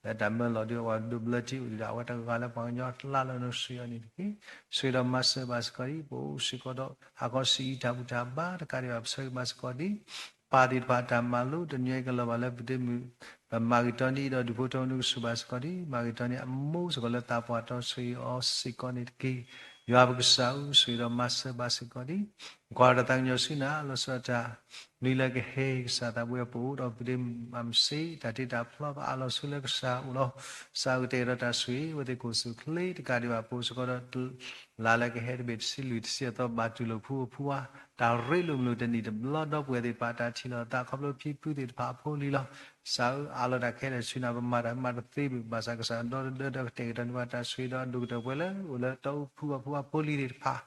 လၢတၢ်မၢလီၤဒုးအဝဲဒိးဘျၢထံအိၣ်ဒံးဒီး အဝဲတဂၤလၢပှၤကညီကျါလၢနကဆိၣ်ဂ့ၤအီၤန့ၣ်တက့ၢ်. ဆိၣ်ဂ့ၤဒီးမၤစၢၤဘၣ်စ့ၢ်ကီးဒံး ပအိၣ်စ့ၢ်ကီးဒီးဟးခီဆံးအံၤတၢ်ဘူၣ်တၢ်ဘါတကးဒံးဘၣ် ပဆၢဂ့ၤဘၣ်စ့ၢ်ကီးဒံး ပၢ်သ့ၣ်တဖၣ်တၢ်မၤလိ တနံၤအံၤကလီၤဘၣ်လၢပဒ့မုၣ် ပမၤဂ့ၤတီနံအံၤဒီးဒုးဖိထၢနုကဆိၣ်ဘၣ်စ့ၢ်ကီးဒံး မၤဂ့ၤတီနံအမိၢ်စ့ၢ်ကီးလၢသးပှၢ်တီဆိၣ်ဂ့ၤအီၤစ့ၢ်ကီးန့ၣ်တက့ၢ်. ယွၤပကစၢ်ဧၢ ဆိၣ်ဂ့ၤဒီးမၤစၢၤဘၣ်စ့ၢ်ကီးဒံး ပကွၢ်ဒီးတၢ်ကညီၤဆူနၤ လီၤဆီဒၣ်တၢ် နွံလၢကဟဲ ကစၢ်သးဘိယွၤပအိၣ်ဒီးပဒ့မုၣ်မၤမုၢ်ဆ့ၣ် တၢ်တ့တၢ်ဖျီပအးလီၤဆူလၢကစၢ်အအိၣ်လီၤ. ကစၢ်အကတဲာ်ဒီးတၢ်ဆိၣ်ဂ့ၤ အဝဲသ့ၣ်ကအိၣ်ဆူၣ်အိၣ်ချ့တကးဒံးဘၣ် ပအိၣ်စ့ၢ်ကီးဒီး လါလၢကဟဲတဘ့ၣ်တဆံလွံၢ်တဆံအသီ ဘၣ်တူၢ်လိာ်ဖုအဖုဝါ တၢ်ရ့လိာ်မုာ်လိာ်တနံၣ်တဘျီ ဒီပုၢ်ဝဲၢ်သ့ၣ်တဖၣ် တၢ်ထံၣ်လိာ်သးခီဖျိဖံဖုသ့ၣ်တဖၣ်အဖိအလံၤလီၤ. ကစၢ်ဧၢ အးလီၤတၢ်ခဲလၢာ်ဆူနၤ ပမၤတၢ်မၤတသ့ဘၣ် ဘၣ်ဆၣ်ကစၢ်ဒီတဒၢဒီးကတဲာ်ကတီၤန့ၢ်ဘၣ်တၢ်ဆိၣ်ဂ့ၤဒီးအဒိၣ်ကတၢၢ်ပှဲၤလၢအိၣ်လၢတီအူဖုအဖုအဖိအလံၤသ့ၣ်တဖၣ်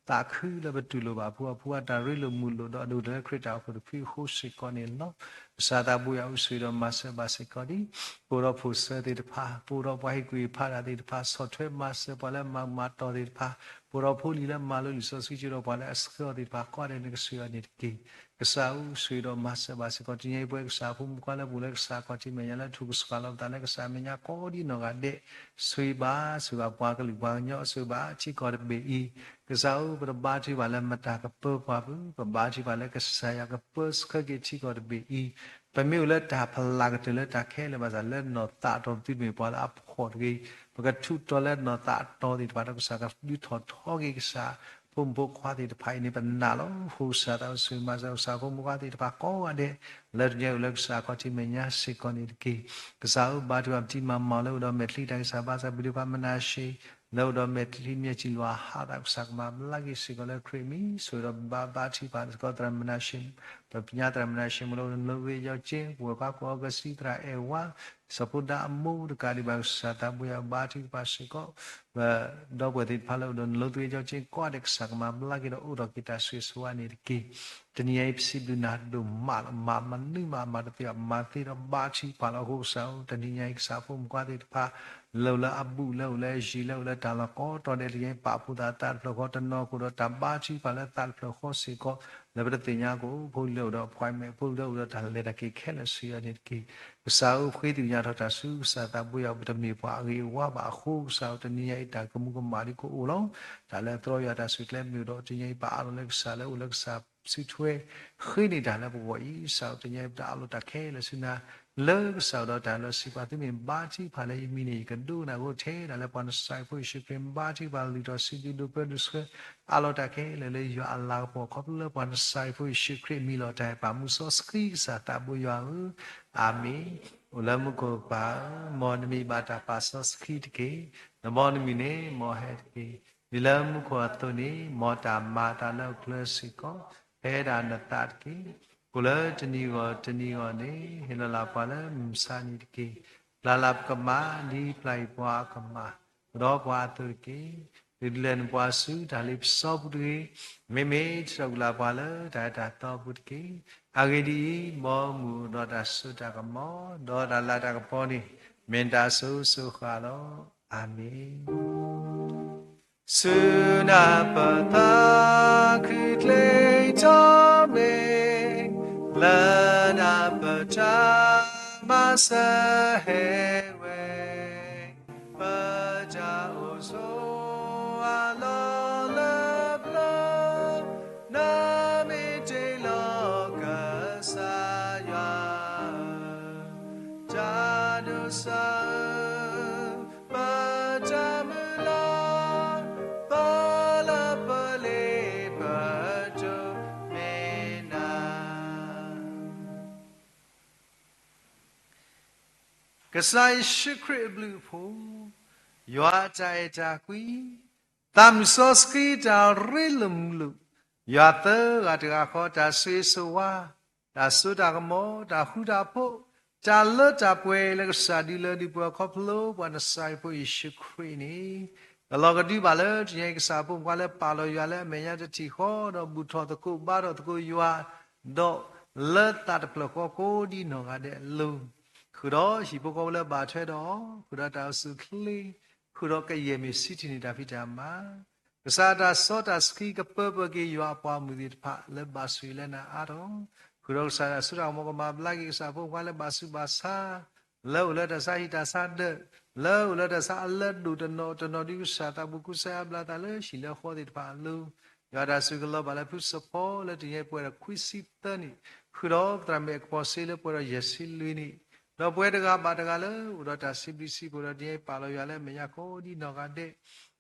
သးခုလၢပတူၢ်လိာ်ဘၣ်ဖုအဖုအတၢ်ရ့လိာ်မုာ်လိာ်ဒီးအဒိၣ်ကတၢၢ်လၢခရံာ်တၢ်အိၣ်ဖှိၣ်တဖုအဃိစ့ၢ်ကီးန့ၣ်လီၤ. ကစၢ်သးဘိယွၤအိၣ်ဆိၣ်ဂ့ၤဒီးမၤစၢၤဘၣ်စ့ၢ်ကီးဒံး ပအိၣ်ဒီးဖိၣ်စၢၤသ့ၣ်တဖၣ် ပအိၣ်ဒီးပှၤဟ့ၣ်ကူၣ်ဟ့ၣ်ဖးတၢ်သ့ၣ်တဖၣ် ဆီၣ်ထွဲမၤစၢၤပှၤလၢမၤမၤတီၢ်သ့ၣ်တဖၣ် ပအိၣ်ဒီးဖိလံၤလၢမၤလိလံာ်စီဆှံကၠိဒီးပှၤလၢအဆှၢအီၤသ့ၣ်တဖၣ် ကိးဂၤဒဲးနကဆိၣ်ဂ့ၤအီၤန့ၣ်တက့ၢ်. ကစၢ်ဧၢ ဆိၣ်ဂ့ၤဒီးမၤစၢၤဘၣ်စ့ၢ်ကီး တနံၤအံၤပဝဲကစၢ်ဖိမုၣ်ခွါလၢပအိၣ်လၢကစၢ်ခီၣ်ထံးမဲာ်ညါလၢထူၣ်ကဆှီလီၤပသးလၢကစၢ်မဲာ်ညါကိးဒံနီၢ်ဂၤဒဲး ဆိၣ်ဂ့ၤဘၣ် ဆိၣ်ဂ့ၤဘၣ်ပှၤကလုာ်ပှၤကညီ ဆိၣ်ဂ့ၤဘၣ်ထံကီၢ်တဘ့ၣ်အံၤ ကစၢ်ဧၢ ပတဘါထုကဖၣ်လၢမတၤကပၢပှၤဘၣ် ပဘါထုကဖၣ်လၢကစၢ်ယွၤကပၢဆှၢက့ၤထံကီၢ်တဘ့ၣ်အံၤ ပမ့ၢ်အိၣ်လၢတၢ်ဖးလၢ်ကတၢၢ်လၢတၢ်ခဲလၢာ်ဘၣ်ဆၣ် လၢနီၢ်သးတီၢ်ပသုတမ့ၢ်ပှၤလၢအဖှီၣ်တဂ့ၤ ပကထူးတီၤလၢနီၢ်သးအတီၢ်သ့ၣ်တဖၣ်ဒီးကစၢ်ကဒုးထီၣ်ထီက့ၤကစၢ်ဖိမုၣ်ဖိခွါသ့ၣ်တဖၣ်အံၤန့ၣ် ပနာ်လီၤ. ဃိကစၢ်သးစီဆှံမၤစၢၤကစၢ်ဖိမုၣ်ခွါသ့ၣ်တဖၣ်ကိးဂၤဒဲး လၢတနံၤအံၤအိၣ်လၢကစၢ်ခီၣ်ထံးမဲာ်ညါစ့ၢ်ကီးန့ၣ်တက့ၢ်. ကစၢ်ဧၢ ဘါထုကဖၣ်ပတံၤမၤမၤလၢအိၣ်ဒီးမဲာ်ချံတၢ်ကစၢ်ဘါစၢ် ပဒုးဖးမနၤၡ့ လၢအိၣ်ဒီးမဲာ်ချံမျဲၢ်စံၣ်လီၤအဟးသး ကစၢ်ကမၤဘျါက့ၤစ့ၢ်ကီးလၢခရံာ်အမံၤ ဆိၣ်ဂ့ၤဒီးဘါဘါထုကဖၣ်စ့ၢ်ကီးသရၣ်မနၤၡ့ ပပညါသရၣ်မနၤၡ့မ့ၢ်လၢအိၣ်ဒီးနလိသဝ့ကၠီကၠ့ ပဝဲၢ်ခွါကိးအီကစံသရၣ်အဲၣ်ဝါ စီၤဖိဒါအမိၢ်တကးဒံးဘၣ် ကစၢ်သးဘိယွၤဘါထုကဖၣ်စ့ၢ်ကီး ဒီပုၢ်ဝဲၢ်သ့ၣ်တဖၣ်လၢအိၣ်ဒီးနလိသဝ့ကၠီကၠ့ကိးဂၤဒဲး ကစၢ်ကမၤဘျါက့ၤဒီးအိၣ်ထီၣ်က့ၤတၢ်ဆိၣ်ဂ့ၤဆိၣ်ဝါန့ၣ်တက့ၢ်. တနံၤအံၤပစံးဘျုးနၤဒိၣ်မးလီၤ. မၤမနုၤမၤမၤတသ့ဘၣ် မၤသ့ဒီးဘါထုကဖၣ်လီၤ. အဃိကစၢ်ဧၢ တနံၤညါအံၤကစၢ်ဖိမုၣ်ခွါသ့ၣ်တဖၣ် လၢအိၣ်လၢအဘူး လၢအိၣ်လၢအယံၤ လၢအိၣ်လၢတၢ်လီၢ်ကိးတီၤဒဲး တနံၤအံၤပာ်ဖှိၣ်သးသးတဖျၢၣ်ဃီ တနီၤခိၣ်ဒီးတၢ်ဘါထုကဖၣ်လၢသးတဖျၢၣ်ဃီစ့ၢ်ကီး လၢပတသ့ၣ်ညါကအိၣ် ဖိလံၤလၢအိၣ်ဒီး appointment ဖိလံၤလၢအိၣ်ဒီးတၢ်လဲၤတၢ်က့ၤခဲလၢာ် ဆိၣ်ဂ့ၤအီၤန့ၣ်တက့ၢ်. ကစၢ်ဧၢ ဃ့သ့ၣ်ညါထီၣ်တၢ်ဆူကစၢ်သးဘိယွၤ ပတမ့ၢ်ပှၤအဂ့ၤအဝါဘၣ်အဃိ ကစၢ်ဧၢ တနံၤညါအံၤတၢ်ကမူကမၣ်ဒ်ကအိၣ်လီၤ. တၢ်လၢအသြီယွၤတၢ်ဆူၣ်ကျဲမ့ၢ်အိၣ်ဒီး တနံၤညါအံၤပအးလီၤလၢကစၢ်လၢအိၣ်လၢကစၢ်စုထွဲ ဃ့န့ၢ်တၢ်လၢပဂီၢ်အံၤ ကစၢ်ဧၢ တနံၤညါအံၤပတၢ်အးလီၤတၢ်ခဲလၢာ်ဆူနၤ လၢကစၢ်ဒီးတၢ်လၢစံးပာ်သုမ့ၢ်ဘါထုကဖၣ်လၢယမံၤန့ၣ် ယကဒိကနၣ်အဃိထဲတၢ်လၢပှၤနစၤရ့းဖိယ့ၣ်ၡူးခရံာ် ဘါထုကဖၣ်လုၢ်ထီၣ်စုဒုးဒိးပၢဒိးဆှၢ အးလီၤတၢ်ခဲလၢာ်လၢယွၤအလၤကပီၤခီဖျိလၢပှၤနစၤရ့းဖိယ့ၣ်ၡူးခရံာ်အမံၤလီၤ. တၢ်အဲၣ်ပာ်မူစီဆှံကစၢ်သးဘိယွၤဧၢ, အၤမ့ၣ်. အိၣ်လၢမူခိၣ်ပၢ်ဧၢ, မ်နမံၤဘၣ်တၢ်ပာ်စီဆှံတက့ၢ်. နဘီနမုၢ်န့ၣ် မ်ဟဲတက့ၢ်. ဒ်လၢမူခိၣ်အသိးန့ၣ် မ်တၢ်မၤအသးလၢအကျဲစ့ၢ်ကီး ဖဲဒၣ်နသးတက့ၢ်. အိၣ်လၢတနံၤဂီၢ်တနံၤဂီၢ်န့ၣ် ဟ့ၣ်လီၤလၢပှၤလၢမုၢ်မဆါနံၤတက့ၢ်. ပျၢ်လၢပကမၣ် ဒ်ပျၢ်အံၤပှၤအကမၣ် အိၣ်ဒီးပှၤအသိးတက့ၢ်. ဒုးလဲၤနပှၤဆူတၢ်လ့ပစီပူၤတဂ့ၤ. မ့မ့ၢ်ထံၣ်ထီၣ်က့ၤလၢပှၤလၢတၢ်အဲၣ်တၢ်သီပူၤတက့ၢ်. အဂ့ၢ်ဒ်အံၤ, ဘီမုၢ်အိၣ်ဒီးတၢ်စိတၢ်ကမီၤ, ဒီးတၢ်လၤတၢ်ကပီၤန့ၣ် မ့ၢ်တၢ်စိၤစိၤဃာ်လီၤ. အၤမ့ၣ်. ဆူနၢ်ပၢၢ်သးခုကျ့ထီၣ်မ့ၢ် လၢနၢ်ပၢၢ်တၢ်မၤစၢၤဟဲဝဲ ပတၢ်အိၣ်ဆိးအလီၢ်လၢပျၢၤ နမ့ၢ်တ့လီၤကစၢ်ယွၤဧၢ, တၢ်ဒိးစၢ်ဧၢ, ပ ကစၢ်ယ့ၣ်ၡူးခရံာ်အဘျုးအဖှိၣ်, ယွၤအတၢ်အဲၣ်တၢ်ကွံ, သးမုၢ်စီဆှံတၢ်ရ့လိာ်မုာ်လိာ်, ယွၤသၢဂၤတဂၤဃီတၢ်ဆိၣ်ဂ့ၤဆိၣ်ဝါ, တၢ်စိတၢ်ကမီၤ, တၢ်ဃူတၢ်ဖိး, တၢ်လၢတၢ်ပှဲၤလၢကစၢ်ဒုးလၢဒုးပှဲၤခီဖျိပှၤနစၤရ့းဖိယ့ၣ်ၡူးခရံာ်န့ၣ်, ကလီၤကဒုဘၣ်လၢတနံၤအံၤ ကစၢ်အဖိမုၣ်ခွါလၢပာ်လီၤယွၤလၢအမဲာ်ညါတထံၣ်ဃီ, ဒီးဘူၣ်ထီၣ်သကိးဘါထီၣ်သကိးယွၤ, ဒီးလၢသးတဖျၢၣ်ဃီကိးဒ်နီၢ်ဂၤဒဲးအလိၤ, ဃုာ်ဒီးဟံၣ်ဖိဃီဖိလၢဘၣ်ထွဲဒီး, ဃုာ်ဒီးတၢ်အိၣ်ဆူၣ်အိၣ်ချ့, ဃုာ်ဒီးကယဲၢ်မ့ၢ်ဆံးထံၣ်န့ၢ်တၢ်ဖံးတၢ်မၤ ကစၢ်တၢ်စီတၢ်ဆှံကပၢပှဲၤက့ၤယွၤအပှၤမုၢ်သ့ၣ်တဖၣ်လၢဘၣ်ဆိၣ်ဂ့ၤလၢနၤအါထီၣ်, ဃုာ်ဒီးကစၢ်တၢ်စိတၢ်ကမီၤကမၤဘျါက့ၤကစၢ်ဖိခွါလၢဘၣ်ဆူးဘၣ်ဆါ, လၢအိၣ်လၢတၢ်ဆါဟံၣ်တၢ်ဆါဒၢး, လၢအိၣ်လၢတၢ်ဆါအလၢဒိၣ်တနီၤတနီၤဒ်ကစၢ်သးဘိးကူစါအါဘျါသးလၢဟံၣ်လၢဃီသ့ၣ်တဖၣ်အလိၤ, ယွၤတၢ်ဆိၣ်ဂ့ၤကလီၤဘၣ်လၢဖုစဖီလၢတနံၤအံၤပှဲၤဒီးခွံဆံသၢနံၣ်, ဃုာ်ဒီးပသရၣ်မုၣ်အကပီၤစ့လၢပှဲၤဒီးယဲၢ်ဆံလွံၢ်နံၣ်, ဒီးပဝဲတဂၤဘၣ်တဂၤလၢအိၣ်ဒီးတၢ်စံးဘျုးစံးဖှိၣ်ဒီးတနံၤအံၤပာ်လီၤယွၤလၢအမဲာ်ညါကိးဒ်နီၢ်ဂၤဒဲး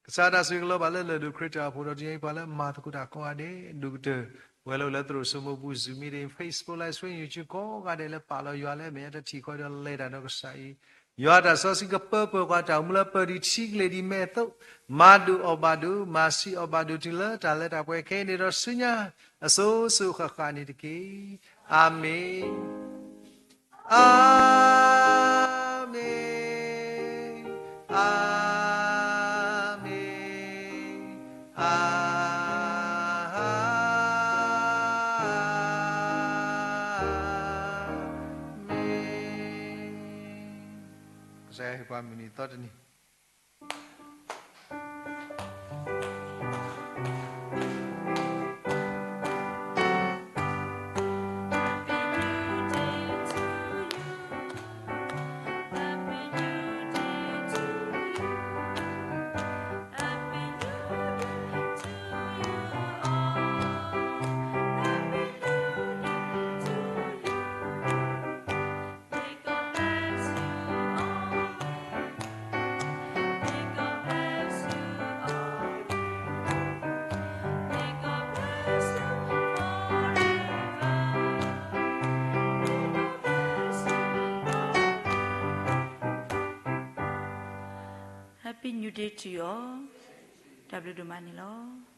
ကစၢ်တၢ်ဆိၣ်ဂ့ၤကလီၤဘၣ်လၢလၢၢ်ဒိၣ်ခရံာ်တၢ်အိၣ်ဖှိၣ်ဒီးတနံၤအံၤပှၤလၢမၤသကိးတၢ်ကိးဂၤဒဲး, ဒိၣ်ကတၢၢ်, ပဝဲလၢအိၣ်လၢသရိာ်စိမိၢ်ပူၤ Zoom meeting, Facebook live stream, YouTube ကိးဂၤဒဲးလၢပာ်လီၤယွၤလၢအမဲာ်ညါတထံၣ်ဃီဒီးလဲၤတၢ်ဒီးကစၢ်အံၤ, ယွၤတၢ်စီဆှံကပၢပှဲၤပှၤတၢ်အိၣ်မူလၢပၢၢ်ဒံးထံကလဲၤဒံးမဲာ်အသိး, မၤဒိၣ်အီၣ်ဘၣ်ဒိၣ်, မၤဆံးအီၣ်ဘၣ်ဒိၣ်တုၤလၢတၢ်လၢတၢ်ပှဲၤခဲအံၤန့ၣ်ဒီးဆူညါ, အစိၤစိၤဃၣ်ဃၣ်န့ၣ်တက့ၢ်. အၤမ့ၣ်. အၤမ့ၣ်, အၤမ့ၣ်, အၤမ့ၣ်. ကစၢ်ယွၤဟ့ၣ်ပှၤမုၢ်နံၤသီတနံၤ. Happy New Day to you all. တၢ်ဘျုးဒိၣ်မးန့ၣ်လီၤ.